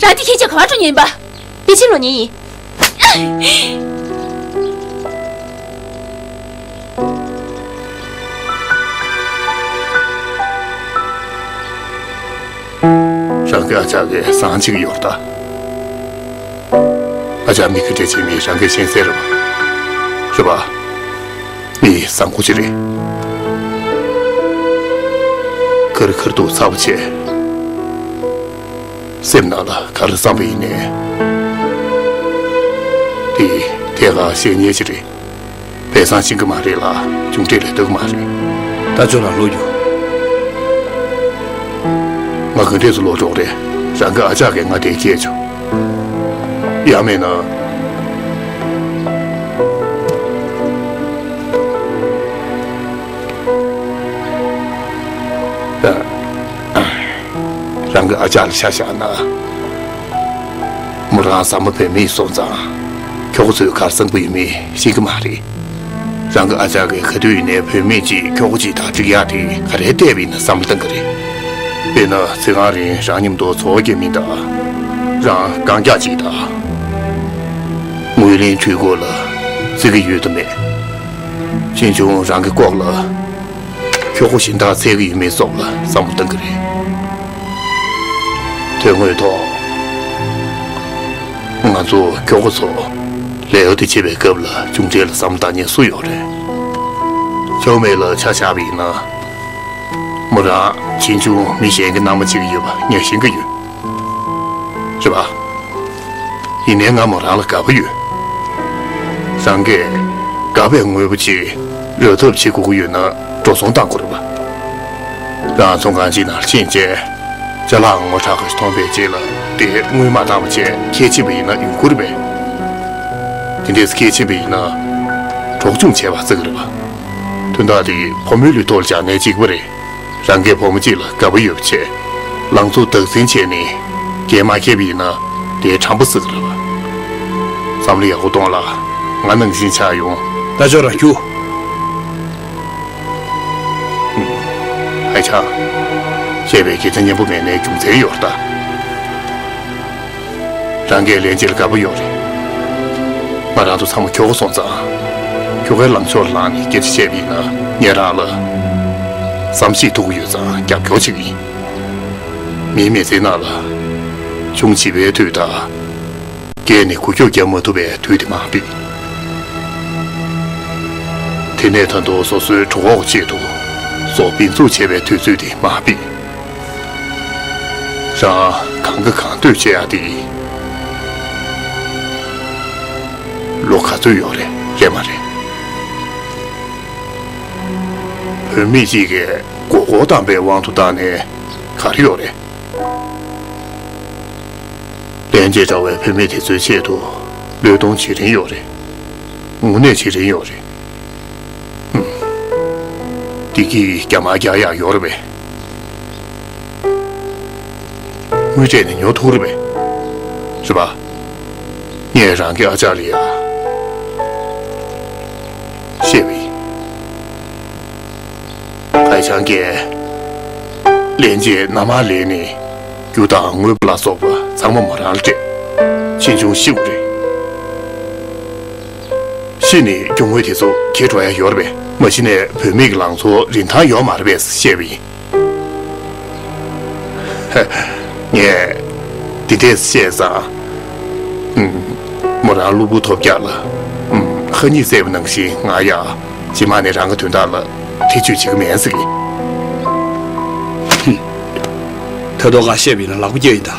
རང་འདི་ཁྱེར་བྱས་ག་པར་འགྲོ་མཁན་ཡིན་པ། པེ་ཅིན་ལོག་མཁན་ཡིན། རང་གི་ཨ་ཅག་གིས་བཟང་བྱེད་ཀྱི་ཡོད་ད། ཅག་མི་ག་འདྲ་བྱེད་མིན་རང་གིས་ཤེས་གསལ་རེད་པ། རེད་པ། མི་བཟང་པོ་ཅིག་རེད། ཁར་ཁར་འདུག་ཚ་པོ་བྱས། སེམས་ནང་ལ་ག་རེ་བསམ་པ་ཡིན་ནའི། དེ་ཐད་ཀར་བཤད་མཁན་ཅིག་རེད། བས་སང་ཤེས་ཀྱི་མ་རེད་ལ། གཞུང་འབྲེལ་ལས་ལྟ་གི་མ་རེད། ད་ཁྱོད་རང་ལོག་རྒྱུགས། ང་ག་འདྲས་སུ་ལོག་འགྲོ་གི་རེད། རང་གི་ཨ་ཅག་གིས་ང་དེ་སྐད་བྱུང་། ཡང་མིན་ན། རང་གི་ཨ་ཅག་ལ་ཆ་བཞག་ན། མོ་རང་ཟ་མ་བོད་མི་སོང་ཙང་། ཁྱོ་ག་ཚོས་གར་བཟང་པོ་ཡོད་མེད་ཤེས་ཀྱི་མ་རེད། རང་གི་ཨ་ཅག་གིས་ག་དུས་ཡིན་ནའི་བུད་མེད་ཅིག་ཁྱོ་ག་ཅིག་དང་འགྲིག་ཡག་དེ་ག་རེ་བལྟས་པ་ཡིན་ན་བསམ་བློ་གཏོང་གི་རེད། དཔེར་ན་ཚེ་གང་རིང་རང་མཉམ་དུ་ཚོགས་རྒྱག་མི་དང་། རང་རྐང་རྒྱག་ཅིག་དང་། ངོས་ལེན་འཕྲུལ་འཁོར་ལ་བརྩི་གི་ཡོད་དམ་མེད། ཕྱིས་འབྱུང་རང་གི་ལྐོག་ལ། ཁྱོ་ག་གཞན་དག་འཚོལ་གི་ཡོད་མེད་སོགས་ལ་བསམ་བློ་གཏོང་གི་རེད། དོན་དངོས་ཐོག་ང་ཚོ་ཁྱོ་ག་ཚོ་ལས་གཡོག་དེ་བྱེད་པའི་སྐབས་ལ་གཞུང་འབྲེལ་ལ་བསམ་བློ་བཏང་མཁན་སུ་ཡོད་རེད། ཆའོ་མེ་ལ་ཆ་བཞག་པ་ཡིན་ན། མོ་རང་ཕྱིས་འབྱུང་མི་གཞན་གྱི་མནའ་མ་བྱེད་ཀྱི་ཡོད་པ་ངས་ཤེས་ཀྱི་ཡོད། རེད་པ། ཡིན་ནའི་ང་མོ་རང་ལ་དགའ་པོ་ཡོད། རང་གིས་དགའ་བའི་དངོས་པོ་ཅིག་རག་ཐབས་བྱེད་དགོས་ཀྱི་ཡོད་ན་འགྲོ་སོང་བཏང་དགོས་རེད་པ། རང་ཚོང་ཁང་ཅིག་ནང་ཕྱིན་བྱས། ཅ་ལག་ངོ་མཚར་ཁ་ཞིག་མཐོང་བའི་རྗེས་ལ་དེ་དངུལ་མ་བཏང་བ་བྱས་ཁྱེར་ཕྱིན་པ་ཡིན་ན་ཡོང་གི་རེད་པས། དེ་འདྲས་ཁྱེར་ཕྱིན་པ་ཡིན་ན་གྲོགས་ཆུང་བྱས་པ་བརྩི་གི་རེད་པ། དོན་དག་དེ་བུ་མོའི་ལུས་ཐོག་ལ་སྦྱར་ནའི་གཅིག་པ་རེད། རང་གིས་བུ་མོ་གཅིག་ལ་དགའ་པོ་ཡོད་པ་བྱས། ལང་ཚོ་བདག་འཛིན་བྱས་ནས་འགན་མ་འཁྱེར་བ་ཡིན་ན་དེ་ཁྲམ་པ་བརྩི་གི་རེད་པ། བསམ་བློ་ཡག་པོ་གཏོང་ལ། ང་ནང་བཞིན་ཆགས་ཡོང་། ད་ཁྱོད་རང་རྒྱུགས། ཧའེ་ཆང་། བཤད་པའི་སྐད་ཆ་སྙན་པོ་མེད་ནའི་རྒྱུ་མཚན་ཡོད་རེད་ད། རང་གིས་ལན་ཅིག་ལ་དགའ་པོ་ཡོད་རེད། ང་རང་ཚོ་ཚང་མ་ཁྱོ་ག་སོང་ཙང་། ཁྱོ་གའི་ལངས་ཕྱོགས་ལ་ལངས་ནས་སྐད་ཆ་བཤད་པ་ཡིན་ན་ངས་རང་ལ་བསམ་ཤེས་ཐུབ་ཀྱི་ཡོད་ཙང་རྒྱབ་སྐྱོར་བྱེད་ཀྱི་ཡིན། མིའི་མི་ཚེའི་ནང་ལ་ཆུང་བྱིས་པའི་དུས་དང་། རྒས་ནས་འགུལ་སྐྱོད་རྒྱག་མ་ཐུབ་པའི་དུས་དེ་མ་ཕེབས། དེ་ནས་ད་དུང་སོ་སོའི་གྲོད་ཁོག་ཆེད་དུ་སྲོག་སྦྱིན་སྲེག་བྱེད་པའི་དུས་ཚོད་དེ་མ་ཕེབས། རང་གང་ག་གང་འདོད་བྱེད་ཡག་དེ་ལོ་ག་ཚོད་ཡོད་རེད། རེད་མ་རེད། བུད་མེད་ཅིག་གིས་མགོ་སྐོར་བཏང་པའི་དབང་དུ་བཏང་ནས་ག་རེ་ཡོད་རེད། ལྷན་རྒྱས་འདྲ་བའི་བུད་མེད་དེ་ཚོའི་ཆེད་དུ་བློས་གཏོང་བྱེད་རིན་ཡོད་རེད། དངོས་གནས་བྱེད་རིན་ཡོད་རེད། ཧུམ། བདེ་སྐྱིད་རྒྱ་མ་རྒྱག་ཡག་ཡོད་རེད་པས། དངུལ་སྤྲད་ནས་ཉོ་ཐུབ་རེད་པས། རེད་པ། ངས་རང་གི་ཨ་ཅག་ལ་ཡ་བཤད་པ་ཡིན། ཧའེ་ཆང་གིས་ལན་ཅིག་མནའ་མར་ལེན་ནས་རྒྱུ་དང་དངོས་པོ་ལ་སོགས་པ་ཚང་མ་མོ་རང་ལ་སྤྲད། ཕྱིས་འབྱུང་ཤི་དགོས་རེད། ཤི་ནས་རྒྱུ་དངོས་དེ་ཚོ་ཁྱེར་འགྲོ་ཡ་ཡོད་རེད་པས། མ་གཞི་ནས་བུད་མེད་ཀྱི་ལང་ཚོ་རིན་ཐང་ཡོད་མ་རེད་པས་བཤད་པ་ཡིན། ངས་འདི་འདྲས་བཤད་ཙང་། ཨུམ། མོ་རང་གློ་བུར་ཐོལ་རྒྱག་ལ། ཨུམ། ཁ་ཉིན་བསད་པ་ནང་བཞིན་ང་ཡ། རྗེས་མ་ནས་རང་གི་དོན་དག་ལ་ཐེ་བྱུས་བྱེད་ཀྱི་མེད་ཟེར་གི། ད་དུང་ང་བཤད་པ་ཡིན་ན་ལག་པ་རྒྱག་ཡིན་ད།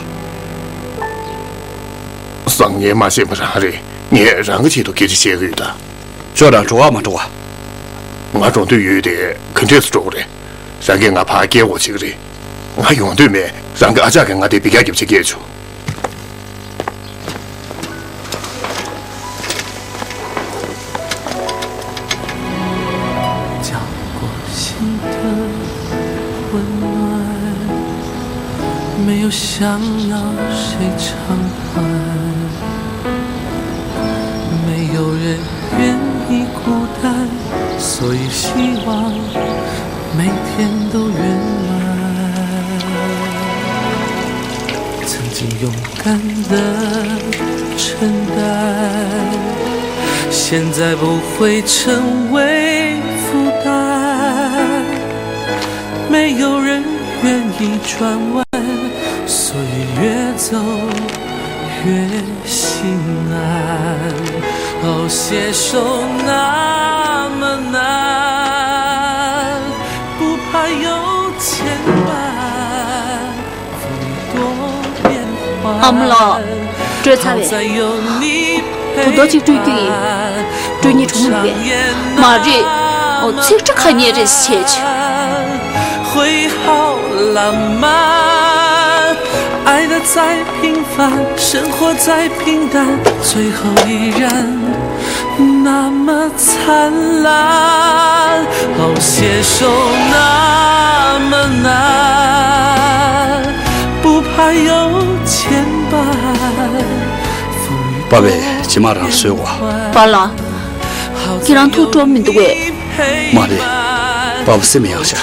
བཟང་ངན་མ་ཤེས་པ་རང་རེད། ངས་རང་གི་ཆེད་དུ་སྐད་ཆ་བཤད་གི་ཡོད་ད། ཁྱོད་རང་འགྲོ་བ་མ་འགྲོ་བ། ང་འགྲོ་འདོད་ཡོད་དེ་ག་འདྲས་སུ་འགྲོ་གི་རེད། རང་གིས་ང་ཕར་སྐྱེལ་དགོས་བྱེད་ཀྱི་རེད། ང་ཡོང་འདོད་མེད། རང་གི་ཨ་ཅག་གིས་ང་དེ་འབུད་རྒྱག་རྒྱབ་ཆེད་སྐྱེལ་བྱུང་། 哦，携手那么难，不怕有牵绊，风雨多变幻。ཨ་མ་ལགས། སྤྲོད་ཚར་བས། བུ་ཏོ་གཅིག་སྤྲོད་རྒྱུ་ཡིན། སྤྲོད་སྙིང་བྲོ་མི་འདུག་པས། མ་རེད། ཨོ་ཚིག་འབྲུ་ཁ་ཉེ་རེད་ཟེར་བྱས། 会好浪漫，爱的再平凡，生活再平淡，最后依然那么灿烂。哦，携手那么难，不怕有牵绊。 པ་བས་ཇི་མ་རང་སོས་གོ། པཱ་ལགས། ཁྱེད་རང་ཐུགས་སྤྲོ་མི་འདུག་གས། མ་རེད། པ་བ་སེམས་ཡག་ཤག